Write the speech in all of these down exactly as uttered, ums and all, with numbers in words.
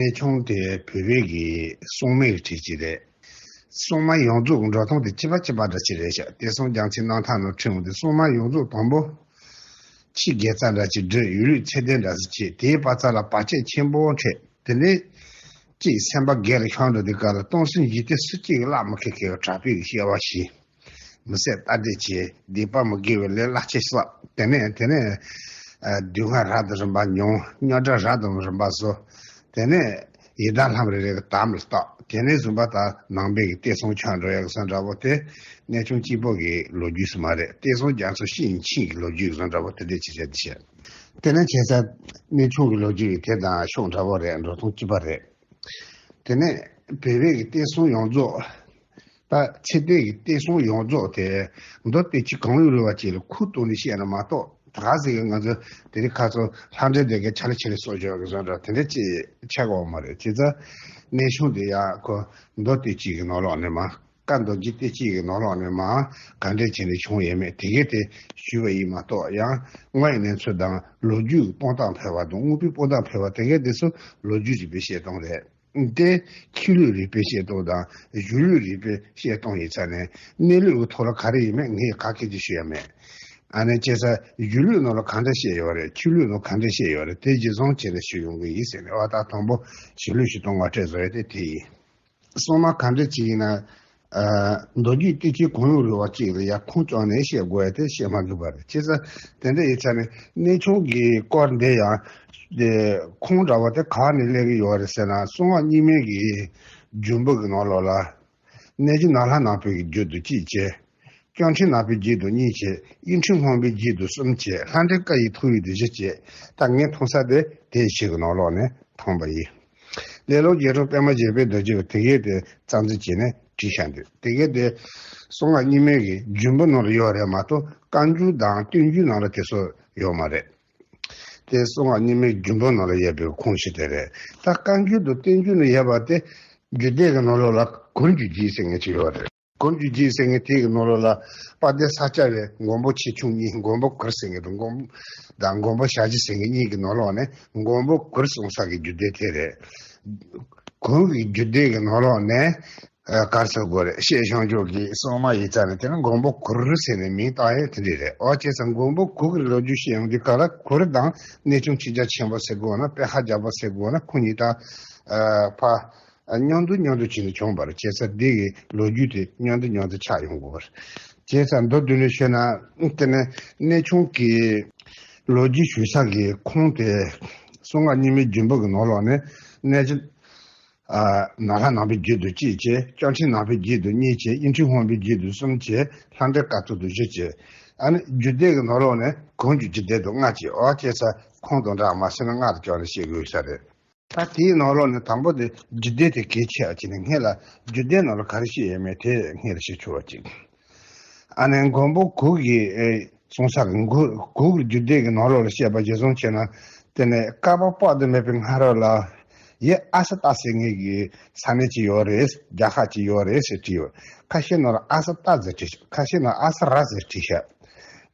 གནས་ཆུང་དེ་བོད་པའི་གི་སྲུང་མའི་གྲས་ཅིག་རེད། སྲུང་མ་ཡོངས་རྫོགས་ཀྱི་འགྲོ་སྟངས་དེ་གཅིག་པ་གཅིག་པ་འདྲ་ཅིག་རེད་ཤག་བསྟན་སྲུང་རྒྱལ་མཚན་རྣམ་ཐར་ནང་ཁྲིད་འོང་དུས་སྲུང་མ་ཡོངས་རྫོགས་དང་པོ་ཕྱི་རྒྱལ་རྩ་འདྲ་ཅིག་བསྒྲིགས། ཡུལ་ལུགས་ཚད་ལྡན་འདྲ་ཅིག་བྱས། དེའི་བར་མཚམས་ལ་བར་ཆད་ཆེན་པོ་འཕྲད། དེ་ནས་ཅིག་སེམས་པ་སྒེར་ལ་ཤོར་འགྲོ་དུས་སྐབས་ལ་སྟོང་སེམས་འཇིག་རྟེན་སུ་གཅིག་གིས་གླགས་མི་ཁེལ་མཁན་གྱི་དྲག་པོའི་གི་སྐྱེ་བ་བྱས། མི་བསད་རྟ་སྡེ་བྱས། སྡིག་པ་མི་དགེ་བའི་ལས་རླབས་ཆེན་བསགས། དེ་ནས་དེ་ནས་ཨ་སྡུག་བསྔལ་རབ་དང་རིམ་པ་མྱོང་། རྙོག་དྲ་རབ་དང་རིམ་པ་བཟོ། དེ་ནས་ཡི་དམ་ལྷ་མོ་རེ་རེ་གི་དམ་ལ་བཏགས། དེ་ནས་བཟུང་པ་ད་ནང་པའི་གི་བསྟན་སྲུང་ཆགས་འགྲོ་ཡག་བཟོ་འདྲ་བོ་དེ་གནས་ཆུང་གཅིག་པོ་གི་ལོ་རྒྱུས་སུ་མ་རེད། བསྟན་སྲུང་རྒྱ་མཚོ་ཤིང་ཆིང་གི་ལོ་རྒྱུས་བཟོ་འདྲ་བོ་དེ་འདྲས་ཅིག་རེད་བཤད། དེ་ནས་བྱས་ཙང་གནས་ཆུང་གི་ལོ་རྒྱུས་ཀྱི་དེ་དང་ཕྱོགས་འདྲ་བོ་རེད། འགྲོ་སྟངས་གཅིག་པ་རེད། དེ་ནས་བོད་པའི་གི་བསྟན་སྲུང་ཡོངས་རྫོགས། ད་ཚེ་འདས་ཀྱི་བསྟན་སྲུང་ཡོངས་རྫོགས་དེ་མདོ་སྡེ་བཞི་གང་ཡོད་རེ་བ་ཅིག་ལ་ཁུར་གཏོང་ནས་བཤད་ན་མ་གཏོགས། ད་ག་ཟེ་གི་ང་ཚོ་དེ་རིང་ཁ་སང་ལྷ་འདྲེ་སྡེ་དགེ་ཆ་ལ་ཆེ་རེ་སོགས་བརྗོད་པའི་བཟོ་འདྲ་དེ་འདྲ་ཅིག་ཆགས་ཀྱི་ཡོད་མ་རེད། བྱས་ཙང་གནས་ཆུང་དེ་ཡང་ཁོ་མདོ་སྡེ་བཞི་གི་ནང་ལོགས་ནས་མ། བཀའ་མདོ་རྒྱུད་སྡེ་བཞི་གི་ནང་ལོགས་ནས་མ་ག་འདྲས་བྱས་ནས་བྱུང་ཡོད་མེད་དེ་གས་དེ་ཞུས་པ་ཡིན་མ་གཏོགས། ཡང་དངོས་ཡོད་གནས་ཚུལ་དང་ལོ་རྒྱུས་ཀྱི་དཔང་རྟགས་འཕེར་བ་དང་དངོས་པོའི་དཔང་རྟགས་འཕེར་བ་དེ་གས་དེ་ཚོ་ལོ་རྒྱུས་རིག་པའི་བཤད་སྟངས་རེད། དེ་ཆོས་ལུགས་རིག་པའི་བཤད་སྟངས་དང་གཞུང་ལུགས་རིག་པའི་བཤད་སྟངས་ཡིན་ཙང་ནས་གནས་ལུགས་ཀྱི་ཐོག་ལ་ག་རེ་ཡིན་མིན་ངས་ག་གེ་ཅིག་ཞུ་ཡ་མེད། ཨ་ནི་བྱས་ཙང་གཞུང་ལུགས་ནང་ལ་ག་འདྲ་བཤད་ཡོད་རེད། ཆོས་ལུགས་ནང་ག་འདྲ་བཤད་ཡོད་རེད། དེ་གཞི་བཟུང་བྱས་ནས་ཞུ་ཡོང་གི་ཡིན་ཟེར་ནས། འོ་ད་དང་པོ་ཞུ་ལུགས་ཞུ་སྟངས་ངོ་སྤྲོད་བཟོ་ཡ་དེ་དེ་ཡིན། སྲུང་མ་ག་འདྲ་ཅིག་ཡིན་ན། ཨ་མདོ་རྒྱུད་སྡེ་བཞི་གང་ཡོད་རེ་བ་ཅིག་ལ་ཡ་ཁུངས་བཅངས་ནས་བཤད་དགོས་ཡ་དེ་བཤད་མ་དགོས་པ་རེད། བྱས་ཙང་དེ་འདྲ་ཡིན་ཙང་ནས་གནས་ཆུང་གི་སྐོར་འདི་ཡང་དེ་ཁུངས་འདྲ་བ་དེ་ག་ནས་སླེབས་ཀྱི་ཡོད་རེད་ཟེར་ན། གསང་སྔགས་རྙིང་མའི་གི་རྒྱུད་འབུམ་གི་ནང་ལོགས་ལ། གནས་རྒྱུ་ནགས་ལྷ་ནག་པོའི་གི་རྒྱུད་དུ་གཅིག་བྱས། སྐྱོང་ཁྲི་ནག་པོའི་རྒྱུད་དུ་གཉིས་བྱས། དབྱིག་ཕྲེང་སྔོན་པོའི་རྒྱུད་དུ་གསུམ་བྱས། ལྷ་འདྲེ་བཀའ་ཡི་ཐུགས་ཡུལ་དུ་བཞི་བྱས། ད་ངས་མཐོང་ས་དེ་དེ་བཞི་གི་ནང་ལོགས་ནས་མཐོང་བ་ཡིན། ལེ་ལོ་རྒྱལ་ཁྲོམ་པད་མ་བཞད་པའི་རྡོ་རྗེ་བ་དེ་གས་དེ་རྩ་འཛིན་བྱས་ནས་བྲིས་བཞག་འདུག་དེ་གས་དེ་གསང་སྔགས་རྙིང་མའི་གི་རྒྱུད་འབུམ་ནང་ལ་ཡོད་རེད་མ་གཏོགས། བཀའ་འགྱུར་དང་བསྟན་འགྱུར་ནང་ལ་དེ་ཚོ་ཡོད་མ་རེད། དེ་གསང་སྔགས་རྙིང་མའི་རྒྱུད་འབུམ་ནང་ལ་ཡོད་པའི་ཁུངས་ཤིག་དེ་རེད། ད་བཀའ་འགྱུར་དང་བསྟན་འགྱུར་ནང་ཡོད་པ་དེ་རྒྱུད་སྡེ་གི་ནང་ལོགས་ལ་གུར་རྒྱུད་བརྒྱད་ཟེར་མཁན་ཅིག་ཡོད་རེད། གུར་རྒྱུད་བརྒྱད་ཟེར་མཁན་དེ་གི་ནང་ལོགས་ལ་དཔལ་ལྡན་ས་སྐྱ་པའི་མགོན་པོ་ཆེ་ཆུང་གཉིས། མགོན་པོ་གུར་ཟེར་མཁན་དང་མགོན་དང་མགོན་པོ་ཞབས་ཀྱུ་ཟེར་མཁན་གཉིས་ཀྱི་ནང་ལོགས་ནས་མགོན་པོ་གུར་གསུངས་ས་གི་རྒྱུད་སྡེ་དེ་རེད། གུར་གྱི་རྒྱུད་སྡེ་གི་ནང་ལོགས་ནས། ཨ་ག་རེ་ཟེར་དགོས་རེད། སྐྱེས་ཆུང་ཆུང་གི་སྲུང་མ་ཡིན་ཙང་ནས་དེ་ནི་མགོན་པོ་གུར་ཟེར་ནས་མིང་བཏགས་ཡས་དེ་འདྲ་རེད། འོ་བྱས་ཙང་མགོན་པོ་གུར་གྱི་ལོ་རྒྱུས་བཤད་ཡོང་དུས་སྐབས་ལ་གུར་དང་གནས་ཆུང་ཆོས་རྒྱལ་ཆེན་པོ་ཟེར་དགོས་ན། པད་ཤག་རྒྱལ་པོ་ཟེར་དགོས་ན། ཁོ་གཉིས་ད་ཨ་ཕ་ཨ་མཉམ་དུ་མཉམ་དུ་བྱས་ནས་བྱུང་བ་རེད། བྱས་ཙང་འདི་གི་ལོ་རྒྱུས་དེ་མཉམ་དུ་མཉམ་དུ་ཆགས་ཡོང་དགོས་པ་རེད། བྱས་ཙང་མདོར་བསྡུས་ནས་ཤོད་ན། དེ་ནས་གནས་ཆུང་གི་ལོ་རྒྱུས་ཞུ་ས་གི་ཁུངས་དེ་གསང་སྔགས་རྙིང་མའི་རྒྱུད་འབུམ་གི་ནང་ལོགས་ནས་གནས་ཆུང་ཨ་ནགས་ལྷ་ནག་པོའི་རྒྱུད་དུ་གཅིག་བྱས། སྐྱོང་ཁྲི་ནག་པོའི་རྒྱུད་དུ་གཉིས་བྱས། དབྱིག་ཕྲེང་སྔོན་པོའི་རྒྱུད་དུ་གསུམ་བྱས། ལྷ་འདྲེ་བཀའ་ཐུབ་ཏུ་བཞི་བྱས། ཨ་ནི་རྒྱུད་སྡེ་གི་ནང་ལོགས་ནས་གུར་གྱི་རྒྱུད་སྡེ་དུ་ལྔ་བྱས། འོ་བྱས་ཙང་ཁུངས་དང་འདྲ་མ་ཟེར་ན་ལྔ་རུ་བཅོས་ནས་བཤད་དགོས་ས་རེད། ད་དེའི་ནང་ལོགས་ནས་དང་པོ་དེ་རྒྱུད་སྡེ་དེ་གལ་ཆེ་བ་བྱས་ནས་སྔོན་ལ་རྒྱུད་སྡེ་ནང་ལ་ག་རེ་བཤད་ཡོད་མེད་དེ་སྔོན་ལ་བཤད་ཆོག་པ་ཅིག་ཨ་ནི་མགོན་པོ་གུར་གྱི་ཨེ་གསུང་ས་གི་གུར་གུར་གྱི་རྒྱུད་སྡེ་གི་ནང་ལོགས་ལ་བཤད་པ་གཞིར་བཟུང་བྱས་ན། དེ་ནས་བསྐལ་པ་དཔག་ཏུ་མེད་པའི་སྔ་རོལ་ལ། ཡེ་ཨ་ས་ཏ་ཟེར་མཁན་གྱི་ས་གནས་ཅིག་ཡོད་རེད། རྒྱལ་ཁབ་ཅིག་ཡོད་རེད་ཟེར་བྲིས་ཡོད། ཁ་ཤས་ནང་ལ་ཨ་ས་ཏ་ཟེར་བྲིས། ཁ་ཤས་ནང་ཨ་ས་ར་ཟེར་བྲིས་ཤག་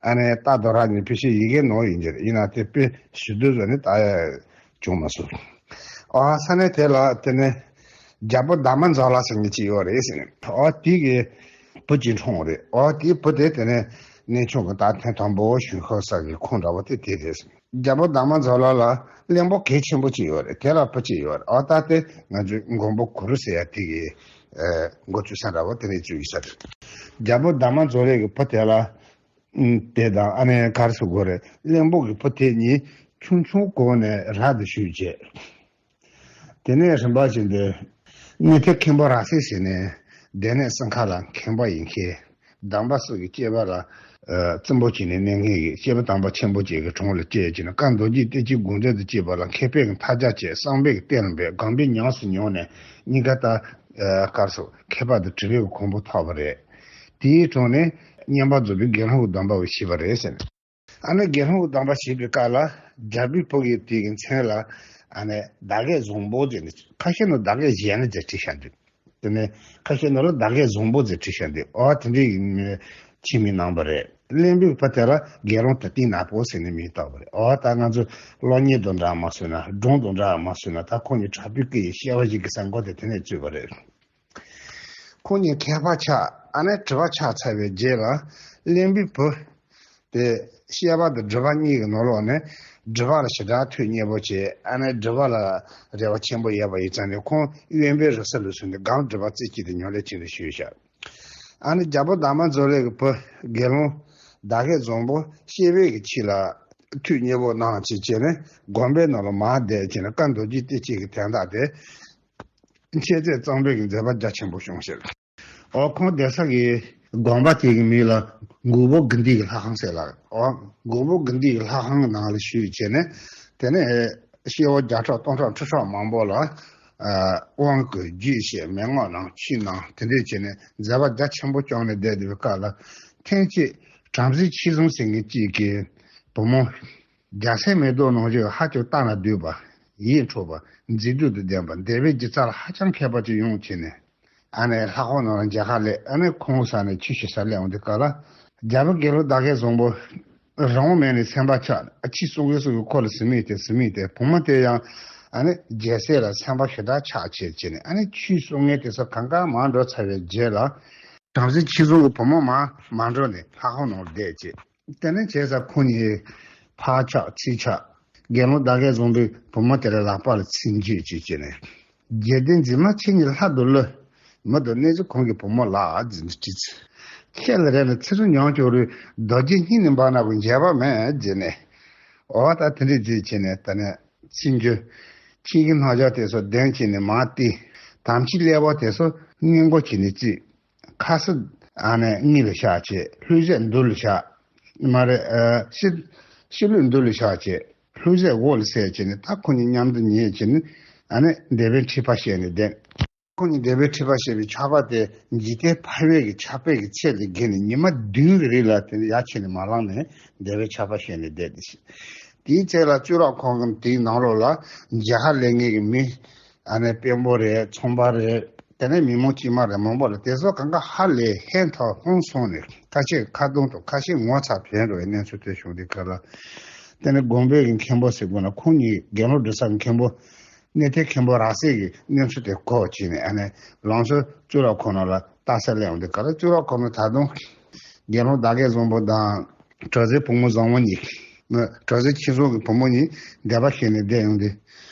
ཨ་ནི་ཏ་དང་ར་གཉིས་ཕལ་ཆེར་ཡི་གེ་ནང་ཡིན་གྱི་རེད། ཡིན་ན་དེ་དཔེ་ཞུ་དུས་ཙམ་ནས་ད་བྱུང་མ་སོང་། ཨ་ས་གནས་དེ་ལ་དེ་ནས་རྒྱལ་པོ་དར་མ་མཛོ་ལ་ཟེར་མཁན་ཅིག་ཡོད་རེད་ཟེར་ནས། ཨ་དེ་གི་བུ་གཅིག་འཁྲུངས་རེད། ཨ་དེའི་བུ་དེ་དེ་ནས་གནས་ཆུང་གི་ད་ཐེངས་དང་པོ་བཞུགས་ས་གི་ཁུངས་འདྲ་བོ་དེ་དེ་རེད་ཟེར། རྒྱལ་པོ་དར་མ་མཛོ་ལ་ལ་གླེན་པོ་གལ་ཆེན་པོ་གཅིག་ཡོད་རེད། དེ་ལ་བུ་གཅིག་ཡོད་རེད། ཨ་ད་དེ་ང་ཚོའི་མགོན་པོ་གུ་རུ་ཟེར་ཡ་དེ་གི་འགོ་བཙུགས་ས་འདྲ་བོ་དེ་ནས་བཙུགས་ཡོད་ས་རེད། རྒྱལ་པོ་དར་མ་མཛོ་ལ་གི་བུ་དེ་ལ། ཨུམ། དེ་དང་ཨ་ནེ་ག་རེ་ཟེར་དགོས་རེད། གླེན་པོ་གི་བུ་དེ་གཉིས་ཆུང་ཆུང་གོང་ནས་རབ་ཏུ་བཞུགས་བྱས། དེ་ནས་རིམ་པ་བཞིན་དུ་གནས་མཐའི་མཁན་པོ་ར་སེ་ཟེར་ནས་སྡེ་སྣོད་སྲུང་མཁན་ལ་མཁན་པོ་ཡིན་མཁན། སྡོམ་པ་སོགས་ཀྱི་སྐྱེས་པ་ལ་ཨ་བཙུན་པོ་བྱས་ནས་གནས་མཁན་གྱི་སྐྱེས་བུ་དམ་པ་ཆེན་པོ་ཅིག་གི་དྲུང་ལ་སྐྱེས་བྱས་ནས། བཀའ་མདོ་རྒྱུད་བསྟན་བཅོས་དགོངས་འགྲེལ་དང་བཅས་པ་ལ་མཁས་པའི་མཐའ་རྒྱ་བཅད། གསང་བའི་གཏེར་ལ་འབད། སྒོམ་པས་ཉམས་སུ་མྱོང་ནས་སྙིང་ག་ད་ཨ་ག་རེ་ཟེར། མཁས་པ་དང་གྲུབ་པའི་གོ་འཕང་ཐོབ་པ་རེད། དེའི་དྲུང་ནས་བསྙེན་པར་རྫོགས་པའི་དགེ་སློང་གི་སྡོམ་པ་བཞེས་པ་རེད་ཟེར། ཨ་ནི་དགེ་སློང་གི་སྡོམ་པ་བཞེས་པའི་སྐབས་ལ་རྒྱལ་པོའི་བུ་གི་དེ་གི་མཚན་ལ་ཨ་ནི་ཟླ་རྒྱས་བཟང་པོ་ཟེར་ནས། ཁ་ཤས་ནང་ཟླ་རྒྱས་གཞན་ཟེར་བྲིས་བཞག་འདུག་དེ་ནས་ཁ་ཤས་ནང་ལ་ཟླ་རྒྱས་བཟང་པོ་ཟེར་བྲིས་བཞག་འདུག་ཨོ་དེ་འདྲའི་གི་ཕྱི་མིང་གནང་བ་རེད། གླེན་པའི་བུ་དེ་ལ་དགེ་སློང་དུ་སྟེང་ནག་པོ་ཟེར་ནས་མིང་བཏགས་པ་རེད། འོ་ད་ང་ཚོ་གློག་བརྙན་དང་འདྲ་མ་སོང་ན་སྒྲུང་དང་འདྲ་མ་སོང་ན་ད་ཁོང་གཉིས་དྲག་པོའི་སྐད་ཡིག་བཤད་པ་ཞིག་གི་ས་མགོ་དེ་དེ་ནས་བཙུགས་པ་རེད། ཁོང་གཉིས་མཁས་པ་ཆགས་ཨ་ནི་གྲུབ་པ་ཆགས་ཚར་བའི་རྗེས་ལ་གླེན་པའི་བུ་དེ་བཤད་པ་དང་སྒྲུབ་པ་གཉིས་ཀྱི་ནང་ལོགས་ནས་སྒྲུབ་པ་ལ་ཞེ་དྲག་ཐུགས་མཉེས་པོ་བྱས་ཨ་ནི་སྒྲུབ་པ་ལ་རེ་བ་ཆེན་པོ་ཡོད་པ་ཡིན་ཙང་ནས་ཁོང་དབེན་པའི་རི་སུལ་ལ་སོང་ནས་སྒོམ་སྒྲུབ་པ་རྩེ་གཅིག་ཏུ་ཉམས་ལེན་བྱས་ནས་བཞུགས་ཤག་ཨ་ནི་རྒྱལ་པོ་དར་མ་མཛོ་ལེགས་ཀྱི་བུ་དགེ་སློང་ཟླ་རྒྱལ་བཟང་པོ་སྐྱེ་བའི་གི་ཆེད་ལ་ཐུགས་མཉེས་པོ་གནང་བྱས་བྱས་ནས་དགོན་པའི་ནང་ལ་མར་བསྡད་བྱས་ནས་བཀའ་མདོ་རྒྱུད་བསྟན་བཅོས་ཀྱི་དོན་དག་དེ་འཆད་རྩོད་གཙང་སྦས་ཀྱི་མཛད་པ་རྒྱ་ཆེན་པོ་བྱུང་ཞིང་། འོ་ཁོང་བསྡད་ས་གི་དགོན་པ་དེ་གི་མིང་ལ་མགོན་པོ་དགེ་འདུན་གྱི་ལྷ་ཁང་ཟེར་ལ། འོ་མགོན་པོ་དགེ་འདུན་གྱི་ལྷ་ཁང་གི་ནང་ལ་བཞུགས་བྱས་ནས་དེ་ནས་སྐྱེ་བོ་བརྒྱ་ཕྲག་སྟོང་ཕྲག་ཁྲི་ཕྲག་མང་པོ་ལ་ཨ་དབང་བསྐུར་རྒྱུད་བཤད་མན་ངག་གནང་ཆོས་གནང་དེ་འདྲས་བྱས་ནས་མཛད་པ་རྒྱ་ཆེན་པོ་བསྐྱངས་ནས་བསྡད་པའི་སྐབས་ལ་ཐེངས་གཅིག་བྲམ་ཟེ་ཆོས་བཟང་ཟེར་མཁན་གཅིག་གིས་བུ་མོ་རྒྱ་སེ་མེ་ཏོག་ནང་བཞིན་ཧ་ཅང་ལྟ་ན་སྡུག་པ་ཡིད་འཕྲོག་པ་མཛེས་སྡུག་དང་ལྡན་པ་འདས་པའི་སྒྱུ་རྩལ་ལ་ཧ་ཅང་མཁས་པ་ཅིག་ཡོང་བྱས་ནས། ཨ་ནི་ལྷ་ཁང་ནང་ལ་མཇལ་ཁ་སླེབས། ཨ་ནི་ཁོང་ས་ནས་ཆོས་ཞུ་ས་སླེབས་འོང་དུས་སྐབས་ལ། རྒྱལ་པོ་དགེ་སློང་ཟླ་རྒྱལ་བཟང་པོ་རང་དབང་མེད་ནས་སེམས་པ་ཆགས། ཨ་ཆོས་གསུང་གི་གསུང་གི་ཁོ་ལ་ཟིན་མིན་ཏེ་ཟིན་མིན་ཏེ་བུ་མོ་དེ་ཡང་ཨ་ནི་རྒྱལ་སྲས་ལ་སེམས་པ་ཞེ་དྲག་ཆགས་བྱས་བྱས་ནས་ཨ་ནི་ཆོས་གསུང་མཁན་དེ་ཚོ་གང་ག་མར་འགྲོ་ཚར་བའི་རྗེས་ལ། བྲམ་ཟེ་ཆོས་བཟང་གི་བུ་མོ་མར་མ་འགྲོ་ནས་ལྷ་ཁང་ནང་བསྡད་བྱས། དེ་ནས་བྱས་ཙང་ཁོང་གཉིས་ཕར་ཆགས་ཚུར་ཆགས། དགེ་སློང་ཟླ་རྒྱལ་བཟང་པོས་བུ་མོ་དེ་ལ་ལག་པ་ལ་ཚིག་བརྗོད་ཅིག་བྱས་ནས། རྒྱལ་བསྟན་འཛིན་མ་ཁྱེད་ཉིད་ལྷ་དུ་བློས། མི་དང་གནོད་འཚེ་གང་གིས་བུ་མོ་ལགས་ཟེར་ནས་དྲིས་ཚེ། ཁྱེད་ལ་རེ་ན་ཚེ་རིང་ཉམས་ཀྱང་རུང་རྡོ་རྗེ་སྙིང་ནས་འབར་ན་གི་འགྱོད་པ་མེད་ཟེར་ནས། འོ་ད་དེ་འདྲས་བརྗོད་བྱས་ནས་ད་ནས་ཚིག་བརྗོད། ཁྱེད་ཀྱི་རྣམ་ཅོག་དེ་ཚོ་གདེང་བྱས་ནས་མར་བལྟས། དམ་ཚིག་ཀླད་པ་དེ་ཚོ་སྙིང་པོ་བྱས་ནས་བརྩིས། ཁ་ཟས་ཨ་ནི་མངལ་ལ་བཞག་བྱས། ལྷུང་བཟེད་མདུན་ལ་བཞག་མ་རེད། ཨ་ཤི་ཤི་ལུས་མདུན་ལ་བཞག་བྱས། ལྷུང་བཟེད་འོག་ལ་བསད་བྱས་ནས་ད་ཁོ་གཉིས་མཉམ་དུ་ཉལ་བྱས་ནས་ཨ་ནི་འདོད་པའི་འཁྲིས་པ་བཤད་ནས་བསྡད། ཁོ་གཉིས་འདོད་པའི་འཁྲིས་པ་བཤད་པའི་ཕྱག་དཔེ་དེ་འཇིག་རྟེན་ཕལ་བའི་གི་ཕྱག་དཔེ་གི་ཚད་ལས་བརྒལ་ནས་ཉི་མ་བདུན་གི་རིང་ལ་དེ་ཡར་ཕྱིན་ནས་མ་ལངས་ནས་འདོད་པའི་ཕྱག་དཔེ་བཤད་ནས་བསྡད་དེ། དེའི་ཚེ་ལ་གཙུག་ལག་ཁང་གི་དེའི་ནང་ལོགས་ལ་མཇལ་ཁ་སླེབས་མཁན་གི་མི། ཨ་ནི་དཔོན་པོ་རེད། ཚོང་པ་རེད། དེ་ནས་མི་མང་དཀྱུས་མ་རེད། མང་པོ་རེད། དེ་ཚོ་གང་ག་ཧ་ལས་ཧན་ཐོར་ཧོན་སོང་ནས་ཁ་ཤས་ཁ་རྡུང་དང་ཁ་ཤས་ངོ་ཚ་བྱས་འགྲོ་བའི་གནས་ཚུལ་དེ་བྱུང་དུས་སྐབས་ལ། དེ་ནས་དགོན་པའི་གི་མཁན་པོ་ཟེར་དགོས་ན་ཁོང་གཉིས་དགེ་སློང་སྒྲུབ་ས་གི་མཁན་པོ། གནས་བརྟན་མཁན་པོ་རག་སའི་གི་གནས་ཚུལ་དེ་གོ་བྱས་ནས་ཨ་ནི་ལང་ཚོ་གཙུག་ལག་ཁང་ནང་ལ་ལྟ་ས་སླེབས་འོང་དུས་སྐབས་ལ་གཙུག་ལག་ཁང་ནང་ད་དུང་དགེ་སློང་ཟླ་རྒྱལ་བཟང་པོ་དང་གྲྭ་བཙུན་བུ་མོ་བཟང་བོ་གཉིས། མི་གྲྭ་བཙུན་ཆོས་བཟང་གི་བུ་མོ་གཉིས་འདོད་པ་བཤད་ནས་བསྡད་ཡོང་དུས།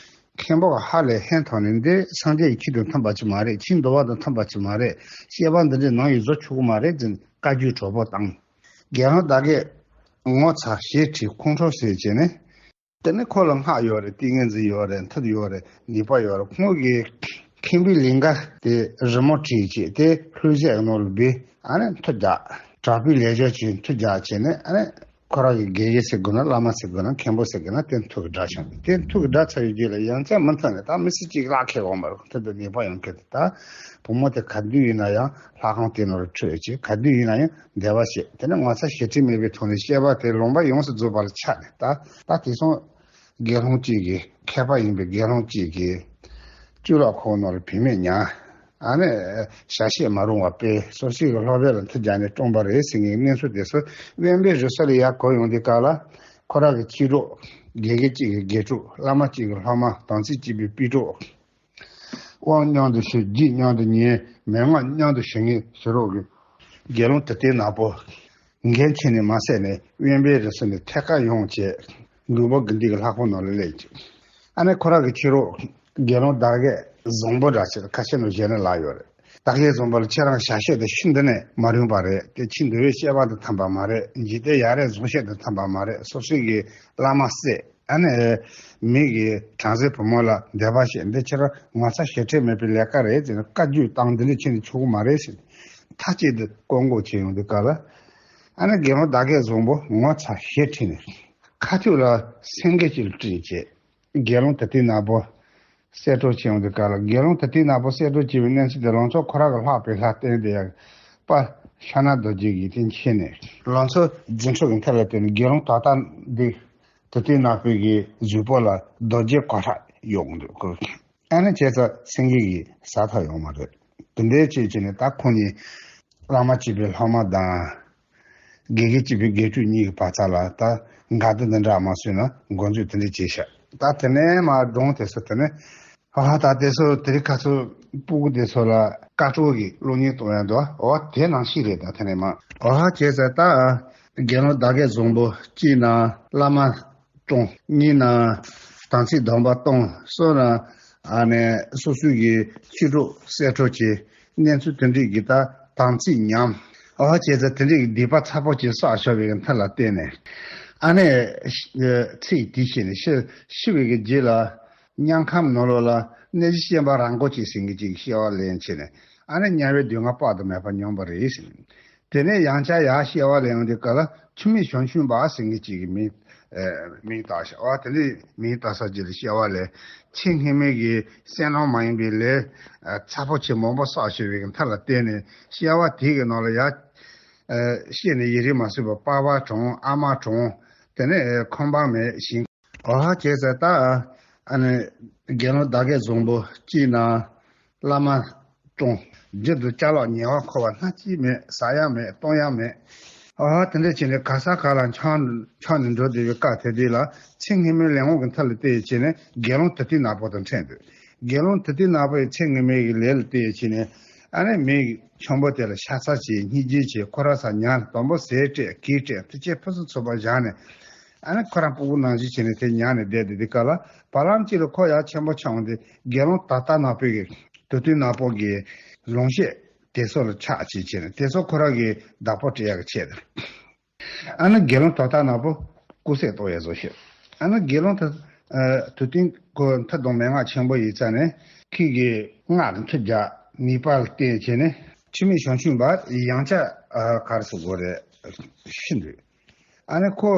མཁན་པོ་ག་ཧ་ལས་ཧན་ཐོག་ནས་འདི་སངས་རྒྱས་ཀྱི་ཆོས་དང་མཐུན་པ་ཅིག་མ་རེད། ཆོས་འདུལ་བ་དང་མཐུན་པ་ཅིག་མ་རེད། བཤད་པ་འདི་འདྲའི་ནང་ཡོད་བཟོ་ཆོག་གི་མ་རེད་ཟེར་ནས་བཀའ་བརྒྱུད་གྲོགས་པོ་དང་། དགེ་སློང་ཟླ་རྒྱལ་ངོ་ཚ་ཞེ་ཁྲེལ་ཁོང་ཁྲོ་ཟེར་བྱས་ནས། དེ་ནས་ཁོ་ལ་སྔགས་ཡོད་རེད། ཏིང་ངེ་འཛིན་ཡོད་རེད། མཐུ་ཡོད་རེད། ནུས་པ་ཡོད་རེད། ཁོང་གིས་མཁན་པོའི་ལིང་ག་དེ་རི་མོ་བྲིས་བྱས་དེ་ལྷུང་བཟེད་ནང་ལ་སྦས་ཨ་ནི་མཐུ་རྒྱག་དྲག་པོའི་ལས་སྦྱོར་བྱས་མཐུ་རྒྱག་བྱས་ནས་ཨ་ནི། ཁོ་རང་གི་དགེ་བཤེས་ཟེར་དགོས་ན་བླ་མ་ཟེར་དགོས་ན་མཁན་པོ་ཟེར་དགོས་ན་དེ་མཐུ་གི་སྒྲ་བྱུང་། དེ་མཐུ་གི་སྒྲ་ཚར་བའི་རྗེས་ལ་ཡ་མཚན་མུ་མཐུད་ནས་ད་མི་སྲིད་ཅིག་གླགས་ཁེལ་འོང་མ་རེད། དེ་དུ་ནུས་པ་ཡོང་མཁན་དེ་ད་བུ་མོ་དེ་ག་དུས་ཡིན་ན་ཡང་ལྷ་ཁང་དེ་ནང་ལ་ཁྲིད་བྱས། ག་དུས་ཡིན་ན་ཡང་བདེ་བ་བྱེད། དེ་ནས་ངོ་ཚ་ཞེ་ཁྲེལ་མེད་པའི་ཐོག་ནས་བཤད་པ་དེ་ལུང་པ་ཡོངས་སུ་རྫོགས་པ་ལ་ཆགས་ནས་ད་ད་དེ་སོང་དགེ་སློང་གཅིག་གིས་མཁས་པ་ཡིན་པའི་དགེ་སློང་གཅིག་གིས་གཙུག་ལག་ཁང་ནང་ལ་བུད་མེད་ཉར། ཨ་ནི་ཞལ་བཞེས་མ་རུང་བ་སྤེལ། སོ་སོའི་གི་སློབ་དཔོན་ལ་མཐུ་སྦྱར་ནས་བཀྲོངས་པ་རེད་ཟེར་མཁན་གནས་ཚུལ་དེ་ཚོ་དབེན་པའི་རི་ས་ལ་ཡར་གོ་ཡོང་དུས་སྐབས་ལ་ཁོ་རང་གི་གཅེས་གྲོགས་དགེ་རྒན་གཅིག་གི་དགེ་ཕྲུག་བླ་མ་གཅིག་གི་སློབ་མ་དམ་ཚིག་གཅིག་པའི་སྤུན་གྲོགས། དབང་མཉམ་དུ་ཞུ། རྒྱུད་མཉམ་དུ་ཉན། མན་ངག་མཉམ་དུ་ཞུ་མཁན་ཞུ་རོགས་ཀྱི་དགེ་སློང་དུ་ལྟའི་ནག་པོ། འགན་ཁྱེར་ནས་མ་བསད་ནས་དབེན་པའི་རི་སུལ་ནས་ཐད་ཀར་ཡོང་བྱས། མགོན་པོ་དགེ་འདུན་གྱི་ལྷ་ཁང་ནང་ལ་སླེབས་ཀྱི། ཨ་ནི་ཁོ་རང་གི་ཕྱི་རོགས་དགེ་སློང་དར་རྒྱས་བཟང་པོ་འདྲ་ཞིག་ཁ་ཤས་ནང་ཞལ་ནས་ལབ་ཡོད་རེད། དར་རྒྱས་བཟང་པོ་ལ་ཁྱེད་རང་ཞལ་བཞེས་དེ་ཤིན་ཏུ་ནས་མ་རུང་བ་རེད། དེ་ཆོས་འདུལ་བའི་བཤད་པ་དང་མཐུན་པ་མ་རེད། འཇིག་རྟེན་ཡ་རབས་གཟུགས་བཤད་དང་མཐུན་པ་མ་རེད། སོ་སོའི་གི་བླ་མ་བསད། ཨ་ནི་མི་གི་བྲམ་ཟེ་བུ་མོ་ལ་འདོད་པ་བྱེད། འདི་ཁྱེད་རང་ངོ་ཚ་ཞེ་ཁྲེལ་མེད་པའི་ལས་ཀ་རེད་ཟེར་ནས་བཀའ་བརྒྱུད་བཏང་། འདི་འདྲ་བྱས་ནས་ཆོག་གི་མ་རེད་ཟེར་ནས་མཐའ་གཅིག་ཏུ་བཀག་འགོག་བྱས་ཡོང་དུས་སྐབས་ལ། ཨ་ནི་དགེ་སློང་དར་རྒྱས་བཟང་པོ་ངོ་ཚ་ཞེ་ཁྲེལ་ནས་ཁ་ཐུག་ལ་སེང་གེ་ཅིག་ལ་སྤྲིན་བྱས། དགེ་སློང་དུ་ལྟའི་ནག་པོ་གསད་གྲོགས་བྱས་ཡོང་དུས་སྐབས་ལ། དགེ་སློང་དུ་ལྟའི་ནག་པོ་གསད་གྲོགས་བྱས་པའི་གནས་ཚུལ་དེ་ལང་ཚོ་ཁོ་རང་གི་ལྷག་པའི་ལྷ་བསྟེན་ཏེ་ཡང་དཔལ་ཕྱག་ན་རྡོ་རྗེ་གིས་དེ་མཁྱེན་ནས་ལང་ཚོ་རྫུ་འཕྲུལ་གྱི་མཐུ་ལ་བརྟེན་ནས་དགེ་སློང་ད་ལྟ་འདི། དུ་སྟེང་ནག་པོའི་གི་གཟུགས་པོ་ལ་རྡོ་རྗེ་གོ་ཁྲབ་གཡོགས་འདུག་ཁོ། ཨ་ནི་བྱས་ཙང་སེང་གེ་གིས་ཟ་ཐུབ་ཡོང་མ་རེད། དེ་འདྲའི་ཅིག་བྱས་ནས་ད་ཁོང་གཉིས་བླ་མ་གཅིག་པའི་སློབ་མ་དང་ དགེ་རྒན་གཅིག་པའི་དགེ་ཕྲུག་གཉིས་ཀྱི་བར་མཚམས་ལ་ད་འགལ་ཟླ་འདི་འདྲ་མ་བཟོས་ན་འགོ་འཛུགས་དེ་འདྲ་བྱས་ཤག་ད་དེ་ནས་མར་སྒྲུང་དེ་ཚོ་དེ་ནས་ཨ་ཧ། ད་དེ་ཚོ་དེ་རིང་ཁ་སང་སྤུ་གུ་དེ་ཚོ་ལ་བཀའ་བྲོ་གི་གློག་བརྙན་གཏོང་ཡ་འདུག་འོ་དེ་ནང་བཞིན་རེད། ད་དེ་ནས་མར་ཨ་ཧ་བྱས་ཙང་ད་དགེ་སློང་ཟླ་རྒྱལ་བཟང་པོ་གཅིག་ན་བླ་མ་སྟོང་། གཉིས་ན་དམ་ཚིག་སྡོམ་པ་གཏོང་། གསུམ་ན་ཨ་ནི་སོ་སོའི་གི་ཕྱི་དྲོ་གསལ་བྲོ་བྱེད། གནས་ཚུལ་དེ་འདྲས་ཀྱི་ད་དམ་ཚིག་ཉམས། ཨ་བྱས་ཙང་དེ་འདྲས་ཀྱི་སྡིག་པ་ཚ་པོ་ཅིག་བསགས་བཞག་པའི་མཐའ་ལ་བརྟེན་ནས་ཨ་ནི་ཚེ་ཡི་དུས་ཤེས་ནས་ཤི་ཤི་བའི་གི་རྗེས་ལ་དམྱལ་ཁམས་ནང་ལོགས་ལ་གནས་གཞི་ཤན་པ་རང་མགོ་ཅིག་ཟེར་མཁན་ཅིག་སྐྱེ་བ་ལེན་བྱས་ནས་ཨ་ནི་དམྱལ་བའི་སྡུག་བསྔལ་དཔག་ཏུ་མེད་པ་མྱོང་བ་རེད་ཟེར། དེ་ནས་ཡང་བསྐྱར་ཡར་སྐྱེ་བ་ལེན་ཡོང་དུས་སྐབས་ལ་འཆི་མེད་ཞང་ཞུང་པ་ཟེར་མཁན་ཅིག་གི་མིང་ཨེ་མིང་བཏགས་ཤག་ཨ་དེ་ནས་མིང་བཏགས་ས་ཅིག་ལ་སྐྱེ་བ་ལེན། ཚེ་སྔོན་མའི་གི་བསོད་ནམས་མ་ཡིན་པའི་ལས་ཨ་ཚ་པོ་ཆེ་མང་པོ་བསགས་བྱས་པའི་མཐའ་ལ་བརྟེན་ནས་སྐྱེ་བ་དེ་གི་ནང་ལ་ཡར་ཨ་ཤེས་ནས་ཡིད་རེ་མ་གསོས་པ་པ་ཕ་གྲོངས། ཨ་མ་གྲོངས། དེ་ནས་ཨ་ཁང་པ་མེད། ཞིང་ཨོ་ཧ་བྱས་ཙང་ད་ཨ་ནི་དགེ་སློང་ཟླ་རྒྱལ་བཟང་པོ་གཅིག་ན་བླ་མ་སྟོང་། རྒྱུན་དུ་ཅ་ལག་ཉེ་བར་མཁོ་བ་སྣ་གཅིག་མེད། ཟ་ཡ་མེད། བཏུང་ཡ་མེད། ཨོ་ཧ་དེ་འདྲ་བྱས་ནས་ག་ས་ག་ལ་འཁྱམས་འཁྱམས་ནས་འགྲོ་བསྡད་པའི་སྐབས་དེ་དུས་ལ་ཚེ་སྔོན་མའི་ལས་དབང་གི་མཐའ་ལ་བརྟེན་བྱས་ནས་དགེ་སློང་དེ་དུས་ནག་པོ་དང་འཕྲད་འདུག་དགེ་སློང་དེ་དུས་ནག་པོ་ཡི་ཚེ་སྔོན་མའི་གི་ལས་ལ་བརྟེན་བྱས་ནས་ཨ་ནི་མི་ཆེན་པོ་དེ་ལ་ཤ་ཚ་བྱས། སྙིང་རྗེ་བྱས། ཁོ་ར་ས་ཉར། དང་པོ་ཟས་སྤྲད། གོས་སྤྲད། དེ་ཅེས་ཕུན་སུམ་ཚོགས་པ་བཞག་ནས། ཨ་ནི་ཁོ་རང་སྤུ་གུ་ནང་བཞིན་བྱས་ནས་དེ་ཉར་ནས་བསྡད་དེ་དེ་ག་ལ་བར་ལམ་གཅིག་ལ་ཁོ་ཡར་ཆེན་པོ་ཆགས་འོང་དུས་དགེ་སློང་ད་ལྟ་ནག་པོ་གི་དུས་སྟོན་ནག་པོ་གི་ལུང་བཤད་དེ་ཚོ་ལ་ཆགས་བྱས་བྱས་ནས་དེ་ཚོ་ཁོ་རང་གི་བདག་པོ་སྤྲད་ཡག་གི་ཆེད་དུ། ཨ་ནི་དགེ་སློང་ད་ལྟ་ནག་པོ་སྐུ་སྲས་གཏོང་ཡག་བཟོ་ཤེས། ཨ་ནི་དགེ་སློང་ད་དུས་སྟོན་ཁོ་མཐུ་དང་མན་ངག་ཆེན་པོ་ཡིན་ཙང་ནས་ཁྱེད་ཀྱི་སྔགས་ཀྱི་མཐུ་རྒྱག་ནུས་པ་ལ་བརྟེན་བྱས་ནས་འཆི་མེད་ཞང་ཞུང་པ་ཡང་བསྐྱར་ག་རེ་ཟེར་དགོས་རེད། ཤི་འདུག་ཨ་ནི་ཁོ་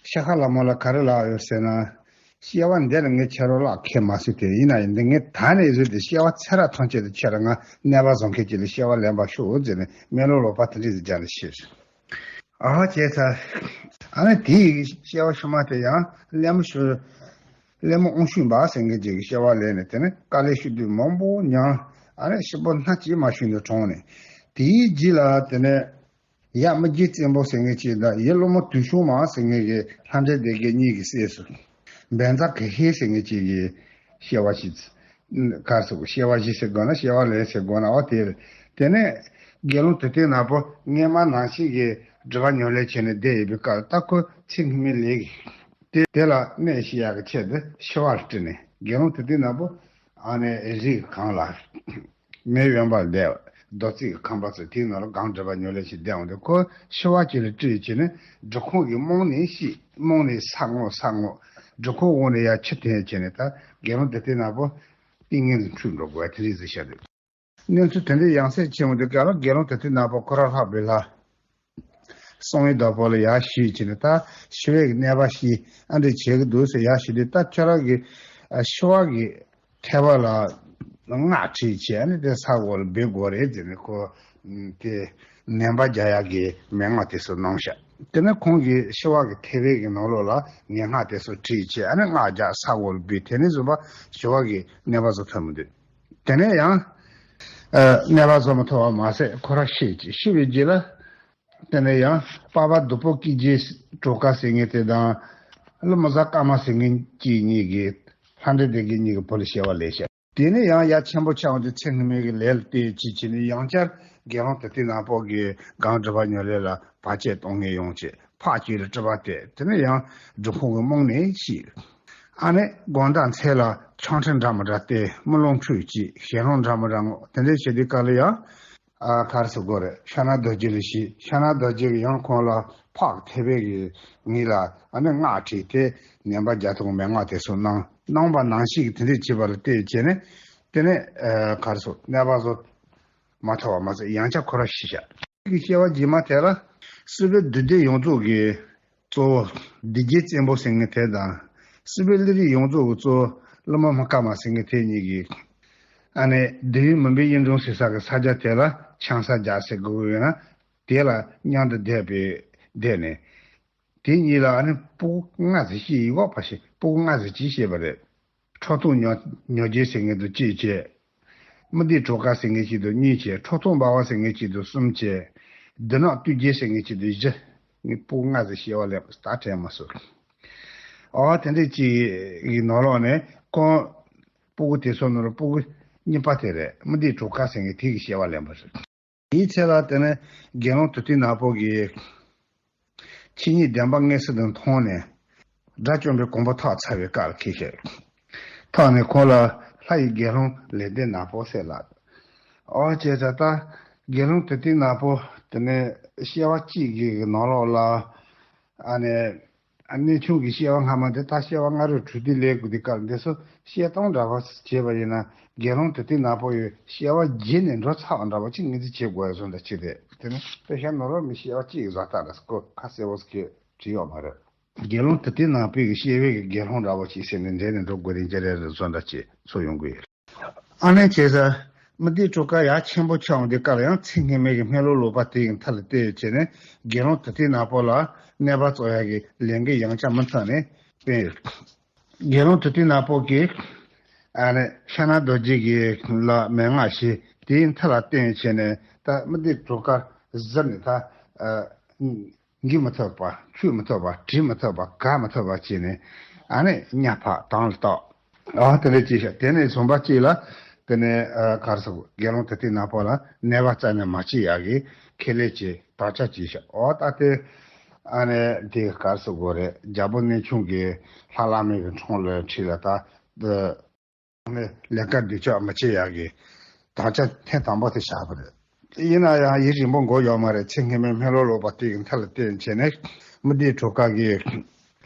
ཤ་ཁ་ལ་མོ་ལ་ག་རེ་ལབ་ཡོད་ཟེར་ན། སྐྱེ་བ་འདི་ལ་ངས་ཁྱེད་རང་ལ་ཁེལ་མ་སྲིད་དེ་ཡིན་ན་ཡང་འདི་ངས་ད་ནས་བཟོས་ཏེ་སྐྱེ་བ་ཚེ་རབས་ཐམས་ཅད་དུ་ཁྱེད་རང་ང་གནོད་པ་བཟོ་མཁན་ཅིག་ལ་སྐྱེ་བ་ལེན་པར་ཤོག་ཟེར་ནས་སྨོན་ལམ་ལོག་པ་དེ་འདྲ་ཞིག་སྦྱར་ནས་ཤི། ཨ་ཧ་བྱས་ཚར། ཨ་ནི་དེའི་སྐྱེ་བ་ཤུལ་མ་དེ་ཡང་གླེན་མོ་ཤུ་གླེན་མོ་ཨོང་ཤུན་པ་ཟེར་མཁན་ཅིག་གི་སྐྱེ་བ་ལེན་ནས་དེ་ནས་དཀའ་ལས་ཤི་དུས་མང་པོ་མྱངས། ཨ་ནི་ཤི་བོ་སྣ་གཅིག་མ་ཤི་ནས་གྲོངས་ནས་དེའི་རྗེས་ལ་དེ་ནས། ཡབ་མི་རྗེ་བཙན་པོ་ཟེར་མཁན་ཅིག་དང་ཡབ་སློང་མོ་དུས་ཆུང་མ་ཟེར་མཁན་གྱི་ལྷ་འདྲེ་སྡེ་བརྒྱད་གཉིས་ཀྱི་སྲས་སུ་བཛྲ་གྷི་ཧི་ཟེར་མཁན་ཅིག་གིས་སྐྱེ་བ་ཞིག་གར་སོགས་སྐྱེ་བ་བཞི་ཟེར་དགོས་ན་སྐྱེ་བ་ལེན་ཟེར་དགོས་ན་འོ་དེ་རེད། དེ་ནས་དགེ་སློང་དེ་ལྟའི་ནག་པོ་སྔོན་མ་ནང་བཞིན་གྱི་སྒྲིབ་པ་ཉམས་ལེན་བྱས་ནས་བསྡད་ཡོད་པའི་སྐབས་ད་ཁོ་ཚེ་སྔོན་མའི་ལས་ཀྱི་དེ་དེ་ལ་གནོད་ཤེས་ཡག་གི་ཆེད་དུ་ཤི་བར་སྤྲད་ནས་དགེ་སློང་དེ་ལྟའི་ནག་པོ་ཨ་ནེ་རིགས་གང་ལ། མེ་གཡོན་པར་བསྡད། རྡོ་བརྩིགས་ཀྱི་ཁང་པ་ཚོ་དེའི་ནང་ལ་གང་སྒྲིབ་པ་ཉམས་ལེན་བྱེད་བསྡད་འོང་དུས་ཁོ་ཤི་བ་ཅིག་ལ་སྤྲད་བྱས་ནས་སྒྲུབ་ཁང་གི་རྨང་ནས་ཤི། རྨང་ནས་ས་སྔོག་ས་སྔོག་སྒྲུབ་ཁང་འོག་ནས་ཡར་ཆུ་འཐེན་བྱས་ནས་ད་དགེ་སློང་དེ་ལྟའི་ནག་པོ་ཏིང་ངེ་འཛིན་འཁྲུལ་འགྲོ་དགོས་པ་དེ་རེད་ཟེར་བཤད་འདུག་གནས་ཚུལ་དེ་འདྲའི་ཡང་སེ་ཆེན་མོ་འདི་ག་ལ་དགེ་སློང་དེ་ལྟའི་ནག་པོ་ཁོ་རང་ལྷག་པའི་ལྷ། གསང་བའི་བདག་པོ་ལ་ཡར་ཞུས་བྱས་ནས་ད་ཤི་བའི་གནས་པ་ཞིག་ཨ་འདྲ་བྱེད་ཀྱི་འདུག་ཟེར་ཡར་ཞུས་དུས་ད་ཁྱོད་རང་གི་ཨ་ཤི་བ་གི་ཐེག་པ་ལ་སྔགས་ཁྲིད་བྱས་ཨ་ནི་དེ་ས་འོག་ལ་སྦས་དགོས་རེད་ཟེར་ནས་ཁོ་དེ་ནན་པ་རྒྱག་ཡག་གི་མན་ངག་དེ་ཚོ་གནང་ཤག་དེ་ནས་ཁོང་གིས་ཤི་བ་གི་ཐེག་པའི་གི་ནང་ལོགས་ལ་ངན་སྔགས་དེ་ཚོ་ཁྲིད་བྱས་ཨ་ནི་སྔགས་རྒྱག་ས་འོག་ལ་སྦས་དེ་ནས་བཟུང་བ་ཤི་བ་གི་གནས་པ་བཟོ་ཐུབ་མི་འདུག་དེ་ནས་ཡང་ཨ་གནས་པ་བཟོ་མི་ཐུབ་པ་མ་ཟད་ཁོ་རང་ཤི་བྱས་ཤི་བའི་རྗེས་ལ། དེ་ནས་ཡང་པ་ཕ་བདུད་པོ་སྐྱེས་རྗེས་གྲོ་ག་ཟེར་མཁན་དེ་དང་། ཀླུ་མོ་བཟའ་སྐར་མ་ཟེར་མཁན་གཅིག་གཉིས་ཀྱིས་ལྷ་འདྲེ་སྡེ་བརྒྱད་གཉིས་ཀྱི་བུ་ལ་སྐྱེ་བ་ལེན་ཤག་དེ་ནས་ཡང་ཡ་ཆེན་པོ་ཆགས་འོང་དུས་ཚེ་སྔོན་མའི་གི་ལས་ལ་བརྟེན་བྱས་བྱས་ནས་ཡང་བསྐྱར་དགེ་སློང་དེ་ལྟའི་ནག་པོ་གིས་གང་སྒྲིབ་པ་ཉམས་ལེན་ལ་བར་ཆད་གཏོང་མཁན་ཡོང་བྱས་ཕར་གཅིག་ལ་སྤྲུལ་པ་སྟེར། དེ་ནས་ཡང་སྒྲུབ་ཁང་གི་རྨང་ནས་ཤི། ཨ་ནི་དགོང་དག་མཚན་ལ་ཆང་ཁྲི་འདྲ་མི་འདྲ་སྟེར། དམུས་ལོང་ཁྲུས་བྱས། ཞལ་ལྷམ་འདྲ་མི་འདྲ་བསྔོགས། དེ་འདྲ་བྱེད་དུས་སྐབས་ལ་ཡང་། ཨ་ག་རེ་ཟེར་དགོས་རེད། ཤ་ན་རྡོ་རྗེ་ལ་ཞུས། ཤ་ན་རྡོ་རྗེ་གིས་ཡང་ཁོང་ལ་ཕག་ཐེ་བའི་གི་ངོས་ལ་ཨ་ནི་སྔགས་ཁྲིད་དེ་ནན་པ་རྒྱག་ཐུབ་མན་ངག་དེ་ཚོ་གནང་། གནང་བ་ནང་བཞིན་གྱི་དེ་འདྲས་བྱས་པ་ལ་བལྟས་བྱས་ནས་དེ་ནས་ཨ་ག་རེ་ཟེར་གནས་པ་བཟོ་མ་ཐུབ་པ་མ་ཟད་ཡང་བསྐྱར་ཁོ་རང་ཤི་བཞག་དེ་གི་སྐྱེ་བ་རྗེས་མ་དེ་ལ་སྲིད་པའི་བདུད་སྡེ་ཡོངས་རྫོགས་ཀྱི་གཙོ་བོ་བདུད་རྒྱལ་བཙན་པོ་ཟེར་མཁན་དེ་དང་། སྲིད་པའི་ཀླུ་རིགས་ཡོངས་རྫོགས་ཀྱི་གཙོ་བོ་ཀླུ་མོ་མི་དཀར་མ་ཟེར་མཁན་དེ་གཉིས་ཀྱིས་ཨ་ནི་བདུད་ཡུལ་མུན་པའི་གཡུང་དྲུང་ཟེར་ས་གི་ས་ཆ་དེ་ལ་ཆང་ས་རྒྱག་ཟེར་དགོས་ཀྱི་ཡོད་ན་དེ་ལ་མཉམ་དུ་བསྡད་པའི་བསྡད་ནས་དེ་གཉིས་ལ་ཨ་ནི་སྤུ་གུ་ལྔ་ཙམ་སྐྱེས་ཡོད་པ་ཞིག་སྤུ་གུ་ལྔ་ཙམ་ཅིག་སྐྱེས་པ་རེད། ཁྲོ་ཐུང་ཉོ་ཉོ་རྒྱལ་ཟེར་མཁན་དུ་གཅིག་བྱས། མི་སྡེ་གྲོ་ག་ཟེར་མཁན་གཅིག་ཏུ་གཉིས་བྱས། ཁྲོ་ཐུང་འབར་བ་ཟེར་མཁན་གཅིག་ཏུ་གསུམ་བྱས། བདུད་ནག་བཏུལ་རྒྱལ་ཟེར་མཁན་གཅིག་ཏུ་བཞི། ངས་སྤུ་གུ་ལྔ་ཙམ་སྐྱེ་བ་ལེན་པ་ད་དྲན་མ་སོང་། ཨོ་དེ་འདྲ་ཅིག་གི་ནང་ལོགས་ནས་ཁོང་སྤུ་གུ་དེ་ཚོ་ནང་ལ་སྤུ་གུ་གཉིས་པ་དེ་རེད། མི་འདི་གྲོ་ཁ་ཟེར་མཁན་དེ་གི་སྐྱེ་བ་ལེན་པ་རེད། དེའི་ཚེ་ལ་དེ་ནས་དགེ་སློང་དུ་ཏིང་ནག་པོ་གིས་ཆོས་ཉིད་བདེན་པ་མངོན་སུམ་དུ་མཐོང་ནས། དགྲ་བཅོམ་པའི་གོ་འཕང་ཐོབ་ཚར་བའི་སྐབས་ལ་ཁྱེད་ཤེས། ཐོག་ནས་ཁོང་ལ་ལྷ་ཡི་དགེ་སློང་ལེགས་ལྡན་ནག་པོ་ཟེར་ལབ། ཨོ་བྱས་ཙང་ད་དགེ་སློང་དུ་ཏིང་ནག་པོ་དེ་ནས་སྐྱེ་བ་གཅིག་གི་ནང་ལོགས་ལ་ཨ་ནི་གནས་ཆུང་གི་སྐྱེ་བ་སྔ་མ་འདི་ད་སྐྱེ་བ་སྔ་རོལ་དྲུག་སྡེ་ལས་དགུ་སྡེ་སྐབས་འདི་ཚོ་བཤད་སྟངས་འདྲ་བ་བྱས་པ་ཡིན་ན་དགེ་སློང་དུ་ཏིང་ནག་པོ་ཡི་སྐྱེ་བ་བརྗེས་ནས་འགྲོ་ཚར་བ་འདྲ་བ་ཅིག་ངོས་འཛིན་བྱེད་དགོས་ཡ་བཟོ་འདྲ་ཅིག་རེད། དེ་ནི་དཔེ་ཆ་ནོར་བ་མི་སྐྱེ་བ་གཅིག་བཟོ་ལྟ་འདྲ་སྐོར་ཁ་གསལ་བོ་ཞིག་བྲིས་ཡོད་མ་རེད། དགེ་སློང་དུ་ཏིང་ནག་པོ་གི་སྐྱེ་བའི་གི་དགེ་སློང་འདྲ་བོ་ཅིག་ཟེར་ནས་འདྲེས་ནས་འགྲོ་དགོས་རིན་ཅི་རེད་རེད་བཟོ་འདྲ་ཅིག་ཚོར་ཡོང་གི་ཡོད། ཨ་ནེ་བྱས་ཙང་མི་འདི་གྲོ་ཁ་ཡ་ཆེན་པོ་ཆགས་འོང་དུས་སྐབས་ལ་ཡང་ཚེ་སྔོན་མའི་གི་སྨོན་ལམ་ལོག་པ་དེ་ཡི་མཐའ་ལ་བལྟས་བྱས་ནས་དགེ་སློང་དུ་ཏིང་ནག་པོ་ལ་གནོད་པ་སྩོག་ཡ་གི་ལས་འགན་ཡང་བསྐྱར་མུ་མཐུད་ནས་སྤེལ་ཡོད། དགེ་སློང་དུ་ཏིང་ནག་པོ་གིས་ཨ་ནེ་ཤ་ན་རྡོ་རྗེ་གི་ལ་མན་ངག་བཞེས། དེའི་མཐའ་ལ་བརྟེན་བྱས་ནས་ད་མི་འདི་གྲོ་ཁ་གཟིར་ནས་ད་ཨ། འགུལ་མི་ཐུབ་པ། ཆུད་མི་ཐུབ་པ། བྲི་མི་ཐུབ་པ། ག་མི་ཐུབ་པ་བྱས་ནས་ཨ་ནི་གཉའ་ཕབ་དང་ལ་བཏགས། ཨ་དེ་འདྲ་བྱས་ཤག་དེ་ནས་བཟུང་པ་གཅིག་ལ་དེ་ནས་ཨ་ག་རེ་ཟེར་དགེ་སློང་དུ་ཏིང་ནག་པོ་ལ་གནོད་པ་རྩ་ནས་མ་བྱེད་ཡག་གི་ཁས་ལེན་གྱི་དམ་བཅའ་བྱས་ཤག་ཨོ་ད་དེ་ཨ་ནི་དེ་ག་རེ་ཟེར་དགོས་རེད། རྒྱལ་པོ་གནས་ཆུང་གི་ལྷ་བླ་མའི་གི་འཁྲུངས་ལོའི་འཁྲིས་ལ་ད་དེ། ལས་ཀ་སྡུག་ཅག་མི་བྱེད་ཡག་གི་དམ་བཅའ་ཐེངས་དང་པོ་དེ་བཞག་པ་རེད། ཡིན་ན་ཡང་ཡུན་རིང་པོ་འགོར་ཡོད་མ་རེད། ཚེ་སྔོན་མའི་སྨོན་ལམ་ལོག་པ་དེ་གི་མཐའ་ལ་བརྟེན་བྱས་ནས་མི་འདིའི་གྲོ་ཁ་གིས་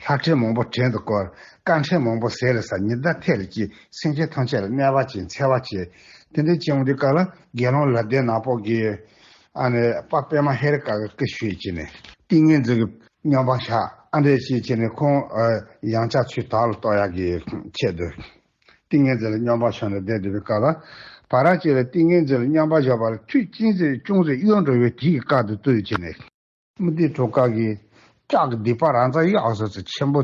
ལྷ་ཁྲིམས་མང་པོ་བྲན་དུ་བཀོལ། བཀའ་ཁྲིམས་མང་པོ་ཟས་ལ་ཟ། ཉི་ཟླ་ཐལ་གྱིས་སེམས་ཅན་ཐམས་ཅད་ལ་གནོད་པ་བྱེད། འཚེ་བ་བྱེད། དེ་འདྲའི་བྱུང་དུས་སྐབས་ལ་དགེ་སློང་ལེགས་ལྡན་ནག་པོ་གིས་ཨ་ནི་དཔལ་པདྨ་ཧེ་རུ་ཀ་གི་སྐུ་ཞུས་བྱས་ནས་ཏིང་ངེ་འཛིན་གྱི་སྙོམས་པ་བཞག་ཨ་འདྲས་བྱས་བྱས་ནས་ཁོང་ཡང་བསྐྱར་ཆོས་དག་ལ་གཏོང་ཡག་གི་ཆེད་དུ། ཏིང་ངེ་འཛིན་ལ་སྙོམས་པར་ཞོག་ནས་བསྡད་སྡོད་པའི་སྐབས་ལ། བར་གཅིག་ལ་ཏིང་ངེ་འཛིན་ལ་སྙོམས་པར་ཞོག་པར་མཐུ་ཅུང་ཟད་ཅུང་ཟད་གཡོ་འགྲོ་བའི་དུས་ཀྱི་སྐབས་དེ་དུས་བྱས་ནས། མི་འདི་གྲོ་ཁ་གིས་ལྕགས་ཀྱི་སྡིག་པ་རང་རྩ་གཡག་སོ་སོ་ཆེན་པོ་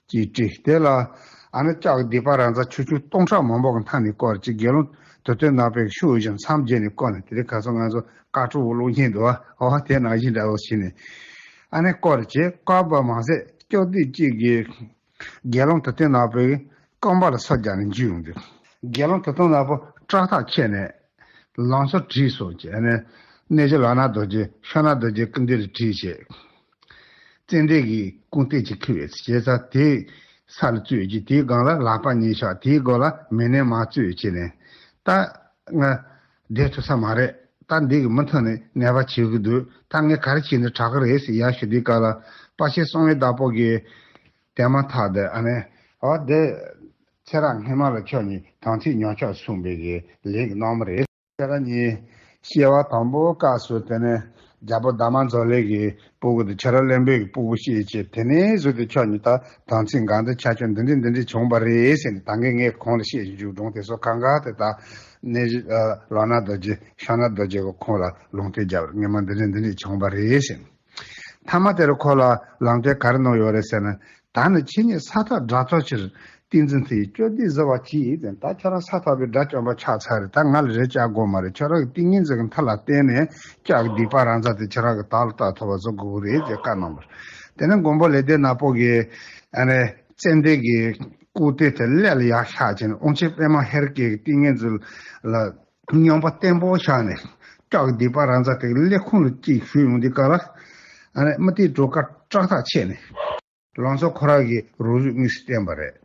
ཅིག་བྲིས། དེ་ལ་ཨ་ནི་ལྕགས་ཀྱི་སྡིག་པ་རང་རྩ་ཆུང་ཆུང་སྟོང་ཕྲག་མང་པོ་གི་མཐའ་ནས་བསྐོར་ཅིག་དགེ་སློང་དུ་སྟོན་ནག་པོའི་ཤུགས་བཞིན་མཚམས་བརྒྱད་ནས་བསྐོར་ནས། དེ་རིང་ཁ་སང་ང་ཚོ་ཀ་ཀྲུ་བུ་ལུང་བཞིན་འདུག་བ། འོ་དེ་ནང་བཞིན་འདྲ་བོ་བྱས་ནས་ཨ་ནི་བསྐོར་བྱས། བསྐོར་བ་མ་ཟད་སྐྱོབ་འདོད་ཅིག་གིས། དགེ་སློང་དུ་སྟོན་ནག་པོའི་རྐང་པ་ལ་སོ་བརྒྱབ་ནས་འཇུས་ཡོང་དུས། དགེ་སློང་དུ་སྟོན་ནག་པོ་སྐྲག་ཐག་ཆད་ནས་ལང་ཚོ་བྲིས་སོང་བྱས་ནས་གནས་རྗེ་ལག་ན་རྡོ་རྗེ་ཤོ་ན་རྡོ་རྗེ་སྐུ་མདུན་ལ་བྲིས་བྱས། ཙན་དན་གྱི་ཀུན་ཏེ་ཅིག་ཁུར་བས་བྱས་ཙང་དེའི་ས་ལ་བཙུགས་ཀྱིས་དེའི་སྒང་ལ་ལག་པ་གཉིས་བཞག་དེའི་སྒོ་ལ་མེ་ནས་མར་བཙུགས་བྱས་ནས་ད་ང་བསྡད་ཐུབ་ས་མ་རེད། ད་འདི་གི་མུ་མཐུད་ནས་གནོད་པ་བྱེད་ཀྱི་འདུག་ད་ངས་ག་རེ་བྱས་ནས་དྲག་གི་རེད་ཟེར་ཡར་ཞུ་དུས་སྐབས་ལ་དཔའ་ཆེན་གསང་བའི་བདག་པོ་གིས། དེ་མ་ཐག་ཏུ་ཨ་ནི། འོ་དེ། ཚེ་རབས་སྔོན་མ་ལ་ཁྱོད་ཉིད་དམ་ཚིག་ཉམས་ཆག་སོང་བའི་གི་ལས་ཀྱི་རྣམ་པ་རེད། ཁྱེད་རང་ཉིད་སྐྱེ་བ་དང་པོའི་སྐབས་སུ་དེ་ནས་རྒྱལ་པོ་དྷརྨ་མཛོ་ལས་ཀྱི་སྤུ་གུ་དེ་ཁྱོད་རང་བློན་པོའི་གི་སྤུ་གུ་སྐྱེས་བྱས། དེ་ནས་བཟུང་སྟེ་ཁྱོད་ཉིད་ད་དམ་ཚིག་འགལ་འདུ་ཆགས་སྐྱོན་འདི་འདྲ་འདི་འདྲ་བྱུང་བ་རེད་ཟེར་ནས་ད་གིན་ངས་གོང་ལ་བཤད་བཞིན་འཇུག་སྒྲུང་དེ་ཚོ་གང་ག་དེ་ད་ནས་ལག་ན་རྡོ་རྗེ་ཤོ་ན་རྡོ་རྗེ་གི་ཁོང་ལ་ལུང་བསྟན་བརྒྱབ་རེད། སྔོན་མ་འདི་འདྲ་འདི་འདྲ་བྱུང་བ་རེད་ཟེར། མཐའ་མ་དེར་ཁོ་ལ་ལམ་སྟོན་ག་རེ་གནང་ཡོད་རེད་ཟེར་ན། ད་ནི་ཁྱེད་ཉིད་ས་ཐག་དགྲ་ཐོག་ཕྱིར་ཏིང་འཛིན་མཐུ་ཡིས་བཅོལ་འདི་གཟིར་བ་གྱིས་ཟེར། ད་ཁྱོད་རང་ས་ཐག་པའི་དགྲ་བཅོམ་པ་ཆགས་ཚར་རེད། ད་ང་ལ་རེ་བཅག་དགོས་མ་རེད། ཁྱོད་རང་གི་ཏིང་ངེ་འཛིན་གྱི་མཐའ་ལ་བརྟེན་ནས་ལྕགས་ཀྱི་སྡིག་པ་རང་རྩ་དེ་ཁྱོད་རང་གི་དག་ལ་བཏགས་ཐུབ་པ་བཟོ་དགོས་ཀྱི་རེད་ཅེས་བཀའ་གནང་བར། དེ་ནས་མགོན་པོ་ལེགས་ལྡན་ནག་པོ་གིས་ཨ་ནི་ཙན་དན་གྱི་ཀུན་ཏེ་དེ་ཀླད་ལ་ཡར་བཞག་བྱས་ནས་དབང་ཆེན་པདྨ་ཧེ་རུ་ཀའི་ཏིང་ངེ་འཛིན་ལ། སྙོམས་པ་བརྟན་པོ་བཞག་ནས་ལྕགས་ཀྱི་སྡིག་པ་རང་རྩ་དེ་ཀླད་ཁུང་ལ་གཅིག་གཞུས་ཡོང་དུས་སྐབས་ལ། ཨ་ནི་མི་དེའི་གྲོ་ཁ་སྐྲག་ཐག་ཆད་ནས་ལང་ཚོ་ཁོ་རང་གི་རོ་གཟུགས་དངོས་སུ་བསྟན་པ་རེད།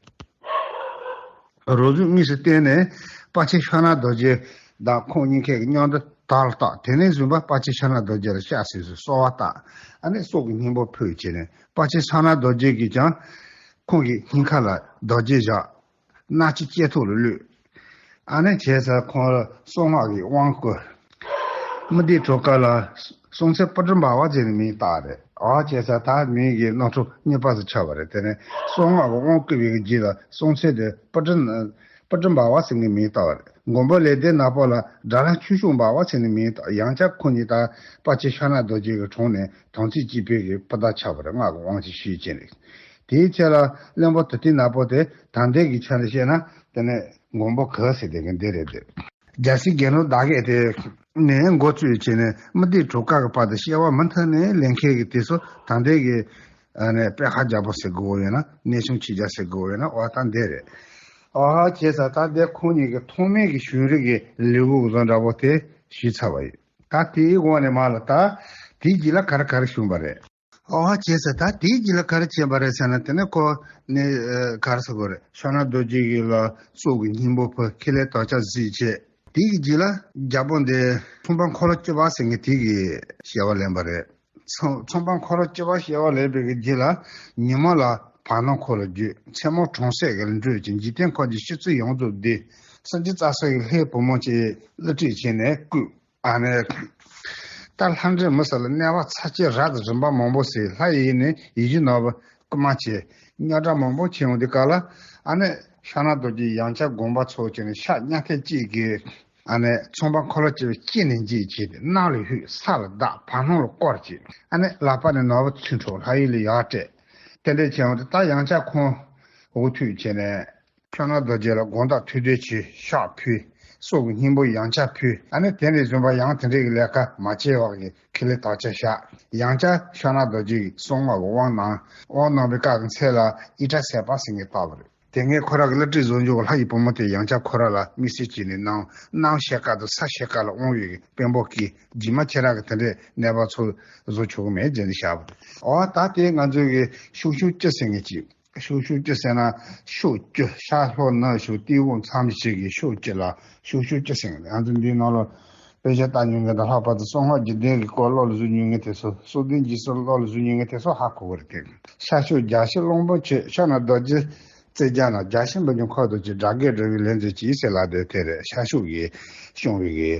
རོ་གཟུགས་དངོས་སུ་བསྟན་ནས་དཔའ་ཆེན་ཤོ་ན་རྡོ་རྗེ་དང་ཁོང་གཉིས་ཀའི་མཉམ་དུ་དག་ལ་བཏགས། དེ་ནས་བཟུང་པ་དཔའ་ཆེན་ཤོ་ན་རྡོ་རྗེ་ལ་སྐྱབས་སུ་གསོལ་བ་བཏབ། ཨ་ནི་སྲོག་གི་སྙིང་པོ་ཕུལ་བྱས་ནས་དཔའ་ཆེན་ཤོ་ན་རྡོ་རྗེ་གིས་ཀྱང་ཁོང་གི་སྙིང་ཁ་ལ་རྡོ་རྗེ་བཞག་སྣ་ལྕེ་ལྕེ་ཐོག་ལ་གློད། ཨ་ནི་བྱས་ཙང་ཁོང་ལ་གསང་སྔགས་ཀྱི་དབང་བསྐུར། མི་དེའི་གྲོ་ཁ་ལ་གསང་ཚེ་པུ་ཏྲ་འབར་བ་ཟེར་ནས་མིང་བཏགས་རེད། ཨ་བྱས་ཙང་ད་མིང་གི་རྣམ་གྲངས་གཉིས་པ་སུ་ཆགས་པ་རེད། དེ་ནས་གསང་སྔགས་ཀྱི་དབང་བསྐུར་བའི་རྗེས་ལ་གསང་ཚེ་དེ་པུ་ཏྲ་པུ་ཏྲ་འབར་བ་ཟེར་ནས་མིང་བཏགས་པ་རེད། མགོན་པོ་ལེགས་ལྡན་ནག་པོ་ལ་དགྲ་ལྷ་ཆོས་སྐྱོང་འབར་བ་ཟེར་ནས་མིང་བཏགས། ཡང་བསྐྱར་ཁོང་གཉིས་ད་དཔའ་ཆེན་ཤོ་ན་རྡོ་རྗེ་གི་དྲུང་ནས་དམ་ཚིག་གཅིག་པའི་གི་སྤུན་ཟླ་ཆགས་པ་རེད། སྔགས་ཀྱི་དབང་ཅིག་ཞུས་བྱས་ནས། དེའི་ཚེ་ལ་བློན་པོ་དུ་ཏིག་ནག་པོ་དེ་ད་ལྟའི་གི་ཆ་ནས་བཤད་ན་དེ་ནས་མགོན་པོ་གི་ཟེར་དེ་གི་འདི་རེད་དེ། རྒྱལ་སྲས་དགེ་སློང་བདག་བསྐྱེད་དེ་ནས་འགོ་བཙུགས་བྱས་ནས་མུ་སྟེགས་གྲོ་ག་གི་བར་དུ་སྐྱེ་བ་མུ་མཐུད་ནས་ལེན་མཁན་གྱི་དེ་ཚོ་ད་ལྟའི་གི་ཨ་ནི་པད་ཤག་རྒྱལ་པོ་ཟེར་དགོས་ཡོད་ན་གནས་ཆུང་ཆོས་རྒྱལ་ཟེར་དགོས་ཡོད་ན་འོ་ད་འདི་རེད། ཨ་ཧ་བྱས་ཙང་ད་འདི་ཁོང་གཉིས་ཀྱི་ཐོག་མའི་གི་གཞུང་རིག་གི་ལེའུ་བཟོ་འདྲ་པོ་དེ་ཞུས་ཚར་བ་ཡིན། ད་དེའི་འོག་ནས་མར་ལ་ད་དེའི་རྗེས་ལ་ག་རེ་ག་རེ་བྱུང་བ་རེད། ཨོ་ཧ་བྱས་ཟེར། ད་དེའི་རྗེས་ལ་ག་རེ་བྱས་པ་རེད་ཟེར་ན་དེ་ནས་ཁོ་ནི་ཨ་ག་རེ་ཟེར་དགོས་རེད། ཕྱག་ན་རྡོ་རྗེ་གི་ལ་སྲོག་གི་སྙིང་པོ་ཕུལ། ཁེ་ལས་དག་ཆ་གཟིགས་བྱས། དེའི་རྗེས་ལ་རྒྱལ་པོ་འདི་ཚོང་པ་འཁོར་ལོ་བཅུ་པ་ཟེར་མཁན་དེ་གི་སྐྱེ་བ་ལེན་པ་རེད། ཚོང་ཚོང་པ་འཁོར་ལོ་བཅུ་པ་སྐྱེ་བ་ལེན་པའི་གི་རྗེས་ལ་ཉི་མ་ལ་བར་སྣང་འཁོར་ལོ་བརྒྱུད། མཚན་མོ་གྲོང་གསེབ་ཀྱི་ལ་འགྲོས་ཀྱི་འཇིག་རྟེན་ཁམས་ཀྱི་སྤྱི་ཚོགས་ཡོངས་རྫོགས་འདི་སེམས་ཅན་རྩ་ས་ཡི་ལྷའི་བུ་མོ་ཅིག་གླུ་ཁྲིད་བྱས་ནས་བསྐུལ། ཨ་ནི། ད་ལྷ་འདྲེ་མི་སེར་ལ་གནོད་པ་ཚབས་ཆེ་རབ་ཏུ་རིམ་པ་མང་པོ་ཟེར། ལྷ་ཡི་ཡིད་ནི་ཡིད་བཞིན་ནོར་བུ་རྐུ་མ་བྱས། རྙོག་དྲ་མང་པོ་བྱུང་དུས་སྐབས་ལ་ཨ་ནི་ཕྱག་ན་རྡོ་རྗེ་ཡང་བསྐྱར་དགོངས་པ་ཚོགས་བྱས་ནས་ཕྱག་གཉའ་ཐེབས་གཅིག་གིས་ཨ་ནི་ཚོང་པ་འཁོར་ལོ་བཅུ་པ་ལྕེ་ནས་འཇིབ་བྱས་ཏེ་གནམ་ལ་ལྷུང་། ས་ལ་བརྡབས། བར་སྣང་ལ་བསྐོར་བྱས། ཨ་ནི་ལག་པ་ནས་ནོར་བུ་ཚུར་འཕྲོག། ལྷ་ཡུལ་ལ་ཡར་སྤྲད། དེ་འདྲ་བྱུང་དུས་ད་ཡང་བསྐྱར་ཁོང་འུ་ཐུག་བྱས་ནས། ཕྱག་ན་རྡོ་རྗེ་ལ་དགོངས་དག་ཐུགས་འདོད་ཆེ་ཕྱག་ཕུལ། སྲོག་གི་སྙིང་པོ་ཡང་བསྐྱར་ཕུལ། ཨ་ནི་དེ་ནས་བཟུང་བ་ཡང་དེ་འདྲའི་གི་ལས་ཀ་མ་བྱས་པ་གི་ཁེ་ལས་དག་ཆ་བཞག། ཡང་བསྐྱར་ཕྱག་ན་རྡོ་རྗེ་གི་གསང་སྔགས་ཀྱི་དབང་གནང་། དབང་གནང་བའི་སྐབས་ཀྱི་ཚེ་ལ་ཨི་ཏྲ་ཟས་པ་ཟེར་མཁན་བཏགས་པ་རེད། དེ་སྔའི་ཁོ་རང་གི་གླུ་ཁྲིད་བཟོ་འཇོག་གི་ལྷ་ཡི་བུ་མོ་དེ་ཡང་བསྐྱར་ཁོ་རང་ལ་དམིགས་བསལ་བྱས་ནས་གནང་། གནམ་ཕྱེད་ཀ་དང་ས་ཕྱེད་ཀ་ལ་དབང་བའི་གི་དཔོན་པོ་གིས་རྗེས་མ་ཁྱེད་རང་གི་དེ་འདྲའི་གནོད་པ་ཚོ་བཟོ་ཆོག་གི་མེད་ཟེར་ནས་བཞག་པ་རེད། འོ་ད་དེ་ང་ཚོའི་གི་ཤུག་ཤུག་སྐྱི་ཟེར་མཁན་ཅིག་ཤུག་ཤུག་སྐྱི་ཟེར་ན་ཤུག་སྐྱི། ཤ་ལྷོ་ནུབ་བྱང་སྟེས་འོག་མཚམས་བཞི་གི་ཤུག་སྐྱི་ལ་ཤུག་ཤུག་སྐྱི་ཟེར། ང་ཚོ་འདིའི་ནང་ལ་དཔེ་ཆ་ལྟ་མྱོང་མཁན་དང་ལྷག་པར་དུ་གསང་སྔགས་རྒྱུད་སྡེ་གི་སྐོར་ཀློག་ལ་གཟིགས་མྱོང་མཁན་དེ་ཚོ། སྲོལ་རྒྱུན་རྗེས་སུ་ཀློག་ལ་གཟིགས་མྱོང་མཁན་དེ་ཚོ་ཧ་གོ་གི་རེད་དེ། ཤར་ཕྱོགས་རྒྱལ་སྲས་གླང་པོ་ཆེ། ཕྱག་ན་རྡོ་རྗེ་རྩེ་རྒྱ་ན། རྒྱལ་སྲས་འབུམ་འཇོམས་འཁོར་དང་བཅས། དགྲ་བགེགས་སྒྲོལ་བའི་ལས་མཛད་ཅིང་ཟེར་ལབ་དེ་དེ་རེད། ཤར་ཕྱོགས་ཀྱི་བྱུང་བའི་གི་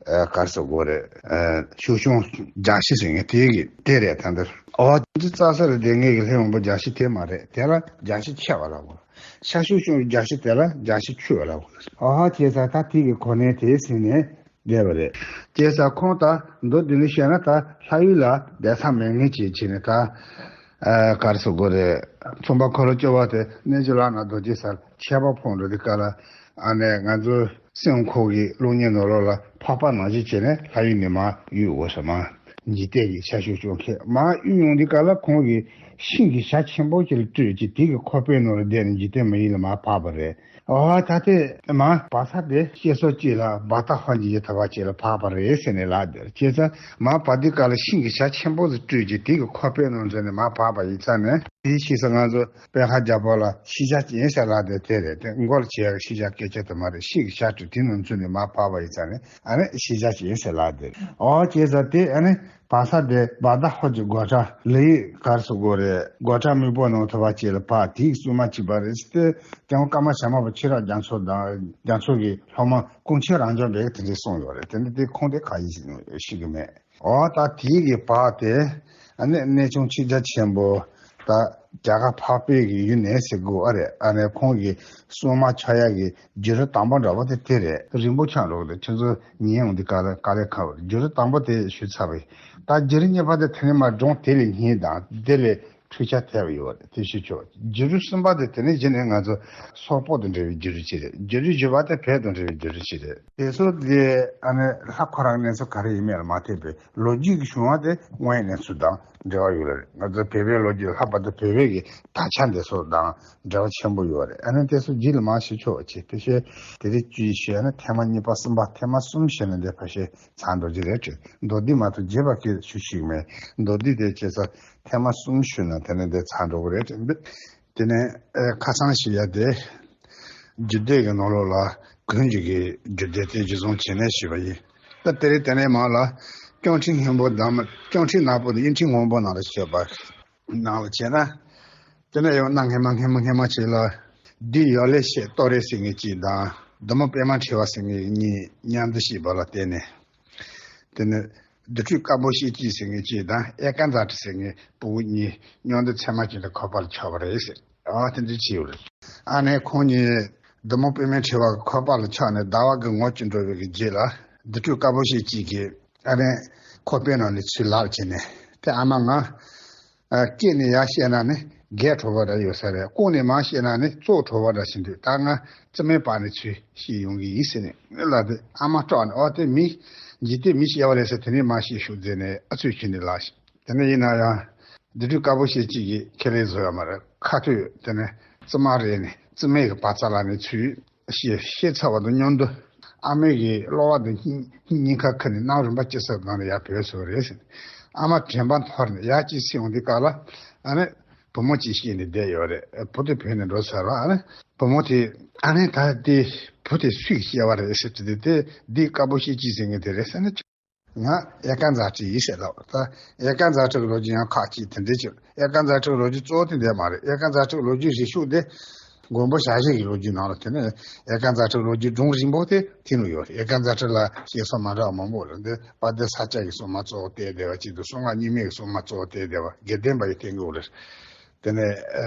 ཨ་ག་རེ་ཟེར་དགོས་རེད། ཨ་ཤུག་གཞུང་རྒྱལ་སྲས་ཟེར་མཁན་དེ་གི་དེ་རེད། ད་འདིར་འོ་དེ་རྩ་ས་རེད། དེ་སྔའི་གི་ལྷའི་བུ་མོ་རྒྱལ་སྲས་དེ་མ་རེད། དེ་ལ་རྒྱལ་སྲས་ཆེ་བ་ལབ་དགོས། ཤར་ཕྱོགས་བྱུང་བའི་རྒྱལ་སྲས་དེ་ལ་རྒྱལ་སྲས་ཆུང་བ་ལབ་དགོས། ཨ་ཧ་བྱས་ཙང་ད་དེ་གི་གོ་གནས་དེ་ཟིན་ནས་བསྡད་པ་རེད། བྱས་ཙང་ཁོང་ད་མདོར་བསྡུས་ནས་བཤད་ན་ད་ལྷ་ཡུལ་ལ་བསྡད་ས་མེད་མཁན་ཅིག་བྱས་ནས་ད། ཨ་ག་རེ་ཟེར་དགོས་རེད། ཚོང་པ་འཁོར་ལོ་བཅུ་པ་དེ་གནས་ཆུང་ལག་ན་རྡོ་རྗེ་སར་ཆད་པ་ཕོག་འགྲོ་དུས་སྐབས་ལ་ཨ་ནི་ང་ཚོ་སེམས་ཁོག་གི་གློག་བརྙན་ནང་ལོགས་ལ་ཕག་པ་ནང་བཞིན་བྱས་ནས་ལྷ་ཡུལ་ནས་མར་གཡུག་འོ་ས་མ་འཇིག་རྟེན་གྱི་ཤར་ཕྱོགས་ཕྱོགས་ཁྱེར་མར་གཡུག་ཡོང་དུས་སྐབས་ལ་ཁོང་གིས་ཤིང་གི་ཞྭ་ཆེན་པོ་ཅིག་ལ་སྤྲུལ་གྱིས་དེ་གི་ཁོག་པའི་ནང་ལ་བསྡད་ནས་འཇིག་རྟེན་མི་ཡུལ་ལ་མར་བབས་པ་རེད། ཨ་ད་དེ་མར་བབས་ས་དེ་སྐྱེ་ས་གཅིག་ལ་བར་ཐག་ཧོན་གྱི་ཡུལ་ཐུབ་པ་ཅིག་ལ་བབས་པ་རེད་ཟེར་ནས་ལབ་དེར་བྱས་ཙང་མར་བབས་དུས་སྐབས་ལ་ཤིང་གི་ཞྭ་ཆེན་པོ་ཞིག་སྤྲུལ་གྱིས་དེ་གི་ཁོག་པའི་ནང་འཛུལ་ནས་མར་བབས་པ་ཡིན་ཙང་ནས་དེའི་ཕྱིས་སུ་ང་ཚོ་པད་ཤག་རྒྱལ་པོ་ལ་ཤེས་བྱ་ཅན་ཟེར་ལབ་དེ་དེ་རེད། དེ་མགོ་ལ་བྱས་ཡག་ཤེས་བྱ་སྐད་ཆ་དེ་མ་རེད། ཤིང་གི་ཞྭ་སྤྲུལ་དེ་ནང་འཛུལ་ནས་མར་བབས་པ་ཡིན་ཙང་ནས་ཨ་ནི་ཤེས་བྱ་ཅན་ཟེར་ལབ་དེ་རེད། ཨོ་བྱས་ཙང་དེ་ཨ་ནི། བ་ས་དེ་བ་ད་ཧོ་ཅི་སྒོ་ཁྲ་ལི་ཡི་གར་སུ་སྒོ་རེ་སྒོ་ཁྲ་མིག་པོ་ནང་ཐོ་བ་ཅེ་ལ་ཕ་དེའི་སྲུང་མ་གཅིག་པ་རེད་ཟེར་ཏེ། ཀྱང་ཀ་མ་ཤ་མ་པ་ཁྱི་ར་རྒྱ་མཚོ་དང་རྒྱ་མཚོ་གི་སློབ་མ་ཀུན་མཁྱེན་རང་བྱོན་པས་དེ་འདྲའི་གསུངས་ཡོད་རེད། དེ་ནི་དེ་ཁུངས་དེ་ག་ཡིན་ཞིག་ཤེས་གི་མེད། འོ་ད་དེའི་གི་བ་དེ་ཨ་ནི་གནས་ཆུང་ཆོས་རྒྱལ་ཆེན་པོ་ད་རྒྱ་གར་འཕགས་པའི་གི་ཡུལ་ནས་ཟེར་དགོས་ཨ་རེད། ཨ་ནི་ཁོང་གི་སྲུང་མ་ཆགས་ཡག་གི་བརྒྱུད་རིམ་དང་པོ་འདྲ་བོ་དེ་དེ་རེད། རིང་པོ་ཆགས་འགྲོ་གི་འདུག་ཁྱེད་ཚོ་ཉན་ཡོང་དུས་ག་ལེ་ག་ལེ་ཁ་བར་བརྒྱུད་རིམ་དང་པོ་དེ་ཞུས་ཚར་བས། ད་བརྒྱུད་རིམ་གཉིས་པ་དེ་དེ་ནས་མར་སྒྲུང་དེ་ལས་སྙིང་དང་དེ་ལས་འཕྲུལ་ཆ་ཐེབས་ཡོད་རེད། དེ་ཞུ་ཆོག་བརྒྱུད་རིམ་གསུམ་པ་དེ་དེ་ནས་གཞི་ནས་ང་ཚོ་སོག་པོ་དང་འབྲེལ་བའི་བརྒྱུད་རིམ་ཅིག་རེད། བརྒྱུད་རིམ་བཞི་པ་དེ་བོད་དང་འབྲེལ་བའི་བརྒྱུད་རིམ་ཅིག་རེད། དེ་ཚོ་དེ་ཨ་ནི་ལྷ་ཁོ་རང་གནས་ཚུལ་ག་རེ་ཡིན་མིན་ལ་མ་ལྟོས་པའི་ལོ་རྒྱུས་ཀྱི་བྱུང་བ་དེ་དངོས་ཡོད་གནས་ཚུལ་དང་འབྲེལ་བ་ཡོད་རེད། ང་ཚོ་བོད་པའི་ལོ་རྒྱུས་ལྷག་པར་དུ་བོད་པའི་གི་དར་ཆ་འདི་ཚོ་དང་འབྲེལ་བ་ཆེན་པོ་ཡོད་རེད། ཨ་ནི་དེ་ཚོ་རྗེས་ལ་མར་ཞུ་ཆོག་ཅེས་དེ་བཤད། དེ་རིང་བཅུ་བཞི་ཞུས་ན་ཐེངས་མ་གཉིས་པ་གསུམ་པ་ཐེངས་མ་གསུམ་ཞུས་ན་འདི་ཕལ་ཆེར་ཚར་འགྲོ་གི་རེད་དྲན། མདོར་བསྡུས་མ་གཏོགས་རྒྱས་པ་སྐད་ཞུ་ཤེས་མེད། མདོར་བསྡུས་དེ་བྱས་ཙང་ཐེངས་མ་གསུམ་ཞུས་ན་དེ་ནས་འདི་ཚར་འགྲོ་གི་རེད་དྲན། དེ་ནས་ཨེ་ཁ་སང་ཞུ་ཡ་དེ་རྒྱུད་སྡེ་གི་ནང་ལོགས་ལ་ཀུན་རྒྱུད་ཀྱི་རྒྱུད་སྡེ་དེ་རྒྱུད་རྫོང་བྱས་ནས་ཞུས་པ་ཡིན། ད་དེ་རིང་དེ་ནས་མར་ལ་སྐྱོང་ཁྲིད་སྔོན་པོ་དང་སྐྱོང་ཁྲིད་ནག་པོ་དང་དབྱིངས་ཁྲིད་སྔོན་པོ་ནང་ལ་བཤད་པ། ནང་ལ་བྱས་ན། དེ་ནས་ཡང་གནའ་སྔ་མ་སྔ་མ་སྔ་མ་ཅིག་ལ། བདུད་ཡོ་ལེ་ཤེད་ཏོ་རེ་ཟེར་མཁན་གཅིག་དང་། བདུད་མོ་པད་མ་འཁྲི་བ་ཟེར་མཁན་གཉིས་མཉམ་དུ་བཤད་པ་ལ་བརྟེན་ནས། དེ་ནས་བདུད་སྤྲུལ་དཀར་པོ་ཤེལ་གྱི་ཟེར་མཁན་གཅིག་དང་ཨེ་ཀ་ཛ་ཏྲི་ཟེར་མཁན་ཕྲུ་གུ་གཉིས་མཉམ་དུ་ཚད་མ་ཅན་དུ་འཁོད་པ་ལ་ཆགས་པ་རེད་ཟེར། ཨ་དེ་འདྲ་བྱས་ཡོད་རེད། ཨ་ནི་ཁོང་གཉིས་བདུད་མོ་པད་མའི་འཁྲི་བ་གི་འཁོད་པ་ལ་ཆགས་ནས་ཟླ་བ་གི་ངོ་བཅུ་འགྲོ་བའི་གི་རྗེས་ལ་བདུད་སྤྲུལ་དཀར་པོ་ཤེལ་གྱི་གིས་ཨ་ནི་ཁོག་པའི་ནང་ནས་ཚུར་ལག་བྱས་ནས། དེ་ཨ་མ་ང་ཨ་སྐྱེས་ནས་ཡར་བཤད་ན་ནི་ རྒས་ཁྲོ་བ་འདྲ་ཡོད་ས་རེད། ལྐོག་ནས་མར་བཤད་ན་ནི་བཙོག་ཁྲོ་བ་འདྲ་ཞིག་འདུག་ད་ང་རྩིབ་མའི་བར་ནས་ཚུར་བཤད་ཡོང་གི་ཡིན་ཟེར་ནས་ལབ་དུས། ཨ་མ་སྐྲག་ནས། ཨོ་དེ་མི་འཇིག་རྟེན་མི་སྐྱེ་བ་རེད་ཟེར། དེ་ནས་མར་བཤད་ཤོག་ཟེར་ནས་ཨ་ཚུགས་ཁྱེར་ནས་ལབ་ཤག་དེ་ནས་ཡིན་ན་ཡང་བདེ་སྡུག་དཀར་པོ་ཞེ་གཅིག་གིས་ཁས་ལེན་བཟོ་ཡ་མ་རེད། ཁ་ཐུག་དེ་ནས་རྩིབ་མ་རེད་ནས་རྩིབ་མའི་གི་བར་རྩ་ལ་ནས་ཚུར་ཤེས་ཤེས་ཚར་བ་དང་མཉམ་དུ་ཨ་མའི་གི་གློ་བ་དང་སྙིང་སྙིང་ཁ་ཁ་ནས་སྣ་རིམ་པ་ཅི་ཟེར་སྒང་ལ་ཡར་བུད་སོང་རེད་ཟེར། ཨ་མ་དྲན་པ་འཐོར་ནས་ཡར་ཅིག་སེ་ཡོང་དུས་སྐབས་ལ། ཨ་ནི་བུ་མོ་གཅིག་བཤད་ནས་བསྡད་ཡོད་རེད། བུ་དེ་བུད་ནས་འགྲོ་ཚར་བ། ཨ་ནི་བུ་མོ་དེ། ཨ་ནི་ད་དེ་བུ་དེ་སུས་སྐྱེ་བ་རེད་ཟེར་དུས། དེ་འདི་དཀར་པོ་ཞེ་གཅིག་ཟེར་མཁན་དེ་རེད་ཟེར་ནས། ང་དབྱར་ཁ་མཛའ་བྲལ་ཡིན་ཟེར་ལབ། ད་དབྱར་ཁ་མཛའ་བྲལ་གྱི་ལོ་རྒྱུས་ཡང་ཁག་ཅིག་དེ་འདྲས་ཅིག་དབྱར་ཁ་མཛའ་བྲལ་གྱི་ལོ་རྒྱུས་གཙོ་བོ་དེ་འདྲས་མ་རེད། དབྱར་ཁ་མཛའ་བྲལ་གྱི་ལོ་རྒྱུས་རིང་ཤོས་དེ། མགོན་པོ་ཞྭ་བཞི་གི་ལོ་རྒྱུས་ནང་ལ། དེ་ནས་དབྱར་ཁ་མཛའ་བྲལ་གྱི་ལོ་རྒྱུས་སྒྲུང་རིང་པོ་དེ་དེ་ནང་ཡོད་རེད། དབྱར་ཁ་མཛའ་བྲལ་ལ་བཤད་སྲོལ་མ་འདྲ་བ་མང་པོ་རེད། འདི་དཔལ་ལྡན་ས་སྐྱ་གི་སྲུང་མ་གཙོ་བོ་བསྟེན་བསྡད་པ་གཅིག་འདུག་གསང་སྔགས་རྙིང་མའི་གི་སྲུང་མ་གཙོ་བོ་བསྟེན་བསྡད་པ་དགེ་ལྡན་པ་ཡི་བསྟེན་གྱི་ཡོད་རེད། དེ་ནས་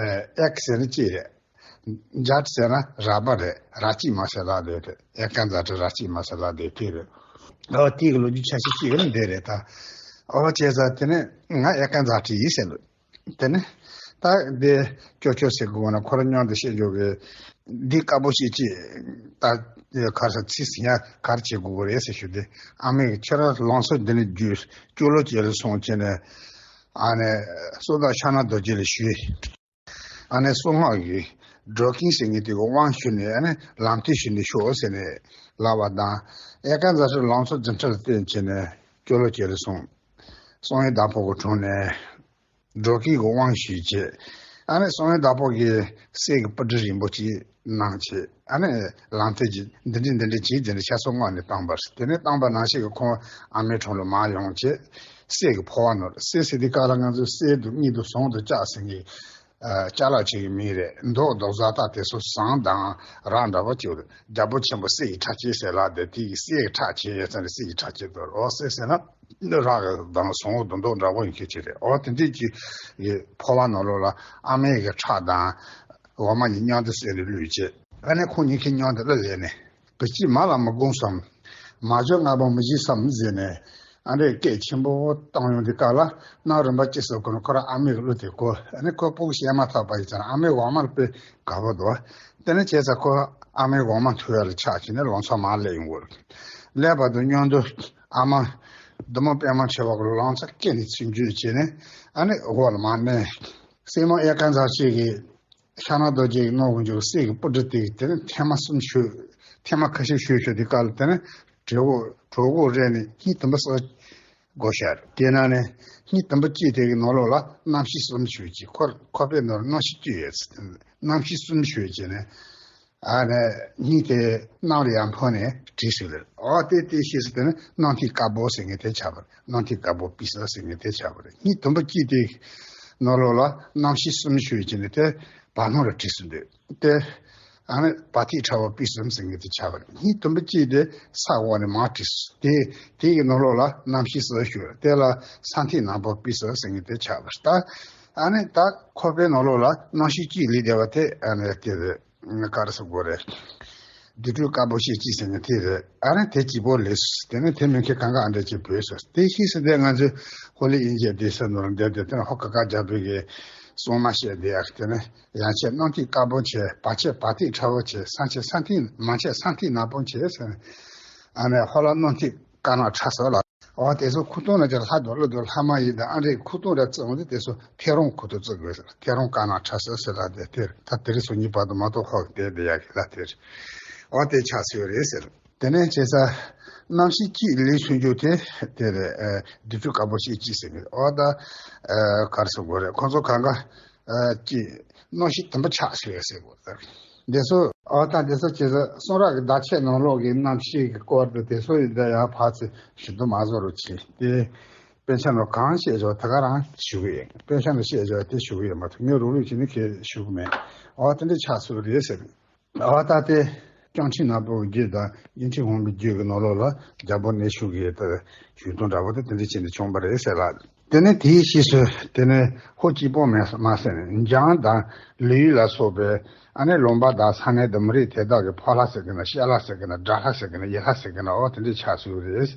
ཨེག་ཟེར་ན་ཅི་རེད། མཛའ་ཟེར་ན་ར་བ་རེད། ར་གཅིག་མ་ཟེར་ལབ་བསྡད་རེད། དབྱར་ཁ་མཛའ་བྲལ་ར་གཅིག་མ་ཟེར་ལབ་བསྡད་དེ་རེད། ཨོ་དེ་གི་ལོ་རྒྱུས་ཆ་ཤས་ཤིག་ནི་འདི་རེད་ད། ཨོ་བྱས་ཙང་དེ་ནས་ང་དབྱར་ཁ་མཛའ་བྲལ་ཡིན་ཟེར་ལོ། དེ་ནས་ད་འདི་ཅོ་ཅོ་ཟེར་དགོས་ན་ཁོ་རང་མཉམ་དུ་བཤད་རྒྱུ་གི་འདི་དཀར་པོ་ཞེ་གཅིག་ད་གར་ས་ཚིག་ཟིན་ཡ་གར་བྱེད་དགོས་གི་རེད་ཟེར་ཞུ་དེ། ཨ་མས་ཁྱེད་རང་ལང་ཚོ་འདི་ནས་བརྒྱུད་ཅོ་ལོ་ཅེ་ལ་སོང་བྱས་ནས། ཨ་ནས་སོ་ད་ཤ་ན་རྡོ་རྗེ་ལ་ཞུས། ཨ་ནི་གསང་སྔགས་ཀྱི་སྒྲོལ་གིང་ཟེར་མཁན་དེ་གི་དབང་ཞུས་ནས། ཨ་ནི་ལམ་སྟོན་ཞུས་ནས་ཤོག་ཟེར་ནས་ལབ་པ་དང་། དབྱར་ཁ་མཛའ་བྲལ་ལང་ཚོ་འཛིན་གྲྭ་ལ་བསྟན་བྱས་ནས་ཅོ་ལོ་ཅེ་ལ་སོང་། གསང་བའི་བདག་པོ་གི་དྲུང་ནས་སྒྲོལ་གིང་གི་དབང་ཞུས་བྱས། ཨ་ནི་གསང་བའི་བདག་པོ་གིས་གསེར་གྱི་སྤུ་གྲི་རིང་པོ་ཅིག་གནང་བྱས། ཨ་ནི་ལམ་སྟོན་གྱིས་འདི་འདྲ་འདི་འདྲ་བྱས་ཟེར་ནས་ཆ་ཚང་སྔོན་ནས་བཏང་པ་རེད། དེ་ནས་བཏང་པ་ནང་བཞིན་གྱི་ཁོང་ཨ་མའི་དྲུང་ལ་མར་ཡོང་བྱས། གསེར་གྱི་ཕོར་པ་ནང་ལ། གསེར་ཟེར་དུས་སྐབས་ལ་ང་ཚོས་གསེར་དང་དངུལ་དང་ཟངས་དང་ལྕགས་ཟེར་མཁན། ཨ། ཅ་ལག་ཅིག་གི་མིང་རེད། མདོག་མདོག་བཟོ་ལྟ་དེ་ཚོ་ཟངས་དང་རག་འདྲ་པོ་ཅིག་རེད། རྒྱལ་པོ་ཆེན་པོ་གསེར་གྱི་ཁྲག་ཁྱེར་ཟེར་ལབ་དེ། དེ་གི་གསེར་གྱི་ཁྲག་ཁྱེར་ཡོད་ཙང་ནས་གསེར་གྱི་ཁྲག་ཁྱེར་དུ་རོ། གསེར་ཟེར་ན་འདི་རག་གི་དང་ཟངས་དང་མདོག་འདྲ་པོ་ཡིན་མཁན་ཅིག་རེད། འོ་དེ་འདྲས་ཀྱི་ཕོར་པ་ནང་ལོགས་ལ་ཨ་མའི་གི་ཁྲག་དང་འོ་མ་གཉིས་མཉམ་དུ་བསྲེས་ནས་བླུགས་བྱས། ཨ་ནི་ཁོང་གཉིས་ཀྱིས་མཉམ་དུ་གླུ་ལེན་ནས། བུ་གཅིག་མ་ལ་མི་དགོངས་སམ། མ་བྱོན་ལྔ་པོ་མི་བཞེས་སམ་ཟེར་ནས། ཨ་ནི་སྐད་ཆེན་པོ་བཏང་ཡོང་དུས་སྐབས་ལ། གནའ་རིམ་པ་སྤྱི་སོགས་ཀུན་ཁོ་རང་ཨ་མའི་གླུ་དེ་གོ། ཨ་ནི་ཁོ་སྤུ་གུ་བཤད་མ་ཐག་པ་ཡིན་ཙང་ཨ་མའི་འོག་མ་ལ་དཔེ་དགའ་པོ་འདུག་དེ་ནས་བྱས་ཙང་ཁོ་ཨ་མའི་འོག་མ་འཐུ་ཡ་ལ་ཆགས་བྱས་ནས་ལང་ཚོ་མར་སླེབས་ཡོང་གི་རེད། སླེབས་པ་དང་མཉམ་དུ་ཨ་མ་བདུད་མོ་པད་མ་མཆེ་བ་གི་ལང་ཚོ་སྐེ་ནས་ཚུར་འཇུས་བྱས་ནས། ཨ་ནི་འོག་ལ་མར་མནན། གསེར་མོ་དབྱར་ཁ་མཛའ་བྲལ་གྱིས་ཤ་ན་རྡོ་རྗེ་གིས་གནང་དགོས་རྒྱུ་གསེར་གྱི་སྤུ་གྲི་དེ་གི་དེ་ནི་ཐེངས་མ་གསུམ་གཞུས། ཐེངས་མ་ཁ་ཤས་གཞུས་གཞུས་དུས་སྐབས་ལ་དེ་ནི་གྲོད་ཁོག་གྲོད་ཁོག་རེག་ནས་སྙིང་དུམ་བུ་གསོ་དགོས་ཤར། དེ་ན་ནི་སྙིང་དུམ་བུ་གཅིག་དེ་གི་ནང་ལོགས་ལ་རྣམ་ཤེས་གསུམ་ཞུགས་ཀྱིས། ཁོ་ཁོག་པའི་ནང་ལ་རྣམ་ཤེས་གཅིག་ཡོད་ཚེ། རྣམ་ཤེས་གསུམ་ཞུགས་ཀྱིས་ནི། ཨ་ནི་སྙིང་དེ་གནམ་ལ་ཡར་འཕུར་ནས་བྲིས་སོང་ལེ། ཨོ་དེ་དེ་ཤེས་སོང་། དེ་ནི་སྣང་ཐིག་དཀར་པོ་ཟེར་མཁན་དེ་ཆགས་པ་རེད། སྣང་ཐིག་དཀར་པོ་པི་སི་ཟེར་མཁན་དེ་ཆགས་པ་རེད། སྙིང་དུམ་བུ་གཅིག་དེ་ནང་ལོགས་ལ་རྣམ་ཤེས་གསུམ་ཞུགས་ཀྱིས་ནི་དེ་བར་སྣང་ལ་བྲིས་སོང་འདུག་དེ་ཨ་ནི་བར་ཐིག་ཁྲ་བོ་པི་སི་ཟེར་མཁན་དེ་ཆགས་པ་རེད། སྙིང་དུམ་བུ་གཅིག་དེ་ས་འོག་ནས་མར་བྲིས་སོང་། དེ་དེ་གི་ནང་ལོགས་ལ་རྣམ་ཤེས་གསུམ་ཞུགས། དེ་ལ་ས་ཐིག་ནག་པོ་པི་སི་ཟེར་མཁན་དེ་ཆགས་པ་རེད། ད་ཨ་ནི་ད་ཁོག་པའི་ནང་ལོགས་ལ་རྣམ་ཤེས་གཅིག་སླེབས་བསྡད་པ་དེ་ཨ་ནི་དེ་རེད། ག་རེ་ཟེར་དགོས་རེད། བདུད་འདུལ་དཀར་པོ་ཞེ་གཅིག་ཟེར་མཁན་དེ་རེད། ཨ་ནི་དེ་གཅིག་པོ་ལས་སོ། དེ་ནས་དེ་མིན་མཁན་གང་ག་ཨ་འདྲ་ཅིག་བུད་སོང་། དེ་ཤེས་སོང་། དེ་ང་ཚོས་ཧོ་ལི་ཨིན་ཇི་དེ་ས་ནོར་འདེབས་དེ་དེ་ནས་ཧོ་ཀ་ཀ་རྒྱལ་པོའི་གི་སྲུང་མ་བཤད་དེ་ཡག་དེ་ནས་ཡང་ཆེ་སྣང་ཐིག་དཀར་པོ་ཆེ། བར་ཆེ་བར་ཐིག་ཁྲ་བོ་ཆེ། ས་ཆེ་ས་ཐིག་མ་ཆེ་ས་ཐིག་ནག་པོ་ཆེ་ཟེར། ཨ་ནི་ཧོ་ལ་སྣང་ཐིག་དཀར་ནག་ཁྲ་ཟེར་ལ། འོ་དེ་ཚོ་ཁུ་ཐུང་ལ་ཅིག་ལྷ་དང་ཀླུ་དང་ལྷ་མ་ཡིན་དང་ཨ་འདྲས་ཁུ་ཐུང་ར་བརྩི་འོང་དུས། དེ་ཚོ་ཐེ་རོང་ཁུ་ཐུང་བརྩི་དགོས་ཟེར། ཐེ་རོང་དཀར་ནག་ཁྲ་ཟེར་ཟེར་ལ་དེ་དེར་ད་དེ་རིང་སང་ཉིན་བར་དུ་མ་གཏོགས་ཧོག་དེ་དེ་ཡག་གི་ལ་དེར། འོ་དེ་ཆགས་སྲིད་རེད་ཟེར། དེ་ནས་བྱས་ཙང་རྣམ་ཤེས་གཅིག་ལས་སུན་རྒྱུ་དེ་དེ་རེད། ཨ། བདུད་འདུལ་དཀར་པོ་ཞེ་གཅིག་ཟེར་གི། འོ་ད་ཨ་ག་རེ་ཟེར་དགོས་རེད། ཁོང་ཚོ་གང་ག་ཨ་གཅིག་རྣམ་ཤེས་དུམ་བུ་ཆགས་སོང་ཟེར་དགོས་རེད། འདི་ཚོ་ཨོ་ད་འདི་ཚོ་བྱས་ཙང་གསུང་རབ་ཀྱི་བརྡ་ཆད་ནང་ལོགས་ཀྱི་རྣམ་ཤེས་ཀྱི་སྐོར་དུ་དེ་ཚོ་ཡིན་ད་ཡང་ཕར་ཚུར་ཞུ་དུ་མ་བཟོ་རོགས་བྱེད། དེ་དཔེ་ཆ་ནང་གང་བཤད་ཆོག་དེ་ག་རང་ཞུ་གི་ཡིན། དཔེ་ཆ་ནང་བཤད་ཆོག་དེ་ཞུ་གི་ཡོད་མ་གཏོགས་ངས་རོགས་རོགས་བྱེད་ནི་ཁས་ཞུ་གི་མེད། ཨོ་དེ་འདྲ་ཆགས་སོང་རེད་ཟེར། ཨོ་ད་དེ་སྐྱོང་ཆེན་ནག་པོའི་རྒྱུད་དང་དབྱིངས་ཆེན་འོག་མའི་རྒྱུད་ཀྱི་ནང་ལོགས་ལ་རྒྱལ་པོ་གནས་ཞུ་གི་ཡོད། ད་ཞུ་སྟངས་འདྲ་པོ་དེ་དེ་འདྲ་བྱས་ནས་བྱུང་བ་རེད་ཟེར་ལ། དེ་ནས་དེའི་ཕྱིས་སུ་དེ་ནས་ཧོར་གཅིག་པོ་མེད་མ་ཟད་ནས་འཇང་དང་ལི་ཡུལ་ལ་སོགས་པའི་ཨ་ནི་ལུང་པ་དང་ས་གནས་དང་མི་རིགས་དེ་དག་གི་ཕོ་ལྷ་ཟེར་གི་ན་བཤད་ལྷ་ཟེར་གི་ན་དགྲ་ལྷ་ཟེར་གི་ན་ཡེ་ལྷ་ཟེར་གི་ན་འོ་དེ་འདྲས་ཆགས་སོང་རེད།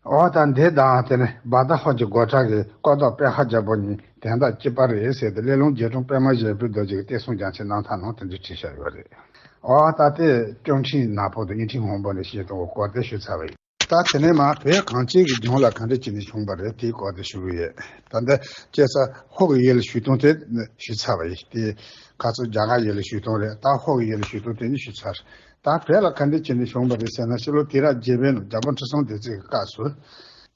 འོ་ད་འདི་དང་དེ་ནི་བཱ་ཏཱ་ཧོར་གྱི་སྒོ་བྲག་གི་སྐོར་ཐོག་པད་ཤག་རྒྱལ་པོ་གཉིས་དན་རྟགས་གཅིག་པ་རེད་ཟེར་ཏེ་སླེ་ལུང་རྗེ་དྲུང་པདྨ་བཞད་པའི་རྡོ་རྗེ་གི་གཏེར་སྲུང་རྒྱ་ཆེན་གནང་ཐང་ནང་དེ་འདྲ་བྲིས་བཞག་ཡོད་རེད། འོ་ད་དེ་སྐྱོ་འཕྲིན་ནག་པོ་དང་དབྱིན་ཕྲེང་སྔོན་པོ་ནས་བཤད་དང་སྐོར་དེ་ཞུས་ཚར་བ་ཡིན། ད་དེ་ནས་མར་བོད་གངས་ཅན་གྱི་ལྗོངས་ལ་ག་འདྲ་བྱས་ནས་བྱུང་བ་རེད་དེའི་སྐོར་དེ་ཞུ་གི་ཡོད། ད་ལྟ་སྐྱེས་ས་ཧོར་གྱི་ཡུལ་ལ་བཞུད་སྟངས་དེ་ཞུས་ཚར་བ་ཡིན། དེ་ཁ་ཚུར་རྒྱ་གར་ཡུལ་ལ་བཞུད་སྟངས་རེད། ད་ཧོར་གྱི་ཡུལ་ལ་བཞུད་སྟངས་དེ་ནི་ཞུས་ཚར། ད་བོད་ལ་ག་འདྲ་བྱས་ནས་བྱུང་བ་རེད་ཟེར་ན། ཕྱི་ལོ་དུས་རབས་བརྒྱད་པའི་ནང་རྒྱལ་པོ་ཁྲི་སྲོང་ལྡེ་བཙན་གྱི་སྐབས་སུ།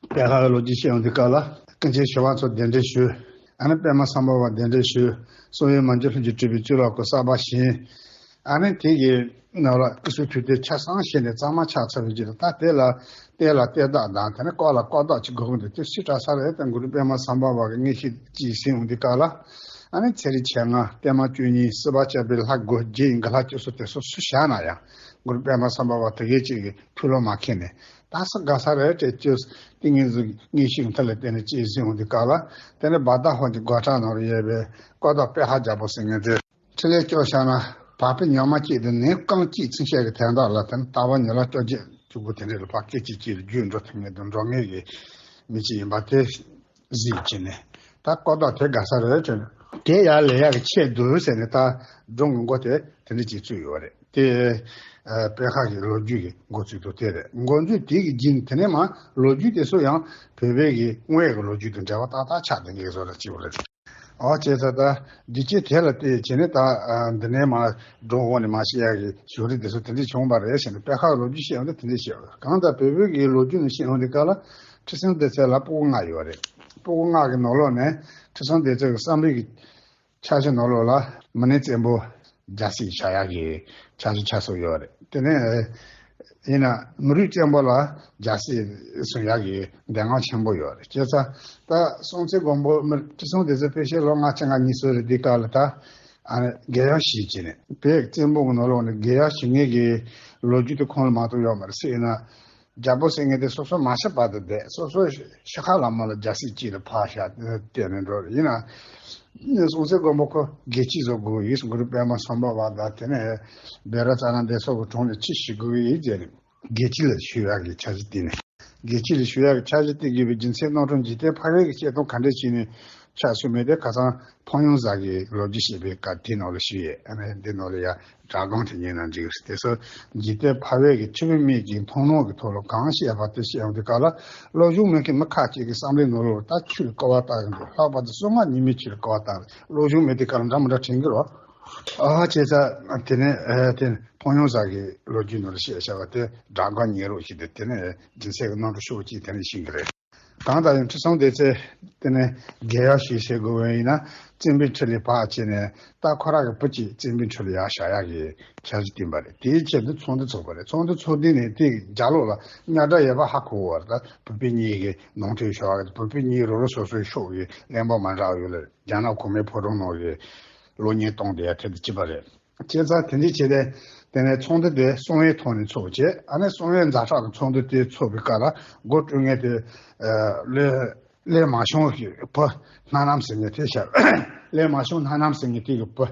པད་ཤག་གི་ལོ་རྒྱུས་བཤད་ཡོང་དུས་སྐབས་ལ་ཀུན་མཁྱེན་ཞི་བ་འཚོ་གདན་འདྲེན་ཞུས། ཨ་ནི་པདྨ་སམ་བྷ་ཝ་གདན་འདྲེན་ཞུས། སྲུང་ཡོན་མ་འཇིགས་ལྷུན་གྱིས་སྤྲུལ་པའི་གཙུག་ལག་སྐུ་གསར་པ་བཞེངས། ཨ་ནི་དེ་གི་ནང་ལ་སྐུ་གསུང་ཐུགས་རྟེན་ཆ་ཚང་བཞེངས་ནས་གཙང་མ་ཆགས་ཚར་བའི་རྗེས་ལ། ད་དེ་ལ་གཏེར་ལ་གཏེར་བདག་དང་དེ་ནས་སྐོར་ལ་སྐོར་བདག་ཅིག་དགོས་ཀྱི་འདུག་དེ་སུ་དྲག་ས་རེད་དེ་གུ་རུ་པདྨ་སམ་བྷ་ཝ་གི་མངོན་ཤེས་ཅིག་ཟིན་ཡོང་དུས་སྐབས་ལ། ཨ་ནི་ཚེ་རིང་མཆེད་ལྔ་བརྟན་མ་བཅུ་གཉིས་སྲིད་པ་བཅས་པའི་ལྷ་དགུ་རྗེ་ཡི་དགེ་ལྷ་བཅུ་གསུམ་དེ་ཚོ་སུ་བཞག་ན་ཡང་། གུ་རུ་པདྨ་སམ་བྷ་ཝ་དེ་གའི་གཅིག་གི་ཐུགས་ལ་མ་ཁེལ་ནས། ད་སུ་དགའ་ས་རེད་དྲན་བཅུག་ཏིང་ངེ་འཛིན་མངོན་ཤེས་མཐུ་ལ་བརྟེན་ནས་ཅིག་ཟིན་ཡོང་དུས་སྐབས་ལ། དེ་ནས་བཱ་ཏཱ་ཧོར་གྱི་སྒོ་བྲག་ནང་ལ་ཡོད་པའི་སྐོར་ཐོག་པད་ཤག་རྒྱལ་པོ་ཟེར་མཁན་དེ། ཕྲིན་ལས་སྐྱོར་བཞག་ན་བག་ཕེབས་ཉག་མ་གཅིག་དང་ནན་རྐང་གཅིག་ཚིག་བཤད་ཀྱི་དན་རྟགས་ལ་བརྟེན་ལྟ་བ་ཉིད་ལ་སྐྱོར་བརྗེད་བཅུ་དགུ་དེ་འདྲ་ལ་ཕར་སྐད་ཅིག་གཅིག་ལ་རྒྱུད་འགྲོ་ཐུབ་མཁན་དང་འགྲོ་མཁན་གྱི་མི་གཅིག་ཡིན་པ་དེ་གཟིགས་བྱས་ནས། ད་སྐོར་ཐོག་དེ་དགའ་ས་རེད་དྲན། དེ་ཡར་ལས་ཡག་གི་ཆེད་དུ་ཟེར་ནས་ད་སྒྲུང་གི་མགོ་དེ་དེ་འདྲ་ཅིག་བཙུགས་ཡོད་རེད་དེ། ཨ། པད་ཤག་གི་ལོ་རྒྱུས་ཀྱི་མགོ་ཚུགས་དུས་དེ་རེད། མགོ་མཇུག་དེ་གི་རྗེས་དེ་ནས་མར་ལོ་རྒྱུས་དེ་ཚོ་ཡང་བོད་པའི་གི་དངོས་ཡོད་ཀྱི་ལོ་རྒྱུས་དང་འབྲེལ་བ་ཏག་ཏག་ཆགས་བསྡད་མཁན་བཟོ་འདྲ་ཅིག་རེད། ཨོ་བྱས་ཙང་ད་འདི་ཅི་དེ་ལ་བལྟས་བྱས་ནས་ད། ཨ། འདི་ནས་མར་སྒྲུང་འོག་ནས་མར་བཤད་ཡག་གི་བྱུང་རིམ་དེ་ཚོ་དེ་འདྲས་བྱུང་བ་རེད་ཟེར་ནས་པད་ཤག་ལོ་རྒྱུས་བཤད་ཡོང་དུས་དེ་འདྲས་བཤད་ཡོད། གང་ལྟར་བོད་བོད་ཀྱི་ལོ་རྒྱུས་ནས་བཤད་ཡོང་དུས་སྐབས་ལ་ཁྲི་སྲོང་ལྡེ་བཙན་ལ་སྤུ་གུ་ལྔ་ཡོད་རེད། སྤུ་གུ་ལྔ་གི་ནང་ལོགས་ནས་ཁྲི་སྲོང་ལྡེ་བཙན་གྱི་བསམ་པའི་གི་འཆར་གཞི་ནང་ལོགས་ལ་མི་ནི་བཙན་པོ་རྒྱལ་སྲིད་བྱ་ཡག་གི་འཆར་གཞི་ཆགས་སྲོལ་ཡོད་རེད། དེ་ནས་ཡིན་ན་མི་རིགས་བཙན་པོ་ལ་རྒྱལ་སྲིད་བཟུང་ཡག་གི་འདོད་རྔམ་ཆེན་པོ་ཡོད་རེད། བྱས་ཙང་ད་སྲོང་བཙན་སྒམ་པོ་མི་ཁྲི་སྲོང་ལྡེ་བཙན་ཕལ་ཆེར་ལོ་ལྔ་བཅུ་ང་གཉིས་ཙམ་རེད། འདི་སྐབས་ལ་ད་ཨ་ནི་རྒྱལ་ཡག་བཞེས་བྱས་ནས་བོད་བཙན་པོ་གི་ནང་ལོགས་ནས་རྒྱལ་ཡག་བཞེས་མཁན་གྱི་ལོ་རྒྱུས་དེ་ཁོང་ལ་མ་གཏོགས་ཡོད་མ་རེད། སྲིད་ཡིན་ན། རྒྱལ་པོ་ཟེར་མཁན་དེ་སོ་སོ་མ་ཤི་བར་དུ་བསྡད། སོ་སོ་ཤི་ཁ་ལ་མ་ལ་རྒྱལ་སྲིད་སྤྱི་ལ་ཕར་བཞག་བསྡད་ནས་འགྲོ་རེད། ཡིན་ན་སྲོང་བཙན་སྒམ་པོ་ཁོ་རྒྱལ་སྤྱི་བཟོ་དགོས་ཡིན། གུ་རུ་པདྨ་སམ་བྷ་ཝ་དང་དེ་ནས་བེ་ར་ཙ་ན་འདི་ཚོ་གི་དྲུང་ནས་ཅི་ཞུ་དགོས་ཡིན་ཟེར་ནས་རྒྱལ་སྤྱི་ལ་ཞུ་ཡག་གི་འཆར་གཞི་བཏིང་ནས། རྒྱལ་སྤྱི་ལ་ཞུ་ཡག་གི་འཆར་གཞི་བཏིང་དགོས་པའི་རྒྱུ་མཚན་རྣམ་གྲངས་འཇིག་རྟེན་ཕ་བོད་ཀྱི་བཤད་སྟངས་ག་འདྲས་བྱས་ནས་ཆགས་སོང་མེད་དེ། ཁ་སང་ཕང་ཡོན་ཟ་གི་ལོ་རྒྱུས་བཤད་པའི་སྐབས་དེའི་ནང་ལ་ཞུས་ཡོད། ཨ་ནི་འདི་ནང་ལ་ཡ། སྒྲ་སྒམ་དེ་ཉན་ན་འགྲིག་རེད། དེ་ཚོ་འཇིག་རྟེན་ཕ་བོད་ཀྱི་ཁྱིམ་མི་གི་མཐོང་སྣང་གི་ཐོག་ལ་གང་བཤད་པ་དེ་བཤད་ཡོང་དུས་སྐབས་ལ། སློབ་སྦྱོང་མེད་མཁན་མི་ཁ་ཅིག་གི་བསམ་བློའི་ནང་ལོགས་ད་ཆོས་ལ་སྐུར་བ་བཏང་གི་འདུག་ལྷག་པར་དུ་སོ་ལྔ་ཉི་མའི་ཆོས་ལ་སྐུར་བ་བཏང་། སློབ་སྦྱོང་མེད་དུས་སྐབས་ལ་འདྲ་མི་འདྲ་དྲན་གི་རོ། ཨ་བྱས་ཙང་དེ་ནས་ཨ་དེ་ཕང་ཡོན་ཟ་གི་ལོ་རྒྱུས་ནང་ལ་བཤད་བྱ་བ་དེ་སྒྲ་སྒམ་ཉན་རོགས་ཞེས་ཏེ། དེ་ནས་རྒྱུ་མཚན་གྱི་རྣམ་གྲངས་ཤོག་གཅིག་དེ་ནས་ཤེས་ཀྱི་རེད། གང་ལྟར་ཡང་ཁྲི་སྲོང་ལྡེ་བཙན་དེ་ནས་རྒྱལ་ཡག་ཞུས་ཟེར་དགོས་པ་ཡིན་ན། བཙན་པོའི་ཁྲི་ལས་ཕར་བྱས་ནས་ད་ཁོ་རང་གི་བུ་གཅིག་བཙན་པོའི་ཁྲི་ལ་ཡར་བཞག་ཡག་གི་འཆར་གཞི་བཏིང་པ་རེད། དེའི་ཆེད་དུ་ཚོགས་འདུ་ཚོགས་པ་རེད། ཚོགས་འདུ་ཚོགས་དུས་ནས་དེ་རྒྱ་ལོག་ལ་གཉའ་སྒྲ་ཡོད་པ་ཧ་གོ་བ་རེད། ད་བོད་པའི་གཉིས་ཀྱི་ནང་ཁྲོལ་ཤོར་བ་རེད། བོད་པའི་གཉིས་རོ་རོ་སོ་སོའི་ཕྱོགས་ཀྱི་བློན་པོ་མ་འདྲ་བ་ཡོད་ལ། རྒྱ་ནག་གོང་མའི་ཕོ་བྲང་ནང་གི་གློག་བརྙན་གཏོང་བསྡད་ཡ་དེ་དང་གཅིག་པ་རེད། བྱས་ཙང་དེ་འདྲ་བྱས་ཏེ། དེ་ནས་ཚོགས་འདུ་དེ་གསང་བའི་ཐོག་ནས་ཚོགས་བྱས། ཨ་ནི་གསང་བའི་ཛ་དྲག་གི་ཚོགས་འདུ་དེ་ཚོགས་པའི་སྐབས་ལ་འགོ་ཁྲིད་མཁན་དེ། ཨ། ཀླད་ཀླད་མ་ཤོང་གི་བུ་སྣ་ནམ་ཟེར་མཁན་དེ་བཞག་ཀླད་མ་ཤོང་སྣ་ནམ་ཟེར་མཁན་དེ་གི་བུ་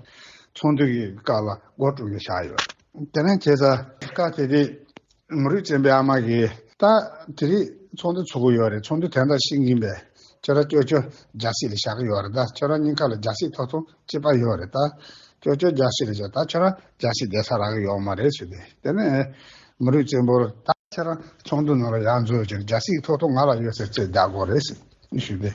ཚོགས་འདུ་གི་སྐབས་ལ་འགོ་ཁྲིད་མཁན་བཞག་ཡོད། དེ་ནས་བྱས་ཙང་སྐབས་དེ་དུས། མི་རིགས་བཙན་པོའི་ཨ་མ་གིས། ད་དེ་རིང་ཚོགས་འདུ་ཚོགས་ཀྱི་ཡོད་རེད། ཚོགས་འདུ་དོན་དག་ཤེས་ཀྱིན་པས། ཁྱོད་རང་ཅོ་ཅོ་རྒྱལ་སྲིད་ལ་བཞག་གི་ཡོད་རེད། ད་ཁྱོད་རང་གཉིས་ཀ་ལ་རྒྱལ་སྲིད་ཐོབ་ཐང་གཅིག་པ་ཡོད་རེད། ད་ཅོ་ཅོ་རྒྱལ་སྲིད་ལ་བཞག་ད་ཁྱོད་རང་རྒྱལ་སྲིད་བསྡད་ས་རག་གི་ཡོད་མ་རེད་ཟེར་ཏེ། དེ་ནས་མི་རིགས་བཙན་པོར། ད་ཁྱོད་རང་ཚོགས་འདུ་ནང་ལ་ཡར་འཛུལ་བྱས་རྒྱལ་སྲིད་ཐོབ་ཐང་ང་ལ་ཡོད་ཟེར་ཅིག་རྒྱག་དགོས་རེད་ཟེར་ཞུས་ཏེ།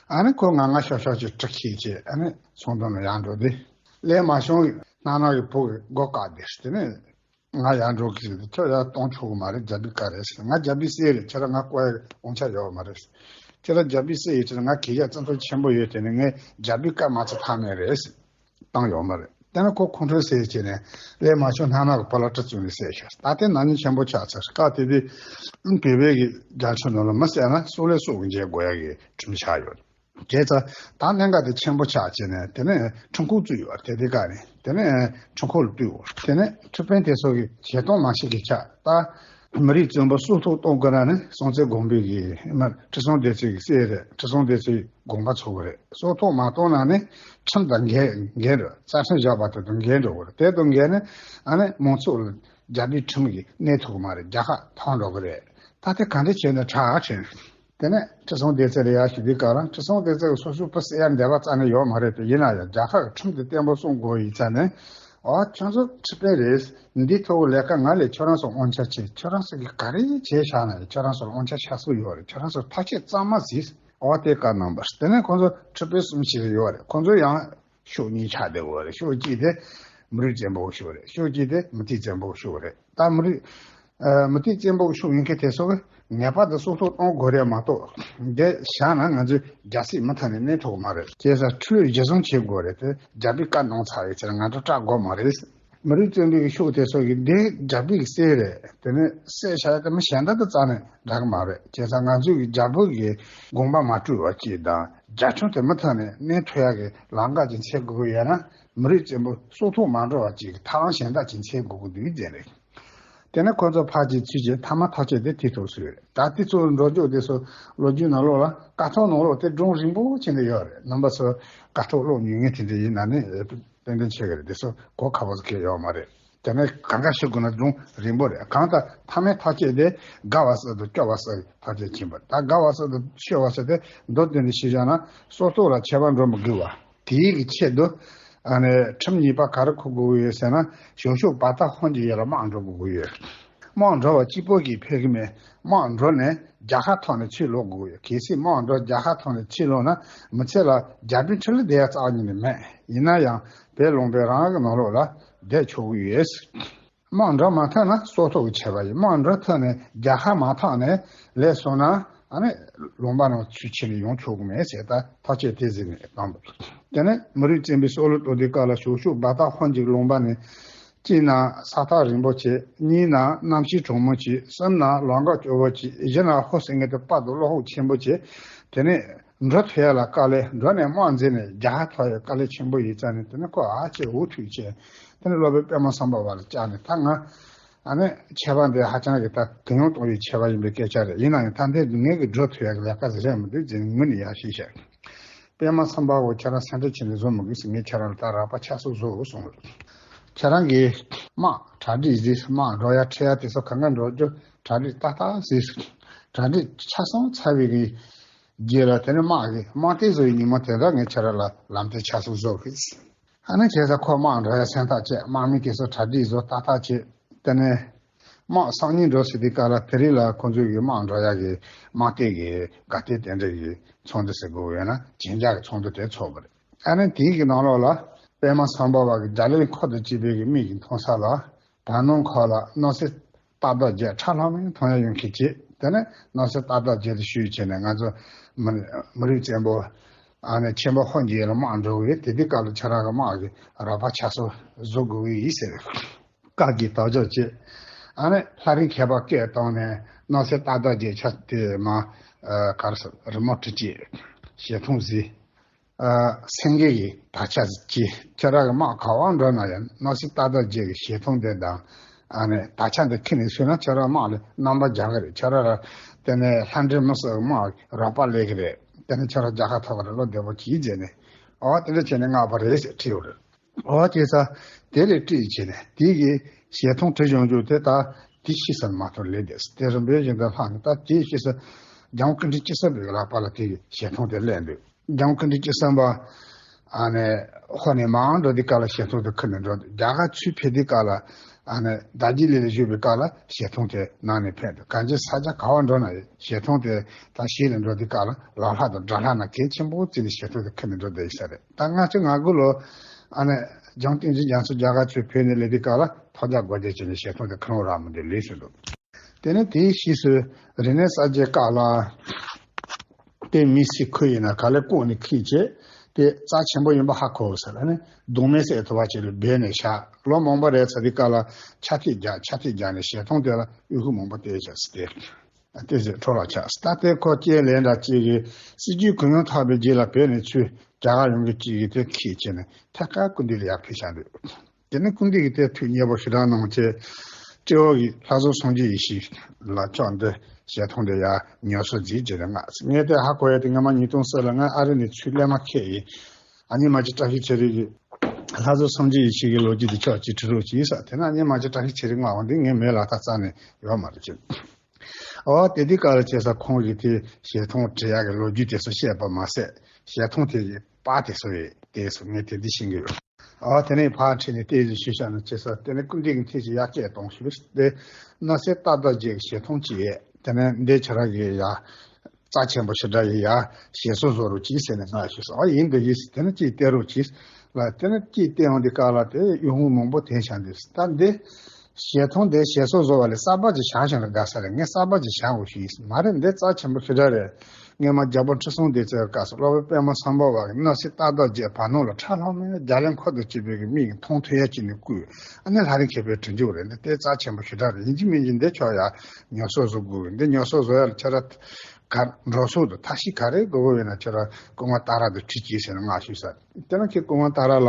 ཨ་ནི་ཁོ་ང་ང་ཤོག་ཤོག་ཅིག་ཁྲི་འཁྱེར་བྱས། ཨ་ནི་ཚོགས་འདུ་ནང་ཡར་འགྲོ་དུས། ཀླད་མ་ཤོང་སྣ་ནམ་གི་བུ་གི་མགོ་བཀག་སྟེ། དེ་ནས། ང་ཡར་འགྲོ་གི་ཟེར་ཏེ། ཁྱོད་ཡར་གཏོང་ཆོག་གི་མ་རེད། རྒྱལ་པོའི་བཀའ་རེད་ཟེར། ང་རྒྱལ་པོའི་སྲས་རེད། ཁྱོད་རང་ང་བསྐོ་ཡག་དབང་ཆ་ཡོད་མ་རེད། ཁྱོད་རང་རྒྱལ་པོའི་སྲས་ཡིན་ཙང་ང་གུས་ཞབས་བརྩི་མཐོང་ཆེན་པོ་ཡོད། དེ་ནས་ངས་རྒྱལ་པོའི་བཀའ་མ་བརྩི་ཐབས་མེད་རེད་ཟེར། བཏང་ཡོད་མ་རེད། དེ་ནས་ཁོ་ཁོང་ཁྲོའི་སེལ་བྱས་ནས་ཀླད་མ་ཤོང་སྣ་ནམ་གི་བུ་ལ་གྲི་བཙུགས་ནས་བསད་ཤག་ད་དེ་ནག་ཉེས་ཆེན་པོ་ཆགས་ཚར། སྐབས་དེ་དུས་བོད་པའི་གི་རྒྱལ་ཕྲན་ནང་ལ་མི་བསད་ན་སྲོག་ལས་སྲོག་གི་འཇལ་དགོས་ཡག་གི་ཁྲིམས་ཆགས་ཡོད། བྱས་ཙང་ད་གནད་འགག་དེ་ཆེན་པོ་ཆགས་བྱས་ནས། དེ་ནས་ཁྲིམས་ཁང་བཙུགས་ཡོད། དེ་དེ་ག་ནས་དེ་ནས་ཁྲིམས་ཁང་ལ་བཏུད་ཡོད། དེ་ནས་ཁྲི་དཔོན་དེ་ཚོ་གི་བྱེད་སྟངས་མ་ཤེས་ཀྱི་ཆགས། ད་མི་རིགས་བཙན་པོ་སྲོག་ཐོག་གཏོང་དགོས་ན་ནི་སྲོང་བཙན་སྒམ་པོའི་གི་མ་ཁྲི་སྲོང་ལྡེ་བཙན་གྱི་སྲས་རེད། ཁྲི་སྲོང་ལྡེ་བཙན་གྱི་དགོངས་པ་ཚོལ་དགོས་རེད། སྲོག་ཐོག་མ་གཏོང་ན་ནི་ཁྲིམས་དང་འགལ་འགལ་འགྲོ། རྩ་ཁྲིམས་བཞག་པ་དེ་དང་འགལ་འགྲོ་གི་རེད། དེ་དང་འགལ་ན་ཨ་ནི་མང་ཚོགས་ལ། རྒྱལ་པོའི་ཁྲིམས་ཀྱིས་གནས་ཐུབ་ཀྱི་མ་རེད། རྒྱལ་ཁ་ཐོར་འགྲོ་གི་རེད། ད་དེ་ག་འདྲ་བྱས་ནས་དྲག་ཆེ། དེ་ནས་ཁྲི་སྲོང་ལྡེ་བཙན་ལ་ཡར་ཞུ་དུས་སྐབས་ལ་ཁྲི་སྲོང་ལྡེ་བཙན་གྱི་སོ་སོའི་བུ་བསད་ཡ་འདོད་པ་རྩ་ནས་ཡོད་མ་རེད་དེ། ཡིན་ན་ཡང་རྒྱལ་ཁབ་ཀྱི་ཁྲིམས་དེ་བརྟན་པོ་སྲུང་དགོས་ཡིན་ཙང་ནས། ཨོ་ཁྱོད་ཚོ་ཁྲི་དཔོན་རེད། འདིའི་ཐོག་གི་ལས་ཀ་ང་ལས་ཁྱོད་རང་ཚོ་དབང་ཆ་ཆེ། ཁྱོད་རང་ཚོ་གིས་ག་རེ་བྱས་བཞག་ན་ཡང་ཁྱོད་རང་ཚོར་དབང་ཆ་ཆགས་སྲོལ་ཡོད་རེད། ཁྱོད་རང་ཚོར་ཐག་གཅོད་གཙང་མ་གཟིགས། ཨོ་དེ་བཀའ་གནང་བ་རེད། དེ་ནས་ཁོང་ཚོ་ཁྲི་དཔོན་གསུམ་ཞིག་ཡོད་རེད། ཁོང་ཚོ་ཡང་ཕྱོགས་གཉིས་ཆགས་བསྡད་ཡོད་རེད། ཕྱོགས་གཅིག་དེ་མི་རིགས་བཙན་པོའི་ཕྱོགས་རེད། ཕྱོགས་གཅིག་དེ་མུ་སྟེགས་བཙན་པོའི་ཕྱོགས་རེད། ད་མི་རིགས་ཨ་མུ་སྟེགས་བཙན་པོའི་ཕྱོགས་ཡིན་མཁན་དེ་ཚོ་གིས་ངེས་པར་དུ་སྲོག་ཐོག་གཏོང་དགོས་རེད་མ་གཏོགས། འདི་བཞག་ན་ང་ཚོས་རྒྱལ་སྲིད་མུ་མཐུད་ནས་གནས་ཐུབ་ཀྱི་མ་རེད། བྱས་ཙང་ཁྲིམས་ལུགས་གཞི་བཟུང་བྱེད་དགོས་རེད་དེ། རྒྱལ་པོས་བཀའ་གནང་ཚར་ཡོད་ཙང་ང་ཚོ་སྐྲག་དགོས་མ་རེད། མི་རིགས་བཙན་པོའི་ཕྱོགས་དེ་ཚོ་གིས་འདི་རྒྱལ་པོའི་སྲས་རེད། དེ་ནས་སྲས་བཞག་ཡ་དེ་མི་གཞན་དག་དང་རྩ་ནས་འདྲ་གི་མ་རེད། བྱས་ཙང་ང་ཚོས་རྒྱལ་པོ་གི་དགོངས་པ་མ་སྤྲོད་པ་ཅིག་དང་། རྒྱལ་ཁྲིམས་དེ་མུ་མཐུད་ནས་གནས་ཐུབ་ཡ་གི་ལམ་ཁ་ཅིག་འཚོལ་དགོས་ཀྱི་ཡོད་ན། མི་རིགས་བཙན་པོ་སྲོག་ཐོག་མ་འགྲོ་བ་ཅིག་གི་ཐབས་ལམ་གཞན་དག་ཅིག་འཚོལ་དགོས་ཀྱི་འདུག་ཟེར་རེད། དེ་ནས་ཁོ་ཚོ་ཕར་ཅིག་ཚུར་ཅིག་མཐའ་མ་ཐག་གཅོད་དེ་དེ་ཐོག་སུ་རེད། ད་དེ་ཚོ་འགྲོ་རྒྱུ་དེ་ཚོ་ལོ་རྒྱུས་ནང་ལོགས་ལ་ཀཿཐོག་ནང་ལོགས་དེ་སྒྲུང་རིང་པོ་ཅིག་འདི་ཡོད་རེད། རྣམ་པ་ཚོ་ཀཿཐོག་ཀློག་མྱོང་མཁན་དེ་འདྲ་ཡིན་ན་ནི་ཏན་ཏན་ཆེ་གི་རེད། དེ་ཚོ་གོ་ཁག་པོ་ཟིག་གང་ཡང་ཡོད་མ་རེད། དེ་ནས་གང་ག་ཞུ་དགོས་ན་སྒྲུང་རིང་པོ་རེད། གང་ལྟར་མཐའ་མའི་ཐག་གཅོད་དེ་དགའ་བ་སྲིད་དུ་སྐྱོ་བ་སྲིད་ཀྱི་ཐག་གཅོད་ཕྱིན་པ། ད་དགའ་བ་སྲིད་དུ་སྐྱོ་བ་སྲིད་དེ་མདོར་བསྡུས་ནས་ཞུས་བཞག་ན། སྲོག་ཐོག་ལ་ཆད་པ་འགྲོ་མི་དགོས་པ། དེའི་གི་ཆེད་དུ་ཨ་ནི་ཁྲིམས་གཉིས་པ་ག་རེ་འཁུར་དགོས་ཀྱི་ཡོད་ཟེར་ན། ཞང་ཞུང་བར་ཐག་ཧོན་གྱི་ཡུལ་ལ་དམག་འགྲོ་དགོས་ཀྱི་ཡོད། དམག་འགྲོ་བ་གཅིག་པོ་གིས་ཕན་གྱི་མེད། དམག་འགྲོ་ནས་རྒྱལ་ཁ་ཐོག་ནས་ཕྱིར་ལོག་དགོས་ཀྱི་ཡོད། གལ་སྲིད་དམག་འགྲོ་རྒྱལ་ཁ་ཐོག་ནས་ཕྱིར་ལོག་ན། མི་ཚེ་ལ་རྒྱལ་པོའི་ཁྲི་ལ་བསྡད་ཡ་རྩ་བ་ཉིད་ནས་མེད། ཡིན་ན་ཡང་བོད་ལུང་པའི་རང་དབང་གི་ནང་ལོགས་ལ་བསྡད་ཆོག་གི་ཡོད། དམག་འགྲོ་མ་ཐུབ་ན་སྲོག་ཐོག་གི་ཆད་པ་ཡིན། དམག་འགྲོ་ཐུབ་ནས་རྒྱལ་ཁ་མ་ཐོག་ནས་ལས་སོང་ན། ཨ་ནི་ལུང་པ་ནང་ཚུར་ཕྱིར་ནས་ཡོང་ཆོག་གི་མེད་ཟེར། ད་ཐག་གཅོད་དེ་ཟིན་ནས་བཏང་འདུག་དེ་ནས་མི་རིགས་བཙན་པོའི་སྲོག་ལ་གཏོགས་དུས་སྐབས་ལ་ཞང་ཞུང་བར་ཐག་ཧོན་གྱི་ལུང་པ་ནས། གཅིག་ན་ས་ཐག་རིང་པོ་བྱས། གཉིས་ན་གནམ་གཤིས་གྲང་མོ་བྱས། གསུམ་ན་ལམ་ཁ་སྐྱོ་པོ་བྱས། བཞི་ན་ཧོ་ཟེར་མཁན་དེ་དཔའ་དང་བློ་ཁོག་ཆེན་པོ་བྱས། དེ་ནས་འགྲོ་ཐུབ་ཡ་ལ་དཀའ་ལས། འགྲོ་ནས་དམག་འཛིང་ནས་རྒྱལ་ཁ་ཐོབ་ཡ་དཀའ་ལས་ཆེན་པོ་ཡིན་ཙང་ནས། དེ་ནས་ཁོ་ཨ་ཅེ་འུ་ཐུག་བྱས། དེ་ནས་སློབ་དཔོན་པདྨ་སམ་བྷ་བ་ལ་བཅར་ནས། ད་ང་ཨ་ནི་ཆད་པ་འདི་ཧ་ཅང་གི་ད་གུ་ཡངས་གཏོང་བའི་ཆད་པ་ཡིན་པའི་སྐད་ཆ་རེད། ཡིན་ན་ཡང་ད་འདི་ངས་གི་འགྲོ་ཐུབ་ཡ་གི་ལས་ཀ་ཟེར་ཡ་མི་འདུག་ཟེར་ངུ་ནས་ཡར་ཞུས་བཞག་པདྨ་སམ་བྷ་བ། ཁྱེད་རང་སེམས་ཁྲལ་བྱས་ནས་བཟོ་མི་དགོས་ཟེར། ངས་ཁྱེད་རང་ལ་ད་རགས་པ་ཆགས་སུ་བཟོ་གསུངས། ཁྱེད་རང་གིས་དམག་གྲ་སྒྲིག་གཟིགས། དམག་འགྲོ་ཡ་ཁྲིད་ཡ་དེ་ཚོ་གང་ག་འགྲོ་རྒྱུ་གྲ་སྒྲིག་ཏག་ཏག་གཟིགས། གྲ་སྒྲིག་ཆ་ཚང་ཚར་བའི་གི་རྗེས་ལ། དེ་ནས་དམག་གི་དམག་དེ་བཟོ་ཡི་ཉིན་མོ་དེ་འདྲ་ངས་ཁྱེད་རང་ལ་ལམ་སྟོན་ཆགས་སུ་བཟོ་གི། ཨ་ནི་བྱས་ཙང་ཁོ་དམག་འགྲོ་ཡ་སེམས་ཐག་བཅད། དམག་མི་དེ་ཚོ་གྲ་སྒྲིག་བཟོ་ཏག་ཏག་བྱས། དེ་ནས་དམག་སང་ཉིན་འགྲོ་ཟེར་དུས་སྐབས་ལ། དེ་རིང་ལ་ཁོང་ཚོའི་གི་དམག་འགྲོ་ཡ་གི་དམག་སྟོད་ཀྱི་ག་སྟོད་དེ་འདྲ་གི་ཚོགས་འདུ་ཟེར་དགོས་ཡོད་ན། གན་རྒྱ་གི་ཚོགས་འདུ་དེ་ཚོགས་པ་རེད། ཨ་ནི་དེའི་གི་ནང་ལོགས་ལ་པདྨ་སམ་བྷ་བ་གི་རྒྱ་གླིང་འཁོར་དང་བཅས་པའི་གི་མི་གི་མཐོང་ས་ལ། བར་སྣང་ཁོག་ལ་སྣང་སྲིད་རྟ་བདག་བརྒྱད་ཁྲ་ལྷམ་མེ་མཐོང་ཡ་ཡོང་མཁན་བྱས། དེ་ནས་སྣང་སྲིད་རྟ་བདག་བརྒྱད་དེ་ཞུས་བྱས་ནས། ང་ཚོ་མི་མི་རིགས་བཙན་པོ་ཨ་ནི་ཆེན་པོ་ཧོན་གྱི་ཡུལ་ལ་དམག་འགྲོ་གི་ཡོད། དེ་དུས་སྐབས་ལ་ཁྱེད་རང་གི་དམག་གི་རོགས་པ་ཆགས་སུ་བཟོ་དགོས་ཀྱི་ཡིན་ཟེར། བཀའ་བརྒྱུད་དོགས་གཅོད་བྱས། ཨ་ནི་ལྷ་རིང་ཁྱད་པར་སྐད་བཏང་ནས་སྣང་སྲིད་རྟ་བདག་བརྒྱད་ཆ་དེ་མ་ཨ་ག་རེ་ཟེར། རི་མོ་བྲིས་བྱས་ཞལ་མཐོང་གཟིགས། ཨ་སེང་གེ་གི་དར་ཆ་གཅིག་ཁྱེད་རང་གི་དམག་ག་པར་འགྲོ་ན་ཡང་སྣང་སྲིད་རྟ་བདག་བརྒྱད་ཀྱི་ཞལ་མཐོང་དེ་དང་། ཨ་ནི་དར་ཆ་འདི་ཁྱེར་ནས་སོང་ན་ཁྱེད་རང་དམག་ལ་རྣམ་པ་རྒྱག་གི་རེད། ཁྱེད་རང་ལ་དེ་ནས་ལྷ་འདྲེ་མི་གསོད་དམག་རོགས་པ་སླེབས་ཀྱི་རེད། དེ་ནས་ཁྱེད་རང་རྒྱལ་ཁ་ཐོབ་ཀྱི་རེད། བློ་བདེ་པོ་གྱིས་བྱས་ནས། ཨོ་དེ་འདྲ་བྱས་ནས་མངགས་པ་རེད་ཟེར་བྲིས་ཡོད་རེད། ཨོ་བྱས་ཙང་དེ་ལས་བྲིས་བྱས་ནས། དེ་གི་ཞལ་མཐོང་བྲིས་ཡོང་རྒྱུ་དེ་ད་དེ་ཤི་སོང་མ་གཏོགས་ལས་འདས། དེ་རིམ་པས་བཞིན་དུ་ལྷག་ནས། ད་དེ་ཤི་སོང་། རྒྱལ་དབང་སྐུ་ཕྲེང་བཅུ་གསུམ་པའི་ལག་པ་ལ་དེ་གི་ཞལ་མཐོང་དེ་སླེབས་འདུག་རྒྱལ་དབང་སྐུ་ཕྲེང་བཅུ་གསུམ་པ་ཨ་ནི་ཧོ་ནས་མར་འགྲོ་དུས་སྐབས་ལ་ཞལ་མཐོང་དེ་ཁུར་ནས་འགྲོ་འདུག་རྒྱ་གར་ཚུར་ཕེབས་དུས་སྐབས་ལ། ཨ་ནི་དར་རྒྱས་གླིང་ལ་བཞུགས་པའི་སྐབས་ལ་ཞལ་མཐོང་དེ་གནང་ནས་ཕེབས་འདུག་གངས་ཅན་ས་ཆ་ག་པར་འགྲོ་ན་ཡང་ཞལ་མཐོང་དེ། ད་གཞིས་ལ་འགྲོ་དུས་སྐབས་ལ་ལམ་ལྷ་དང་དགྲ་ལྷ་རྣམས་གལ་ཆེན་པོ་བརྩིས་ནས་ཞལ་མཐོང་དེ་ཁུར་ནས་འགྲོ་བསྡད་ཡོད་ས་རེད། ད་ལྔ་བཅུ་ང་དགུ་ལོ་ཨ་ནི་རྒྱལ་དབང་བསྟན་འཛིན་རྒྱ་མཚོ་རྒྱ་གར་ཚུར་ཕེབས་ནས་སླེབས་དུས་སྐབས་ལ་ཐོག་རྒྱག་སྒོ་རྒྱག་བྱས་ནས་ཞལ་མཐོང་དེ་ཁུར་རོགས་རག་མི་འདུག་ལུས་སོང་འདུག་དེ་ནས་དེའི་ཕྱིས་སུ་རིག་གནས་གསར་བརྗེ་སྐབས་ལ། དེ་མི་སེར་ཁུལ་ཡིན་ན་ག་ལེར་བཀོག་ནས་འཁྱེར་བྱས། དེ་རྩ་ཆེན་པོ་ཡིན་པ་ཧ་གོ་ས་ལ་ནི་གདོང་མེད་བསད་ཐུབ་པ་ཅིག་ལ་སྦས་ནས་བཞག་ལོ་མང་པོ་རེད་ཚར་དུས་སྐབས་ལ་ཕྱག་ཐེངས་བརྒྱ་ཕྱག་ཐེངས་བརྒྱ་ནས་ཞལ་མཐོང་དེ་ལ་དབུ་སྐུད་མང་པོ་བཏེགས་བཞག་ཟེར་ཏེ། དེ་ཟེར་འཕྲོ་བརླག་ཆགས། ད་ལྟའི་ཁོ་སྐྱེས་ལན་འདྲ་གཅིག་གིས་སྲིད་ཇུས་གུ་ཡངས་འཐབ་པའི་རྗེས་ལ་བོད་ནས་ཚུར་རྒྱ་གར་ཡོང་མཁན་གཅིག་གིས་དེ་འཁྱེར་བྱས་ནས་ཐད་ཀར་སྐུ་མདུན་ལ་ཡར་ཕུལ་བཞག་འདུག་དེ་ནས་སྐུ་མདུན་གྱིས་དེ་ཐུགས་མཉེས་པོ་ཞེ་དྲག་གནང་བྱས། སྤྲེའུ་གིས་ལྷ་རྫོང་སངས་རྒྱས་ཡེ་ཤེས་ལ་ཕྱོགས་འདི་ཞལ་མཐོང་དེ་ཡར་ཉོ་སོ་མཛད་ཅེས་རེ་མངགས། ངས་དེ་ཧ་གོ་ཡ་དེ་སྔ་མ་ཉིས་སྟོང་གསུམ་ལ་ང་ཨ་རི་ནས་ཚུར་སླེབས་མ་ཁད་ཡིན། ཨ་མྱེས་མ་གཅིག་བཀྲ་ཤིས་ཚེ་རིང་གིས་ལྷ་རྫོང་སངས་རྒྱས་ཡེ་ཤེས་ཀྱི་ལོ་རྒྱུས་དེ་ཕྱོགས་གཅིག་བྲིས་རོགས་གྱིས་ཟེར། དེ་ནས་ཨ་མྱེས་མ་གཅིག་བཀྲ་ཤིས་ཚེ་རིང་མངགས་འོང་དུས་ངས་མེད་ལ་ད་རྩ་ནས་ཡོད་མ་རེད་ཅེས། ཨོ་དེ་དུས་སྐབས་ལ་བྱས་ཙང་ཁོང་གིས་དེ་ཞལ་མཐོང་བྲི་ཡག་གི་ལོ་རྒྱུས་དེ་ཚོ་བཤད་པ་མ་ཟད། ཞལ་མཐོང་དེ་ཡི་པར་དེ་ཚོ་ཡི་དེ་ཚོ་ངས་དེ་འདྲ་ཤེས་ཀྱི་ཡོད། ཨོ་དེ་ནས་ཕར་ཁྲིད་ནས་ཏོག་ཙམ་ཞུས་བཞག་ན། བྱས་ཙང་དེ་ནས་སྐུ་མདུན་གྱིས་ཐེངས་ཤིག་ཡར་སྐད་གཏོང་ཞུས་པས། དེ་སྣང་སྲིད་རྟ་བདག་བརྒྱད་ཀྱི་ཞལ་མཐོང་ཅིག་ཡོད། དེ་ནས་འདི་ཁྱེད་རང་གིས་ཡར་རྩ་ཆེན་པོ་ཞེ་དྲག་ཡིན། ཡར་ཞལ་གསོ་བཟོ་རོགས་གྱིས་ཟེར་ནས་ང་ཞུས་སོང་། ཨ་ཡིན་འདི་ཡིན་ཟེར། དེ་ནས་ཅིག་བལྟས་རོགས་གྱིས་ལ། དེ་ནས་ཅིག་བལྟས་ཡོང་དུས་སྐབས་ལ་དེ་གཡོ་འོང་མང་པོ་དེ་བྱུང་འདུག། ད་འདི་ཞལ་མཐོང་དེ་ཞལ་གསོ་བཟོ་བ་ལས་གསར་པ་ཅིག་བཞག་བཞག་ན་དགའ་ས་རེད། ངས་གསར་པ་ཅིག་བཞག་དགོས་ཞུས་ཡིན། མ་རེད། འདི་རྩ་ཆེན་པོ་ཞེ་དྲག་རེད། སྔོན་མ་རྒྱལ་པོ་ཁྲི་སྲོང་ལྡེ་བཙན་སྐབས་སུ་སློབ་དཔོན་པདྨ་སམ་བྷ་ཝ་གིས་སྣང་སྲིད་རྟ་བདག་བརྒྱད་བར་སྣང་ལ་ཁྲ་ལྷམ་མེ་རྒྱ་གླིང་འཁོར་དང་བཅས་པའི་གི་མིག་མཐོང་ཐུབ་ཡ་ཅིག་ནས་བསྐུར། ཨ་ནི་ལྷ་རི་མཁས་པའི་གྲུ་འཇུག་རེད། འདི་དེ་རྩ་ཆེན་པོ་ཞེ་དྲག་རེད། ཡིན་གཅིག་མིན་གཅིག་འདི་ཆོག་ཡ་ཉོ་སོགས་བཟོ་དགོས། འདི་ཉོ་སོགས་བཟོ་ཡ་ལ་ཁྱེད་རང་ག་འགྲོ་སོགས་དང་ཐབས་ཤེས་ག་རེ་དགོས་དགོས་ཡོད་ན་ཁྱེད་རང་སྐུ་ངོ་ཏཱ་ར་དང་ཁྲིད་ཀྱིས་ཟེར་ནས་ང་ཞུས་ས། དེ་ནས་ཁྱེད་སྐུ་ངོ་ཏཱ་ར་ལ་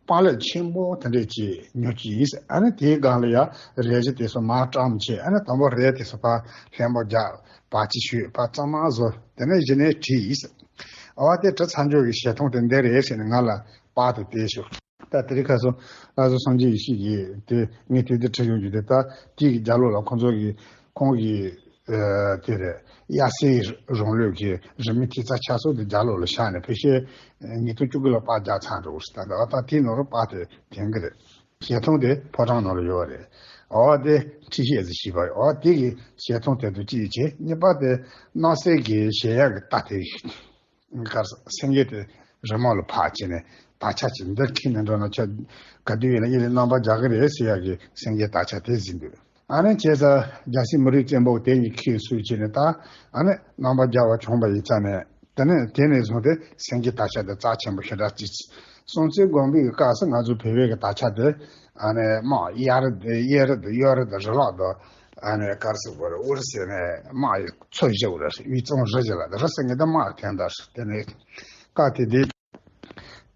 པང་ལེབ་ཆེན་པོ་དེ་འདྲས་ཅིག་ཉོ་གི་ཡིན་ཟེར། ཨ་ནི་དེའི་སྒང་ལ་ཡ་རས་གཞི་དེ་ཚོ་མར་བཀྲམ་བྱས། ཨ་ནི་དང་པོ་རས་དེ་ཚོ་ཕར་ལྷན་པ་རྒྱག་པ་ཅིག་ཞུས། ཕར་གཙང་མ་བཟོ། དེ་ནས་གཞི་ནས་བྲིས་ཡིན་ཟེར། ཨ་བ་དེ་བྲིས་ཚར་འཇོག་གི་ཞལ་མཐོང་དེ་འདི་རེད་ཟེར་ནས་ང་ལ་པར་དེ་སྟེར་ཞོག། ད་དེ་རིང་ཁ་སང་ལྷ་བཟོ་སངས་རྒྱས་ཡེ་ཤེས་ཀྱིས་དེ་ངས་དེ་འདི་བྲིས་ཡོང་རྒྱུ་དེ། ད་དེའི་རྒྱབ་ལོགས་ལ་ཁོང་ཚོ་གིས་ཁོང་གིས་ཨ་དེ་རེད། དབྱར་གསེང་རང་ལུགས་ཀྱི་རི་མོའི་ཐིག་རྩ་ཆ་ཚང་དེ་རྒྱབ་ལོགས་ལ་བཞག་ནས་ཕལ་ཆེར་ཉིས་སྟོང་བཅུ་དགུ་ལ་པར་རྒྱག་ཚར་འགྲོ་གི་རེད། ད་ད་ད་དེའི་ནང་ལ་པར་དེ་ཐོན་གི་རེད། ཞལ་མཐོང་དེ་ཕོ་བྲང་ནང་ལ་ཡོད་རེད། འོ་དེ་ཁྲིད་བཤད་ཟིག་བྱས་པ་རེད། འོ་དེ་གི་ཞལ་མཐོང་དེ་དུ་ཅི་ཡིན་བྱས། གཉིས་པ་དེ་སྣང་སྲིད་ཀྱི་གཞལ་ཡས་ཀྱི་རྟ་དེ། གར་སེང་གེ་དེ་རི་མོ་ལ་ཕར་བྱས་ནས་དར་ཆ་ཅིག་འདི་འཁྱེར་ནས་འགྲོ་ན། ཁྱོད་ག་དུས་ཡིན་ན་ཡིད་ལ་རྣམ་པར་རྒྱག་གི་རེད་ཟེར་ཡག་གི་སེང་གེའི་དར་ཆ་དེ་ཟིན་འདུག། ཨ་ནི་བྱས་ཙང་རྒྱལ་སྲས་མི་རིགས་བཙན་པོ་དེ་གཉིས་ཁྱེར་སུས་བྱས་ནས། ད་ཨ་ནི་རྣམ་པར་རྒྱལ་བ་བྱུང་བ་ཡིན་ཙང་ནས། དེ་ནས་དེ་ནས་བཟུང་སྟེ་སེང་གེའི་དར་ཆ་དེ་རྩ་ཆེན་པོ་ཞེ་དྲག་ཅིག། སྲོང་བཙན་སྒམ་པོའི་སྐབས་སུ་ང་ཚོ་བོད་པའི་གི་དར་ཆ་དེ་ཨ་ནི་དམག་གཡས་རུ་དང་གཡས་རུ་དང་རི་ལག་དང་། ཨ་ནི་གར་སོགས་པར་ཨུ་རུ་སུ་ནས་དམག་ཡི་ཚོ་བཞི་བོ་རེད། དབུས་གཙང་རི་བཞི་ལ་རི་སེང་གེ་དང་དམག་གི་ཐན་ད་རེད། དེ་ནས་སྐབས་དེ་དུས་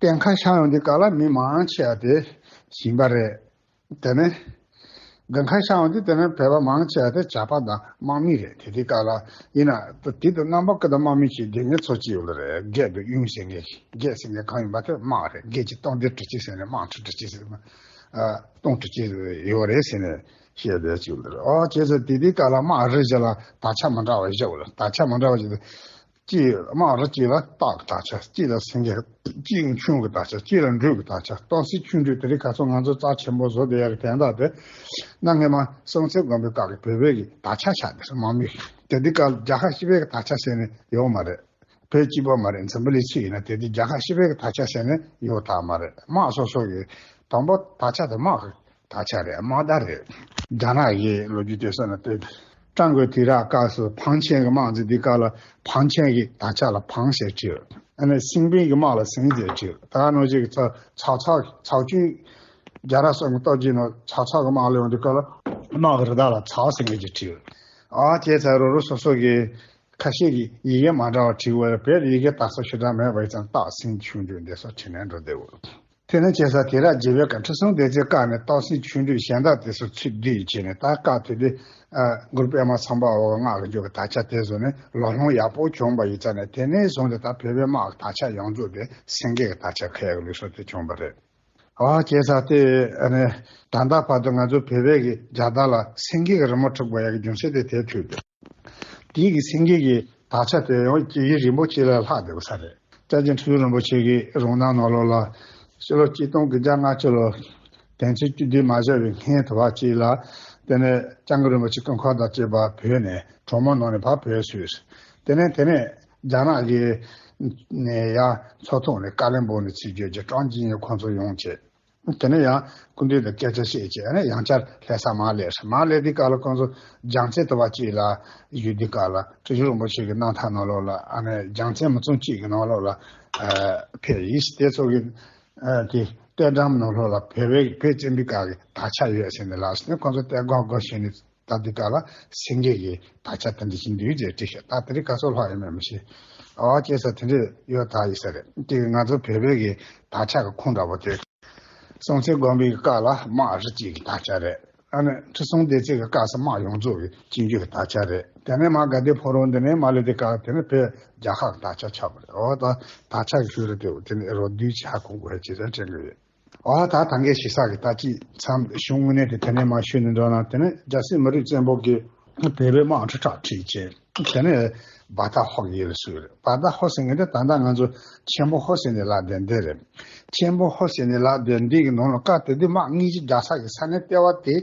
གཏན་ཁ་ཤར་ཡོང་དུས་སྐབས་ལ་མི་མང་ཆེ་བ་དེ་ཞིང་པ་རེད། དེ་ནས་དགུན་ཁ་ཤར་ཡོང་དུས་དེ་ནས་བོད་པ་མང་ཆེ་བ་དེ་ཇག་པ་དང་དམག་མི་རེད། དེ་དུས་སྐབས་ལ་ཡིན་ན་དེ་དུས་རྣམ་པ་ཀུན་ཏུ་དམག་མི་གི་སྡེ་ངན་ཚོ་གཅིག་ཡོད་ལ་རེད། རྒས་དང་གཡུང་ཟེར་མཁན་གྱི། རྒས་ཟེར་མཁན་གང་ཡིན་པ་དེ་དམག་རེད། རྒས་ཀྱི་སྟོང་སྡེ་དྲུག་ཅུ་ཟེར་ནས་དམག་ཁྲི་དྲུག་ཅུ་ཟེར་ནས། ཨ། སྟོང་དྲུག་ཅུ་ཡོད་རེད་ཟེར་ནས་བཤད་བསྡད་ཅིག་ཡོད་རེད། ཨོ་བྱས་ཙང་དེ་དུས་སྐབས་ལ་དམག་རིགས་བཞི་ལ་དར་ཆ་མི་འདྲ་བ་བཞི་ཡོད་རེད། དར་ཆ་མི་འདྲ་བ་བཞི་དེ། གཅིག་དམག་རིགས་གཅིག་ལ་སྟག་གི་དར་ཆ། གཅིག་ལ་སེང་གེ། གཅིག་ཁྱུང་གི་དར་ཆ། གཅིག་ལ་འབྲུག་གི་དར་ཆ། སྟག་སེང་ཁྱུང་འབྲུག་དེ་རིང་ཁ་སང་ང་ཚོ་རྩ་ཆེན་པོ་བཟོ་བསྡད་ཡག་གི་དན་རྟགས་དེ། གནའ་སྔ་མ་སྲོང་བཙན་སྒམ་པོའི་སྐབས་ཀྱི་བོད་པའི་གི་དར་ཆ་ཆགས་བསྡད་རེད། དམག་མི་དེ་དུས་སྐབས་རྒྱལ་ཁབ་ཕྱི་པའི་གི་དར་ཆ་ཟེར་ནས་ཡོད་མ་རེད། བོད་གཅིག་པོ་མ་རེད། འཛམ་བུ་གླིང་སུ་ཡིན་ན་དེ་དུས་རྒྱལ་ཁབ་ཕྱི་པའི་གི་དར་ཆ་ཟེར་ནས་ཡོད་ད་མ་རེད། དམག་སོ་སོ་གི་དང་པོ་དར་ཆ་དེ་དམག་གི་དར་ཆ་རེད། དམག་དར་རེད། རྒྱ་ནག་གི་ལོ་རྒྱུས་དེ་ཚོ་ན་དེ་ཀྲང་གོ་ཏི་ར་སྐབས་སུ་ཕང་ཆེན་གི་དམག་འཛིང་དུས་སྐབས་ལ་ཕང་ཆེན་གི་དར་ཆ་ལ་ཕང་ཟེར་བྲིས། ཨ་ནི་སེང་ཕིང་གི་དམག་ལ་སེང་ཟེར་བྲིས། ད་ག་ནང་བཞིན་གི་ཚ་ཚ་ཚ་ཚ་ཆུང་རྒྱ་ར་སོགས་ཀྱི་སྟོབས་ཀྱིས་ནང་ཚ་ཚ་གི་དམག་ལ་ཡོང་དུས་སྐབས་ལ་དམག་གི་རི་དྭགས་ལ་ཚ་ཟེར་མཁན་ཅིག་བྲིས། ཨ་བྱས་ཙང་རོ་རོ་སོ་སོ་གི་ཁ་ཤས་ཀྱིས་ཡི་གེ་མ་འདྲ་བ་བྲིས་པ་རེད། བོད་ཡི་གེ་དར་ས་ཞེ་དྲག་མེད་པ་ཡིན་ཙང་སྟག་སེང་ཁྱུང་འབྲུག་འདི་ཚོ་བྲིས་ནས་འགྲོ་བསྡད་ཡོད། དེ་ནས་བྱས་ཙང་དེ་རབས་རྒྱལ་བའི་སྐབས་ཁྲི་སྲོང་ལྡེ་བཙན་སྐབས་ནས་སྟག་སེང་ཁྱུང་འབྲུག་གཞན་དག་དེ་ཚོ་ཚུར་བསྡུས་བྱས་ནས། ད་སྐབས་དེ་དུས་ཨ་གུ་རུ་པདྨ་སམ་བྷ་ཝ་གི་སྔགས་ཀྱི་འཇུག་གི་དར་ཆ་དེ་བཟོས་ནས་ལོ་ལོན་ཡག་པོ་བྱུང་བ་ཡིན་ཙང་ནས། དེ་ནས་བཟུང་སྟེ་ད་བོད་པའི་དམག་གི་དར་ཆ་ཡོངས་རྫོགས་དེ་སེང་གེ་གི་དར་ཆ་འཁྱེར་ཡག་གི་ལུགས་སྲོལ་དེ་བྱུང་བ་རེད། ཨོ་བྱས་ཙང་དེ་ཨ་ནི་ད་ལྟ་བར་དུ་ང་ཚོ་བོད་པའི་གི་རྒྱལ་དར་ལ་སེང་གེ་གི་རི་མོ་བྲིས་དགོས་ཡག་གི་རྒྱུ་མཚན་དེ་དེར་ཐུག་འདུག། དེའི་གི་སེང་གེ་གི་དར་ཆ་དེ་ཡང་སྐྱེས་ཡུན་རིང་པོ་ཅིག་ལ་ལྷག་བསྡད་ཡོད་ས་རེད། སྐྱབས་རྗེ་ཁྲི་ཟུར་རིན་པོ་ཆེ་གི་རང་སྣང་ནང་ལོགས་ལ་ཕྱི་ལོ་ཆིག་སྟོང་དགུ་བརྒྱ་ལྔ་བཅུ་ལོ་དོན་ཚན་བཅུ་བདུན་མ་བཞག་པའི་སྔོན་དུ་བ་ཅིག་ལ། དེ་ནས་སྐྱབས་མགོན་རིན་པོ་ཆེ་སྐུ་འཁོར་དང་བཅས་པ་བོད་ནས་གྲོ་མོ་ནང་ནས་ཕར་བོད་བསུས། དེ་ནས་དེ་ནས་རྒྱ་ནག་གི་ནས་ཡང་མཚོ་ཐོག་ནས་ཀ་ལོན་སྦུག་ནས་ཚུར་བརྒྱུད་ཀྱི་ཀྲང་ཅིན་ཡང་ཁོང་ཚོ་ཡོང་བྱས། དེ་ནས་ཡང་སྐུ་མདུན་དང་སྐད་ཆ་བཤད་བྱས། ཨ་ནི་ཡང་བསྐྱར་ལྷ་ས་མར་སླེབས། མར་སླེབས་དུས་སྐབས་ལ་ཁོང་ཚོ་རྒྱལ་མཚན་དུ་བ་གཅིག་ལ་བཞུགས་དུས་སྐབས་ལ་ཁྲི་ཟུར་རིན་པོ་ཆེ་གི་རྣམ་ཐར་ནང་ལོགས་ལ། ཨ་ནི་རྒྱལ་མཚན་མི་ཚང་གཅིག་གི་ནང་ལོགས་ལ་ཨ་ཕེབས་ཡིན། དེ་ཚོ་གི་ཨ་དེ་སྟོད་འགྲམ་ནང་ལོགས་ལ་བོད་པའི་བོད་བཙན་པོའི་སྐབས་ཀྱི་དར་ཆ་ཡོད་ཟེར་ནས་ལབ་ཟིན་ནས། ཁོང་ཚོ་དེ་དགོངས་དགོངས་བཞེས་ནས། ད་འདི་ག་ལ་སེང་གེ་གི་དར་ཆ་དེ་འདྲ་ཞིག་འདུག་ཅེས་བྲིས་ཤག། ད་དེ་རིང་ག་ཚོད་ལྷག་ཡོད་མེད་མི་ཤེས། ཨོ་བྱས་ཙང་དེ་འདྲ་ཡོད་ད་ཡིན་ས་རེད། དེ་ང་ཚོ་བོད་པའི་གི་དར་ཆ་གི་ཁུངས་འདྲ་པོ་དེ། སྲོང་བཙན་སྒམ་པོའི་སྐབས་ལ་དམག་རིགས་གཅིག་གི་དར་ཆ་རེད། ཨ་ནི་ཁྲི་སྲོང་ལྡེ་བཙན་གི་སྐབས་སུ་དམག་ཡོངས་རྫོགས་ཀྱི་གཅིག་གྱུར་གྱི་དར་ཆ་རེད། དེ་ནས་མར་དགའ་ལྡན་ཕོ་བྲང་འདི་ནས་མར་སླེབས་དུས་སྐབས་དེ་ནས་བོད་རྒྱལ་ཁབ་ཀྱི་དར་ཆ་ཆགས་པ་རེད། འོ་ད་དར་ཆ་གི་ཤུལ་རེད་དེ། དེ་ནས་རོ་བསྡུས་ཀྱི་ཧ་གོ་དགོས་ཅེས་དྲན་གྱི་ཡོད། འོ་ད་ད་གིན་ཞུ་ས་གི་ད་ཅིག་མཚམས་གཞུང་དངོས་གནས་དེ་དེ་ནས་མར་ཞུས་ནས་འགྲོ་ན། དེ་ནས་རྒྱལ་སྲས་མི་རིགས་བཙན་པོ་གི་ བོད་པའི་དམག་ཁྲི་ཕྲག་ཁྲིད་བྱས། དེ་ནས་བ་ཏ་ཧོ་ཡིན་ལ་ཟེར་རེད། བ་ཏ་ཧོ་ཟེར་མཁན་དེ་ད་ལྟ་ང་ཚོ་ཆེན་པོ་ཧོ་ཟེར་ནས་ལབ་བསྡད་འདི་རེད། ཆེན་པོ་ཧོ་ཟེར་ནས་ལབ་བསྡད་འདི་གི་ནང་ལ་སྐབས་དེ་དུས་དམག་དངོས་གཞི་རྒྱག་ས་གི་ས་གནས་ལྟེ་བ་དེ།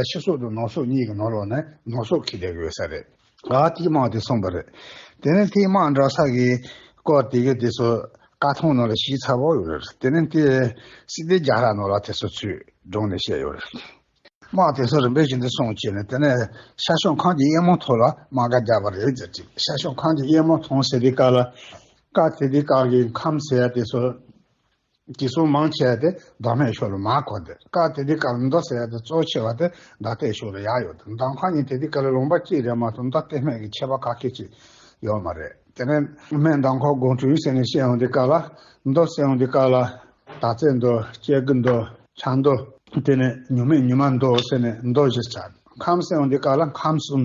ཕྱི་སོག་དང་ནང་སོག་གཉིས་ཀྱི་ནང་ལོགས་ནས་ནང་སོག་འཁེལ་བསྡད་ཡོད་ས་རེད། ཨ་དེའི་དམག་དེ་སོང་པ་རེད། དེ་ནས་དེའི་དམག་འགྲོ་ས་གི་སྐོར་དེ་གའི་དེ་ཚོ་བཀའ་ཐང་ནང་ལ་ཞིབ་ཚགས་པོ་ཡོད་རེད། དེ་ནས་དེ་སྲིད་དེ་རྒྱ་ར་ནང་ལ་དེ་ཚོ་ཚུར་བསྒྲོན་ནས་བཤད་ཡོད་རེད། དམག་དེ་ཚོ་རིམ་པས་བཞིན་དུ་སོང་བྱས་ནས། དེ་ནས་ཤར་ཕྱོགས་ཁམས་ཀྱི་གཡས་མོ་ཐོག་ལ་དམག་སྒར་རྒྱག་པ་རེད་ཟེར་ཅིག་ཤར་ཕྱོགས་ཁམས་ཀྱི་གཡས་མོ་ཐོག་ཟེར་དུས་སྐབས་ལ། སྐབས་དེ་དུས་སྐབས་ཀྱི་ཁམས་ཟེར་ཡ་དེ་ཚོ། དེ་ཚོ་མང་ཆེ་བ་དེ་མདོ་སྨད་ཕྱོགས་ལ་མར་འཁོར་ཏེ། སྐབས་དེ་དུས་སྐབས་ལ་མདོ་ཟེར་ཡ་དེ་གཙོ་ཆེ་བ་དེ་མདའ་སྟོད་ཕྱོགས་ལ་ཡར་ཡོད་དེ། མདའ་ཁམས་གཉིས་དེ་དུས་སྐབས་ལ་ལུང་པ་གཅིག་རེད་མ་གཏོགས་མདོ་སྟོད་སྨད་ཀྱི་ཁྱད་པར་ག་གེ་ཅིག་ཡོད་མ་རེད། དེ་ནས་སྨད་མདའ་ཁམས་སྒང་དྲུག་ཟེར་ནས་བཤད་ཡོང་དུས་སྐབས་ལ། མདོ་ཟེར་ཡོང་དུས་སྐབས་ལ། དར་རྩེ་མདོ། སྐྱེ་རྒུ་མདོ། ཆབ་མདོ། དེ་ནས་ཉུལ་སྨད་ཉུལ་མ་མདོ་ཟེར་ནས་མདོ་བཞི་ཆགས། ཁམས་ཟེར་ཡོང་དུས་སྐབས་ལ་ཁམས་གསུམ།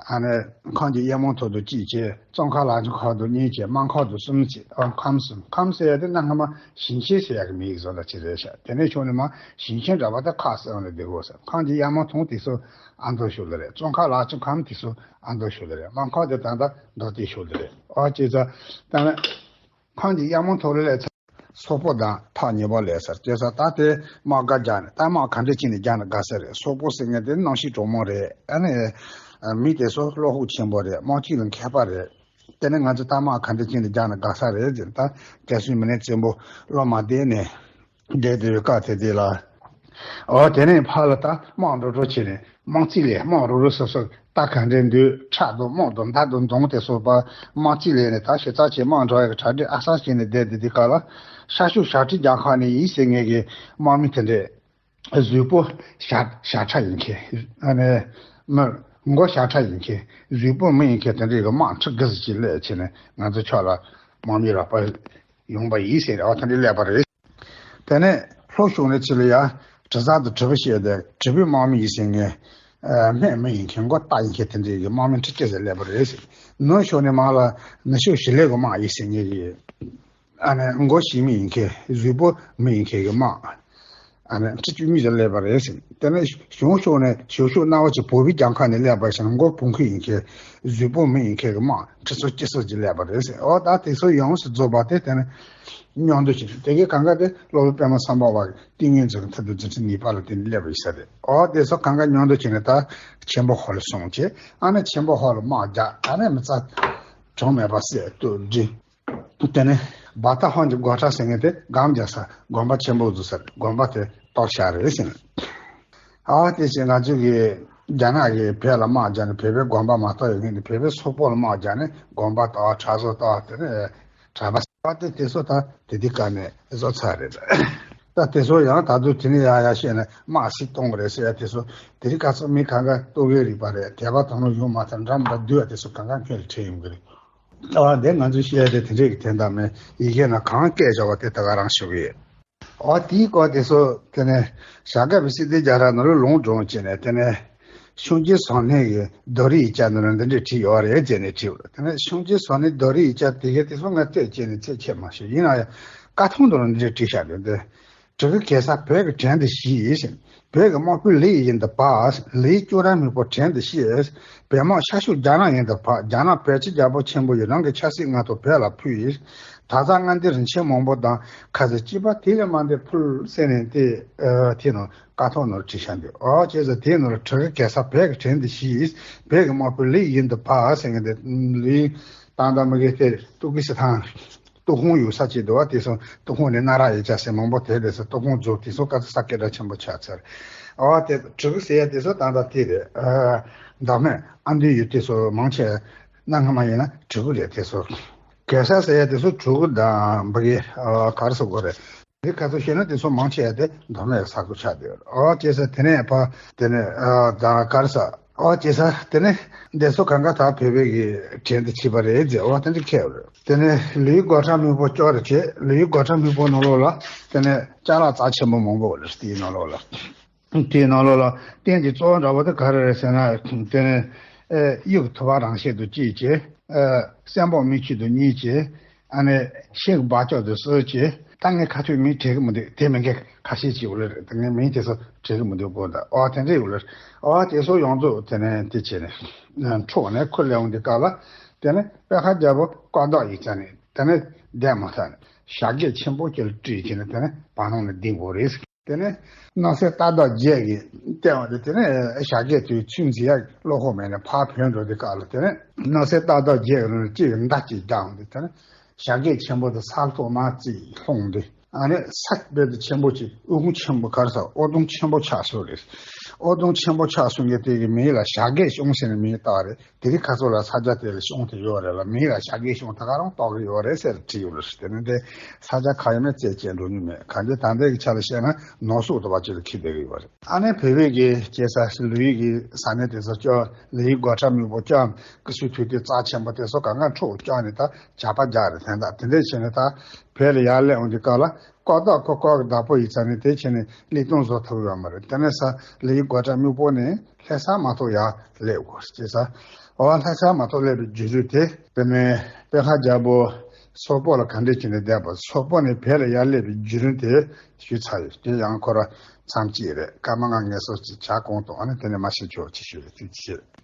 ཨ་ནི་ཁམས་ཀྱི་གཡས་མོ་ཐོག་ཏུ་གཅིག་བྱས། བཙོན་ཁང་ལག་ཆུ་ཁ་ཐོག་གཉིས་བྱས། སྨད་ཁམས་ཐོག་གསུམ་བྱས། ཨ་ཁམས་གསུམ། ཁམས་ཟེར་ཡ་དེ་གནའ་སྔ་མ་ཞིང་ཆེན་ཟེར་ཡ་གི་མིང་བཟོ་ལ་ཅི་རེད་ཤག་དེ་ནས་ཕྱོགས་ནས་མར་ཞིང་ཆེན་འདྲ་བ་དེ་ཁ་གསལ་ནས་བསྡད་དགོས་ཟེར། ཁམས་ཀྱི་གཡས་མོ་ཐོག་དེ་ཚོ་ཨ་མདོ་ཕྱོགས་ལ་རེད། བཙོན་ཁང་ལག་ཆུ་ཁམས་དེ་ཚོ་ཨ་མདོ་ཕྱོགས་ལ་རེད། སྨད་ཁམས་དེ་ད་ལྟ་མདོ་སྟོད་ཕྱོགས་ལ་རེད། ཨོ་ཅེ་ཚ་ད་ནི། ཁམས་ཀྱི་གཡས་མོ་ཐོག་ལ་སླེབས་ཚར། སོག་པོ་དང་ཐག་ཉེ་པོ་སླེབས་ཚར། དེ་ཚོ་ད་དེ་དམག་སྒར་རྒྱག་ནས། ད་དམག་ག་འདྲ་བྱས་ནས་རྒྱག་ན་དགའ་ས་རེད། སོག་པོ་ཟེར་མཁན་དེ་གནམ་གཤིས་གྲང་མོ་རེད། ཨ་ནི་མི་དེ་ཚོ་བློ་ཁོག་ཆེན་པོ་རེད། དམག་སྤྱི་ལ་མཁས་པ་རེད། དེ་ནས་ང་ཚོ་ད་དམག་ག་འདྲ་བྱས་ནས་རྒྱག་ན་དགའ་ས་རེད་ཟེར། ད་རྒྱ་སུན་མི་ནས་བཙན་པོ་བློ་མ་བདེ་ནས་བསྡད་དེ་ཡོད་སྐབས་དེ་དེ་ལ། ཨོ་དེ་ནས་ཕར་ལ་ད་དམག་འགྲོ་འགྲོ་བྱས་ནས། དམག་རྩིས་ལས། དམག་རུ་རུ་སོ་སོ་རྟ་ག་འདྲས་འདུག་ཁྲག་དང་རྨོག་དང་མདའ་དང་མདུང་དེ་སོགས་པ་དམག་རྩིས་ལས་ནས། ད་ཞེ་ཙག་ཅིག་དམག་འགྲོ་ཡག་གི་གྲ་སྒྲིག་ཨ་སང་བྱས་ནས་བསྡད་དེ། དེ་ག་ལ་ཤར་ཕྱོགས་ཞབས་ཁྲི་རྒྱག་ཁ་ནས་ཡིན་ཟེར་མཁན་གྱི་དམག་མི་དེ་འདྲས། གཟུགས་པོ་ཞྭ་ཞྭ་ཁྲ་ཡིན་མཁན། ཨ་ནི་མི་མགོ་ཞྭ་ཁྲ་ཡིན་མཁན། གཟུགས་པོ་མི་ཡིན་མཁན་དེ་འདྲས་ཀྱི་དམག་ཁྲི་དགུ་ཙམ་ཅིག་སླེབས་བྱས་ནས། ང་ཚོ་ཕྱོགས་ལ་དམག་མི་རག་པ་ཡོང་པ་ཡིན་ཟེར་ནས། ཨོ་དེ་འདྲས་སླེབས་པ་རེད། དེ་ནས་ལྷོ་ཕྱོགས་ནས་ཕྱི་ལ་ཡ་དྲི་ཟ་དང་དྲིལ་བུ་བཤད་དེ། དྲིལ་བུའི་དམག་མི་ཡིན་ཟེར་མཁན། ཨ་སྨད་མི་ཡིན་མཁན། མགོ་སྟག་ཡིན་མཁན་དེ་འདྲའི་གི་དམག་མི་ཁྲི་གཅིག་ཙམ་སླེབས་པ་རེད་ཟེར། ནུབ་ཕྱོགས་ནས་མར་ལ་ནུབ་ཕྱོགས་ཞི་ལི་གི་དམག་ཡིན་ཟེར་མཁན་གྱི། ཨ་ནི་མགོ་ཞི་མི་ཡིན་མཁན། གཟུགས་པོ་མི་ཡིན་མཁན་གྱི་དམག་ཨ་ནི་ཁྲི་བཅུ་གཉིས་ཙམ་སླེབས་པ་རེད་ཟེར། དེ་ནས་བྱང་ཕྱོགས་ནས། བྱང་ཕྱོགས་སྣང་བ་ཅན་བོད་པའི་གྱང་ཁ་ནས་སླེབས་པ་ཞིག་ན། མགོ་བོང་གུ་ཡིན་མཁན། གཟུགས་པོ་མི་ཡིན་མཁན་གྱི་དམག་ཁྲི་ཚོ་གཅིག་ཙམ་ཅིག་སླེབས་པ་རེད་ཟེར། ཨོ་ད་དེ་ཚོ་ཡོངས་སུ་རྫོགས་པ་དེ་དེ་ནས་མཉམ་དུ་བྱས། དེ་གའི་གང་ག་དེ་སློབ་དཔོན་པདྨ་སམ་བྷ་ཝ་གི་ཏིང་ངེ་འཛིན་གྱི་མཐུ་དང་རྫུ་འཕྲུལ་ངེས་པ་ལ་བརྟེན་ནས་སླེབས་པ་ཡིན་ས་རེད། ཨོ་དེ་ཚོ་གང་ག་མཉམ་དུ་བྱས་ནས་ད་ཆེན་པོ་ཧོ་ལ་སོང་བྱས། ཨ་ནི་ཆེན་པོ་ཧོ་ལ་དམག་རྒྱག་ཨ་ནི་མི་ཚ་གྲངས་མེད་པ་བསད་གཏུབ་སྒྲིལ། དེ་ནས་བ་ཏ་ཧོན་གྱི་སྒོ་ཁྲ་ཟེར་མཁན་དེ་སྒམ་རྒྱག་ས་དགོན་པ་ཆེན་པོ་བཙུགས་ས་དགོན་པ་དེ་གཏོར་བཞག་རེད་ཟེར། ཨ་དེ་བཞིན་ང་ཚོ་གི་རྒྱ་ནག་གིས་བོད་ལ་དམག་རྒྱག་ནས། བོད་པའི་དགོན་པ་མ་གཏོར་ཡོང་མཁན་དེ། བོད་པའི་སོག་པོ་ལ་དམག་རྒྱག་ནས་དགོན་པ་གཏོར། གྲྭ་ཚང་གཏོར། དེ་ནས་གྲྭ་པ་གཏོར་ཏེ། དེ་ཚོ་ད་དེ་དུས་སྐབས་ནས་བཟོ་ཚར་རེད། ད་དེ་ཚོ་ཡང་ད་དུང་དེ་ནས་ཡང་ཡང་བཤད་ན་དམག་སྲིད་གཏོང་གི་རེད་ཟེར་ཡ་དེ་ཚོ། དེ་རིང་ཁ་སང་མི་གང་ག་ལྟོ་གོས་རིག་པ་རེད། དད་པ་དང་པོ་ཡོང་མ་ཐག་འགྲམ་ལ་བསྡུ་བ་དེ་ཚོ་གང་ག་ཁྱོད་ལ་ཁྲིད་ཡོང་གི་རེད། ཨ་དེ་ང་ཚོས་བཤད་ཡ་དེ་དེ་འདྲས་ཀྱི་དོན་དག་མིན། ཡི་གེ་ནང་གང་བཀལ་བཞག་པ་དེ་ད་ག་རང་ཞུ་གི་ཡོད། ཨ་དེའི་སྐོར་དེ་ཚོ་དེ་ནས་བྱ་དཀའ་བའི་སྲིད་དེ་རྒྱ་ར་ནོར་ལུང་སྒྲོན་བྱས་ནས། དེ་ནས་ཤཱཀྱའི་བཟང་སྣེ་གི་རྡོ་རིང་ཡིག་ཆ་ནང་ལ་འདི་འདྲས་བྲིས་ཡོད་རེད་ཟེར་ནས་བྲིས། དེ་ནས་ཤཱཀྱའི་བཟང་སྣེ་རྡོ་རིང་ཡིག་ཆ་དེ་གའི་དེ་ཚོ་ང་བལྟས་བྱས་ནས་ཚེ་ཆད་མ་ཤེས། ཡིན་ན་ཡང་བཀའ་ཐང་དུ་ལ་འདི་འདྲས་བྲིས་བཞག་འདུག་སྟེ། གྲི་གུ་གེ་སར་བོད་ཀྱི་བྲན་དུ་ཤི། བོད་ཀྱི་དམག་དཔོན་ལི་ཡི་ཡིན་དུ་བབས། ལི་ཡི་ཅོག་ར་མི་པོ་བྲན་དུ་ཤི། བོད་དམག་ཤར་ཕྱོགས་རྒྱ་ནག་ཡིན་དུ་བབས། རྒྱ་ནག་བོད་ཀྱི་རྒྱལ་པོ་ཆེན་པོ་ཡིས་རང་གི་ཆབ་སྲིད་མངའ་ཐང་བོད་ལ་ཕུལ། དར་ཚང་མངའ་སྡེ་རིན་ཆེན་མང་པོ་དང་ཁ་ཟས་སྐྱིད་པ་དེ་ལས་མ་འདས་ཕུལ་ཟེར་ནས་དེ་ཨ་དེ་ནང་བཀའ་ཐང་ནང་བྲིས་བཞག་འདུག་ཨོ་བྱས་ཙང་དེའི་ནང་ལ་གྲི་གུ་གེ་སར་བོད་ཀྱི་བྲན་དུ་ཤི། བོད་ཀྱི་དམག་དཔོན་ལི་ཡི་ཡིན་དུ་བབས་ཟེར་མཁན་དེ། ལི་ཡི་ཏང་ཏང་མི་གེ་དེ་ཏུ་ཀི་སི་ཐང་། ཏུ་ཁུང་ཡོད་ས་ཅིག་འདུག་བ། དེ་ཚོ་ཏུ་ཁུང་ནས་སྣ་རག་ཡིག་ཆ་ཟེར་མང་པོ་དེ་དེ་ཚོ་ཏུ་ཁུང་རྫོགས། དེ་ཚོ་དཀའ་ས་སྐད་གྲགས་ཆེན་པོ་ཆགས་ཚར། ཨོ་དེ་གྲི་གུ་ཟེར་ཡ་དེ་ཚོ་ད་ལྟ་དེ་རེད། ཨ་བདག་མེད་ཨ་མདོའི་ཡུལ་དེ་ཚོ་མང་ཆེ་གནའ་སྔ་མ་ཡིན་ན་གྲི་གུ་རེད། དེ་ཚོ་གེ་སར་ཟེར་ཡ་དེ་ཚོ་གྲི་གུ་དང་འབའ་གི་ཨ་ག་རེ་ཟེར་དགོས་རེད། དེ་ག་ཚོད་ཤེས་ན་དེ་ཚོ་མང་ཆེ་བ་དེ་མདོ་སྨད་ས་ཁུལ་ཆགས་བསྡད་ཡོད་རེད། ཨོ་བྱས་ཙང་དེ་ནས་ཕ་དེ་ནས་ཨ་ད་ག་རེ་ཟ། ཨོ་བྱས་ཙང་དེ་ནས་འདི་ཚོ་གང་ག་ད་བོད་པའི་གི་བྲན་དུ་ཕྱིན་པ་རེད་ཟེར། ཨོ་དེ་འདྲ་ཁེལ་ཡོད་རེད། དེ་ནས་ལི་ཡི་སྒོ་ཁྲ་སྨུག་པོ་ཅོག་རེ་བྱས། ལི་ཡི་སྒོ་ཁྲ་སྨུག་པོ་ནང་ལོགས་ལ་དེ་ནས་ཅ་ལག་རྩ་ཆེན་པོ་མང་པོ་ཡོད་རེད། དེའི་ནང་ལོགས་ལ། དེའི་ནང་ལོགས་ལ་རྟེན་གྱི་གཙོ་བོ་འདྲ་པོ་དེ་ག་རེ་རེད་ཟེར་ན། དེ་ནས་ཨེ་གཡུ་གི་ཐུབ་པ་རང་བཞིན་དུ་གཅིག་བྱས། ཨེ་སྲན་པོ་མིག་ཆུ་དུ་གཉིས་བྱས། ཨ་ནི་ཤིང་གི་སྦ་ལྕོག་དུ་གསུམ་བྱས། ད་ངས་ཁ་ཐུག་མིང་བྲིས་གི་མི་འདུག་དེ་མིན་གི་ཁ་ཤས་ཅིག་ཡོད་ལེ་རེད། ད་ངས་མིང་དེ་ཚོ་བྲིས་གི་མི་འདུག་གོ། ད་ཨོ་དེ་འདྲ་ཡོད་ལེ་རེད། ཨོ་དེ་ཚོ་ཡོངས་རྫོགས་དེ་ནས་དེ་བྱས་ནས་འཕྲོག་ནས་ཁུར་སླེབས་འོང་དུས་སྐབས་ལ། དེ་ནས་པད་ཁ་རྒྱལ་པོ་ཀོ་ཐོག་ཡིག་ཚང་ནས་དེ་ནས་བསྡད་མ་ཐག་ནས་བྱ་རྒོད་ཆེན་པོ་ཅིག་ལ་སྤྲད་བྱས་ནས་དེ་ནས་བར་སྣང་ནས་བསྡད་དགོས་རེད། དེ་ནས་སྣང་གསལ་རྟ་བདག་བརྒྱད་ཀྱིས་བལྟས་འོང་དུས། དེ་ནས་བྱ་རྒོད་དེ་ཚོད་འཛིན་ཡག་བློ་ཁོག་མེད་ནས་ཕར་བུད་འགྲོ་དུས་སྐབས་ལ། དེ་ནས་སྣང་གསལ་རྟ་བདག་བརྒྱད་ཀྱི་ནང་ནས་གཅིག་གིས་མདའ་གཅིག་རྒྱག་འོང་དུས། དེ་ནས་བྱ་རྒོད་ཆེན་པོ་དེ་ས་ཐོག་མར་རྩིག་ལྷུང་དུས། ཨ་ནི་ས་དཔེ་དེ་ཆེན་པོ་ཅིག་ཨུ་ཁུང་ཆེན་པོ་ག་རེ་ཟ། ཨོ་དུང་ཆེན་པོ་ཆགས་སོང་རེད། ཨོ་དུང་ཆེན་པོ་ཆགས་སོང་གི་དེ་གི་མིང་ལ་བྱ་རྒོད་གཤོང་ཟེར་ནས་མིང་བཏགས་རེད། དེ་རིང་ཁ་སང་ལ་ས་ཆ་དེ་ལ་གཤོང་དེ་ཡོད་རེད་ལ། མིང་ལ་བྱ་རྒོད་གཤོང་ད་ག་རང་གཏོགས་ཀྱི་ཡོད་རེད་ཟེར་བྲིས་ཡོད་རེད། དེ་ནི་དེ་ས་ཆ་གང་ཡིན་མིན་རྩད་གཅོད་འགྲོ་མྱོང་མེད། གང་ཅི་ད་ལྟའི་གི་ཆ་ལ་བཤད་ན་ནོར་སོག་ཏུ་བ་ཅིག་ལ་འཁེལ་བསྡད་ཀྱི་ཡོད་རེད། ཨ་ནི་བོད་བོད་ཀྱི་སྐྱེས་ས་ལི་ཡུལ་གྱི་ས་གནས་དེ་ཚོ་སྐྱོ། ལི་ཡུལ་སྒོ་བྲག་སྨུག་པོ་སྐྱོ། ཀི་སུ་ཐུག་དེ་རྩ་ཆེན་པོ་དེ་ཚོ་གང་ག་འཕྲོག་སྐྱོ་ནས་ད་ཇག་པ་རྒྱག་རེད། དེ་འདྲ་དེ་འདྲ་བྱས་ནས་ད་བོད་ལ་ཡར་སླེབས་འོང་དུས་སྐབས་ལ། ཀོ་ཐོག་ཀོ་ཀོ་གི་བདག་པོ་ཡིག་ཚང་ནས་དེ་བྱས་ནས་ལས་དོན་བཟོ་ཐུབ་ཡོད་མ་རེད། དེ་ནས་ས་ལི་ཡུལ་སྒོ་བྲག་སྨུག་པོ་ནས་ལྷ་ས་མ་གཏོགས་ཡར་སླེབས་དགོས་ཅེས་ས། འོ་ལྷ་ས་མ་གཏོགས་སླེབས་པའི་བརྒྱུད་རིམ་དེ། དེ་ནས་པད་ཁ་རྒྱལ་པོ་སོག་པོ་ལ་ག་འདྲས་བྱས་ནས་བསྡད་པ། སོག་པོ་ནས་བོད་ལ་ཡར་སླེབས་པའི་བརྒྱུད་རིམ་དེ་ཞུས་ཚར་ཡོད། དེ་ཡང་ཁོ་ར་མཚམས་གཅིག་རེད། སྐར་མ་ལྔ་ངལ་གསོ་ཅིག་བྱ་གོང་དུ། ཨ་ནི་དེ་ནས་མ་ཤེས་ཆོག་ཅིག་ཞུ་རེད། ཐུགས་རྗེ་ཆེ།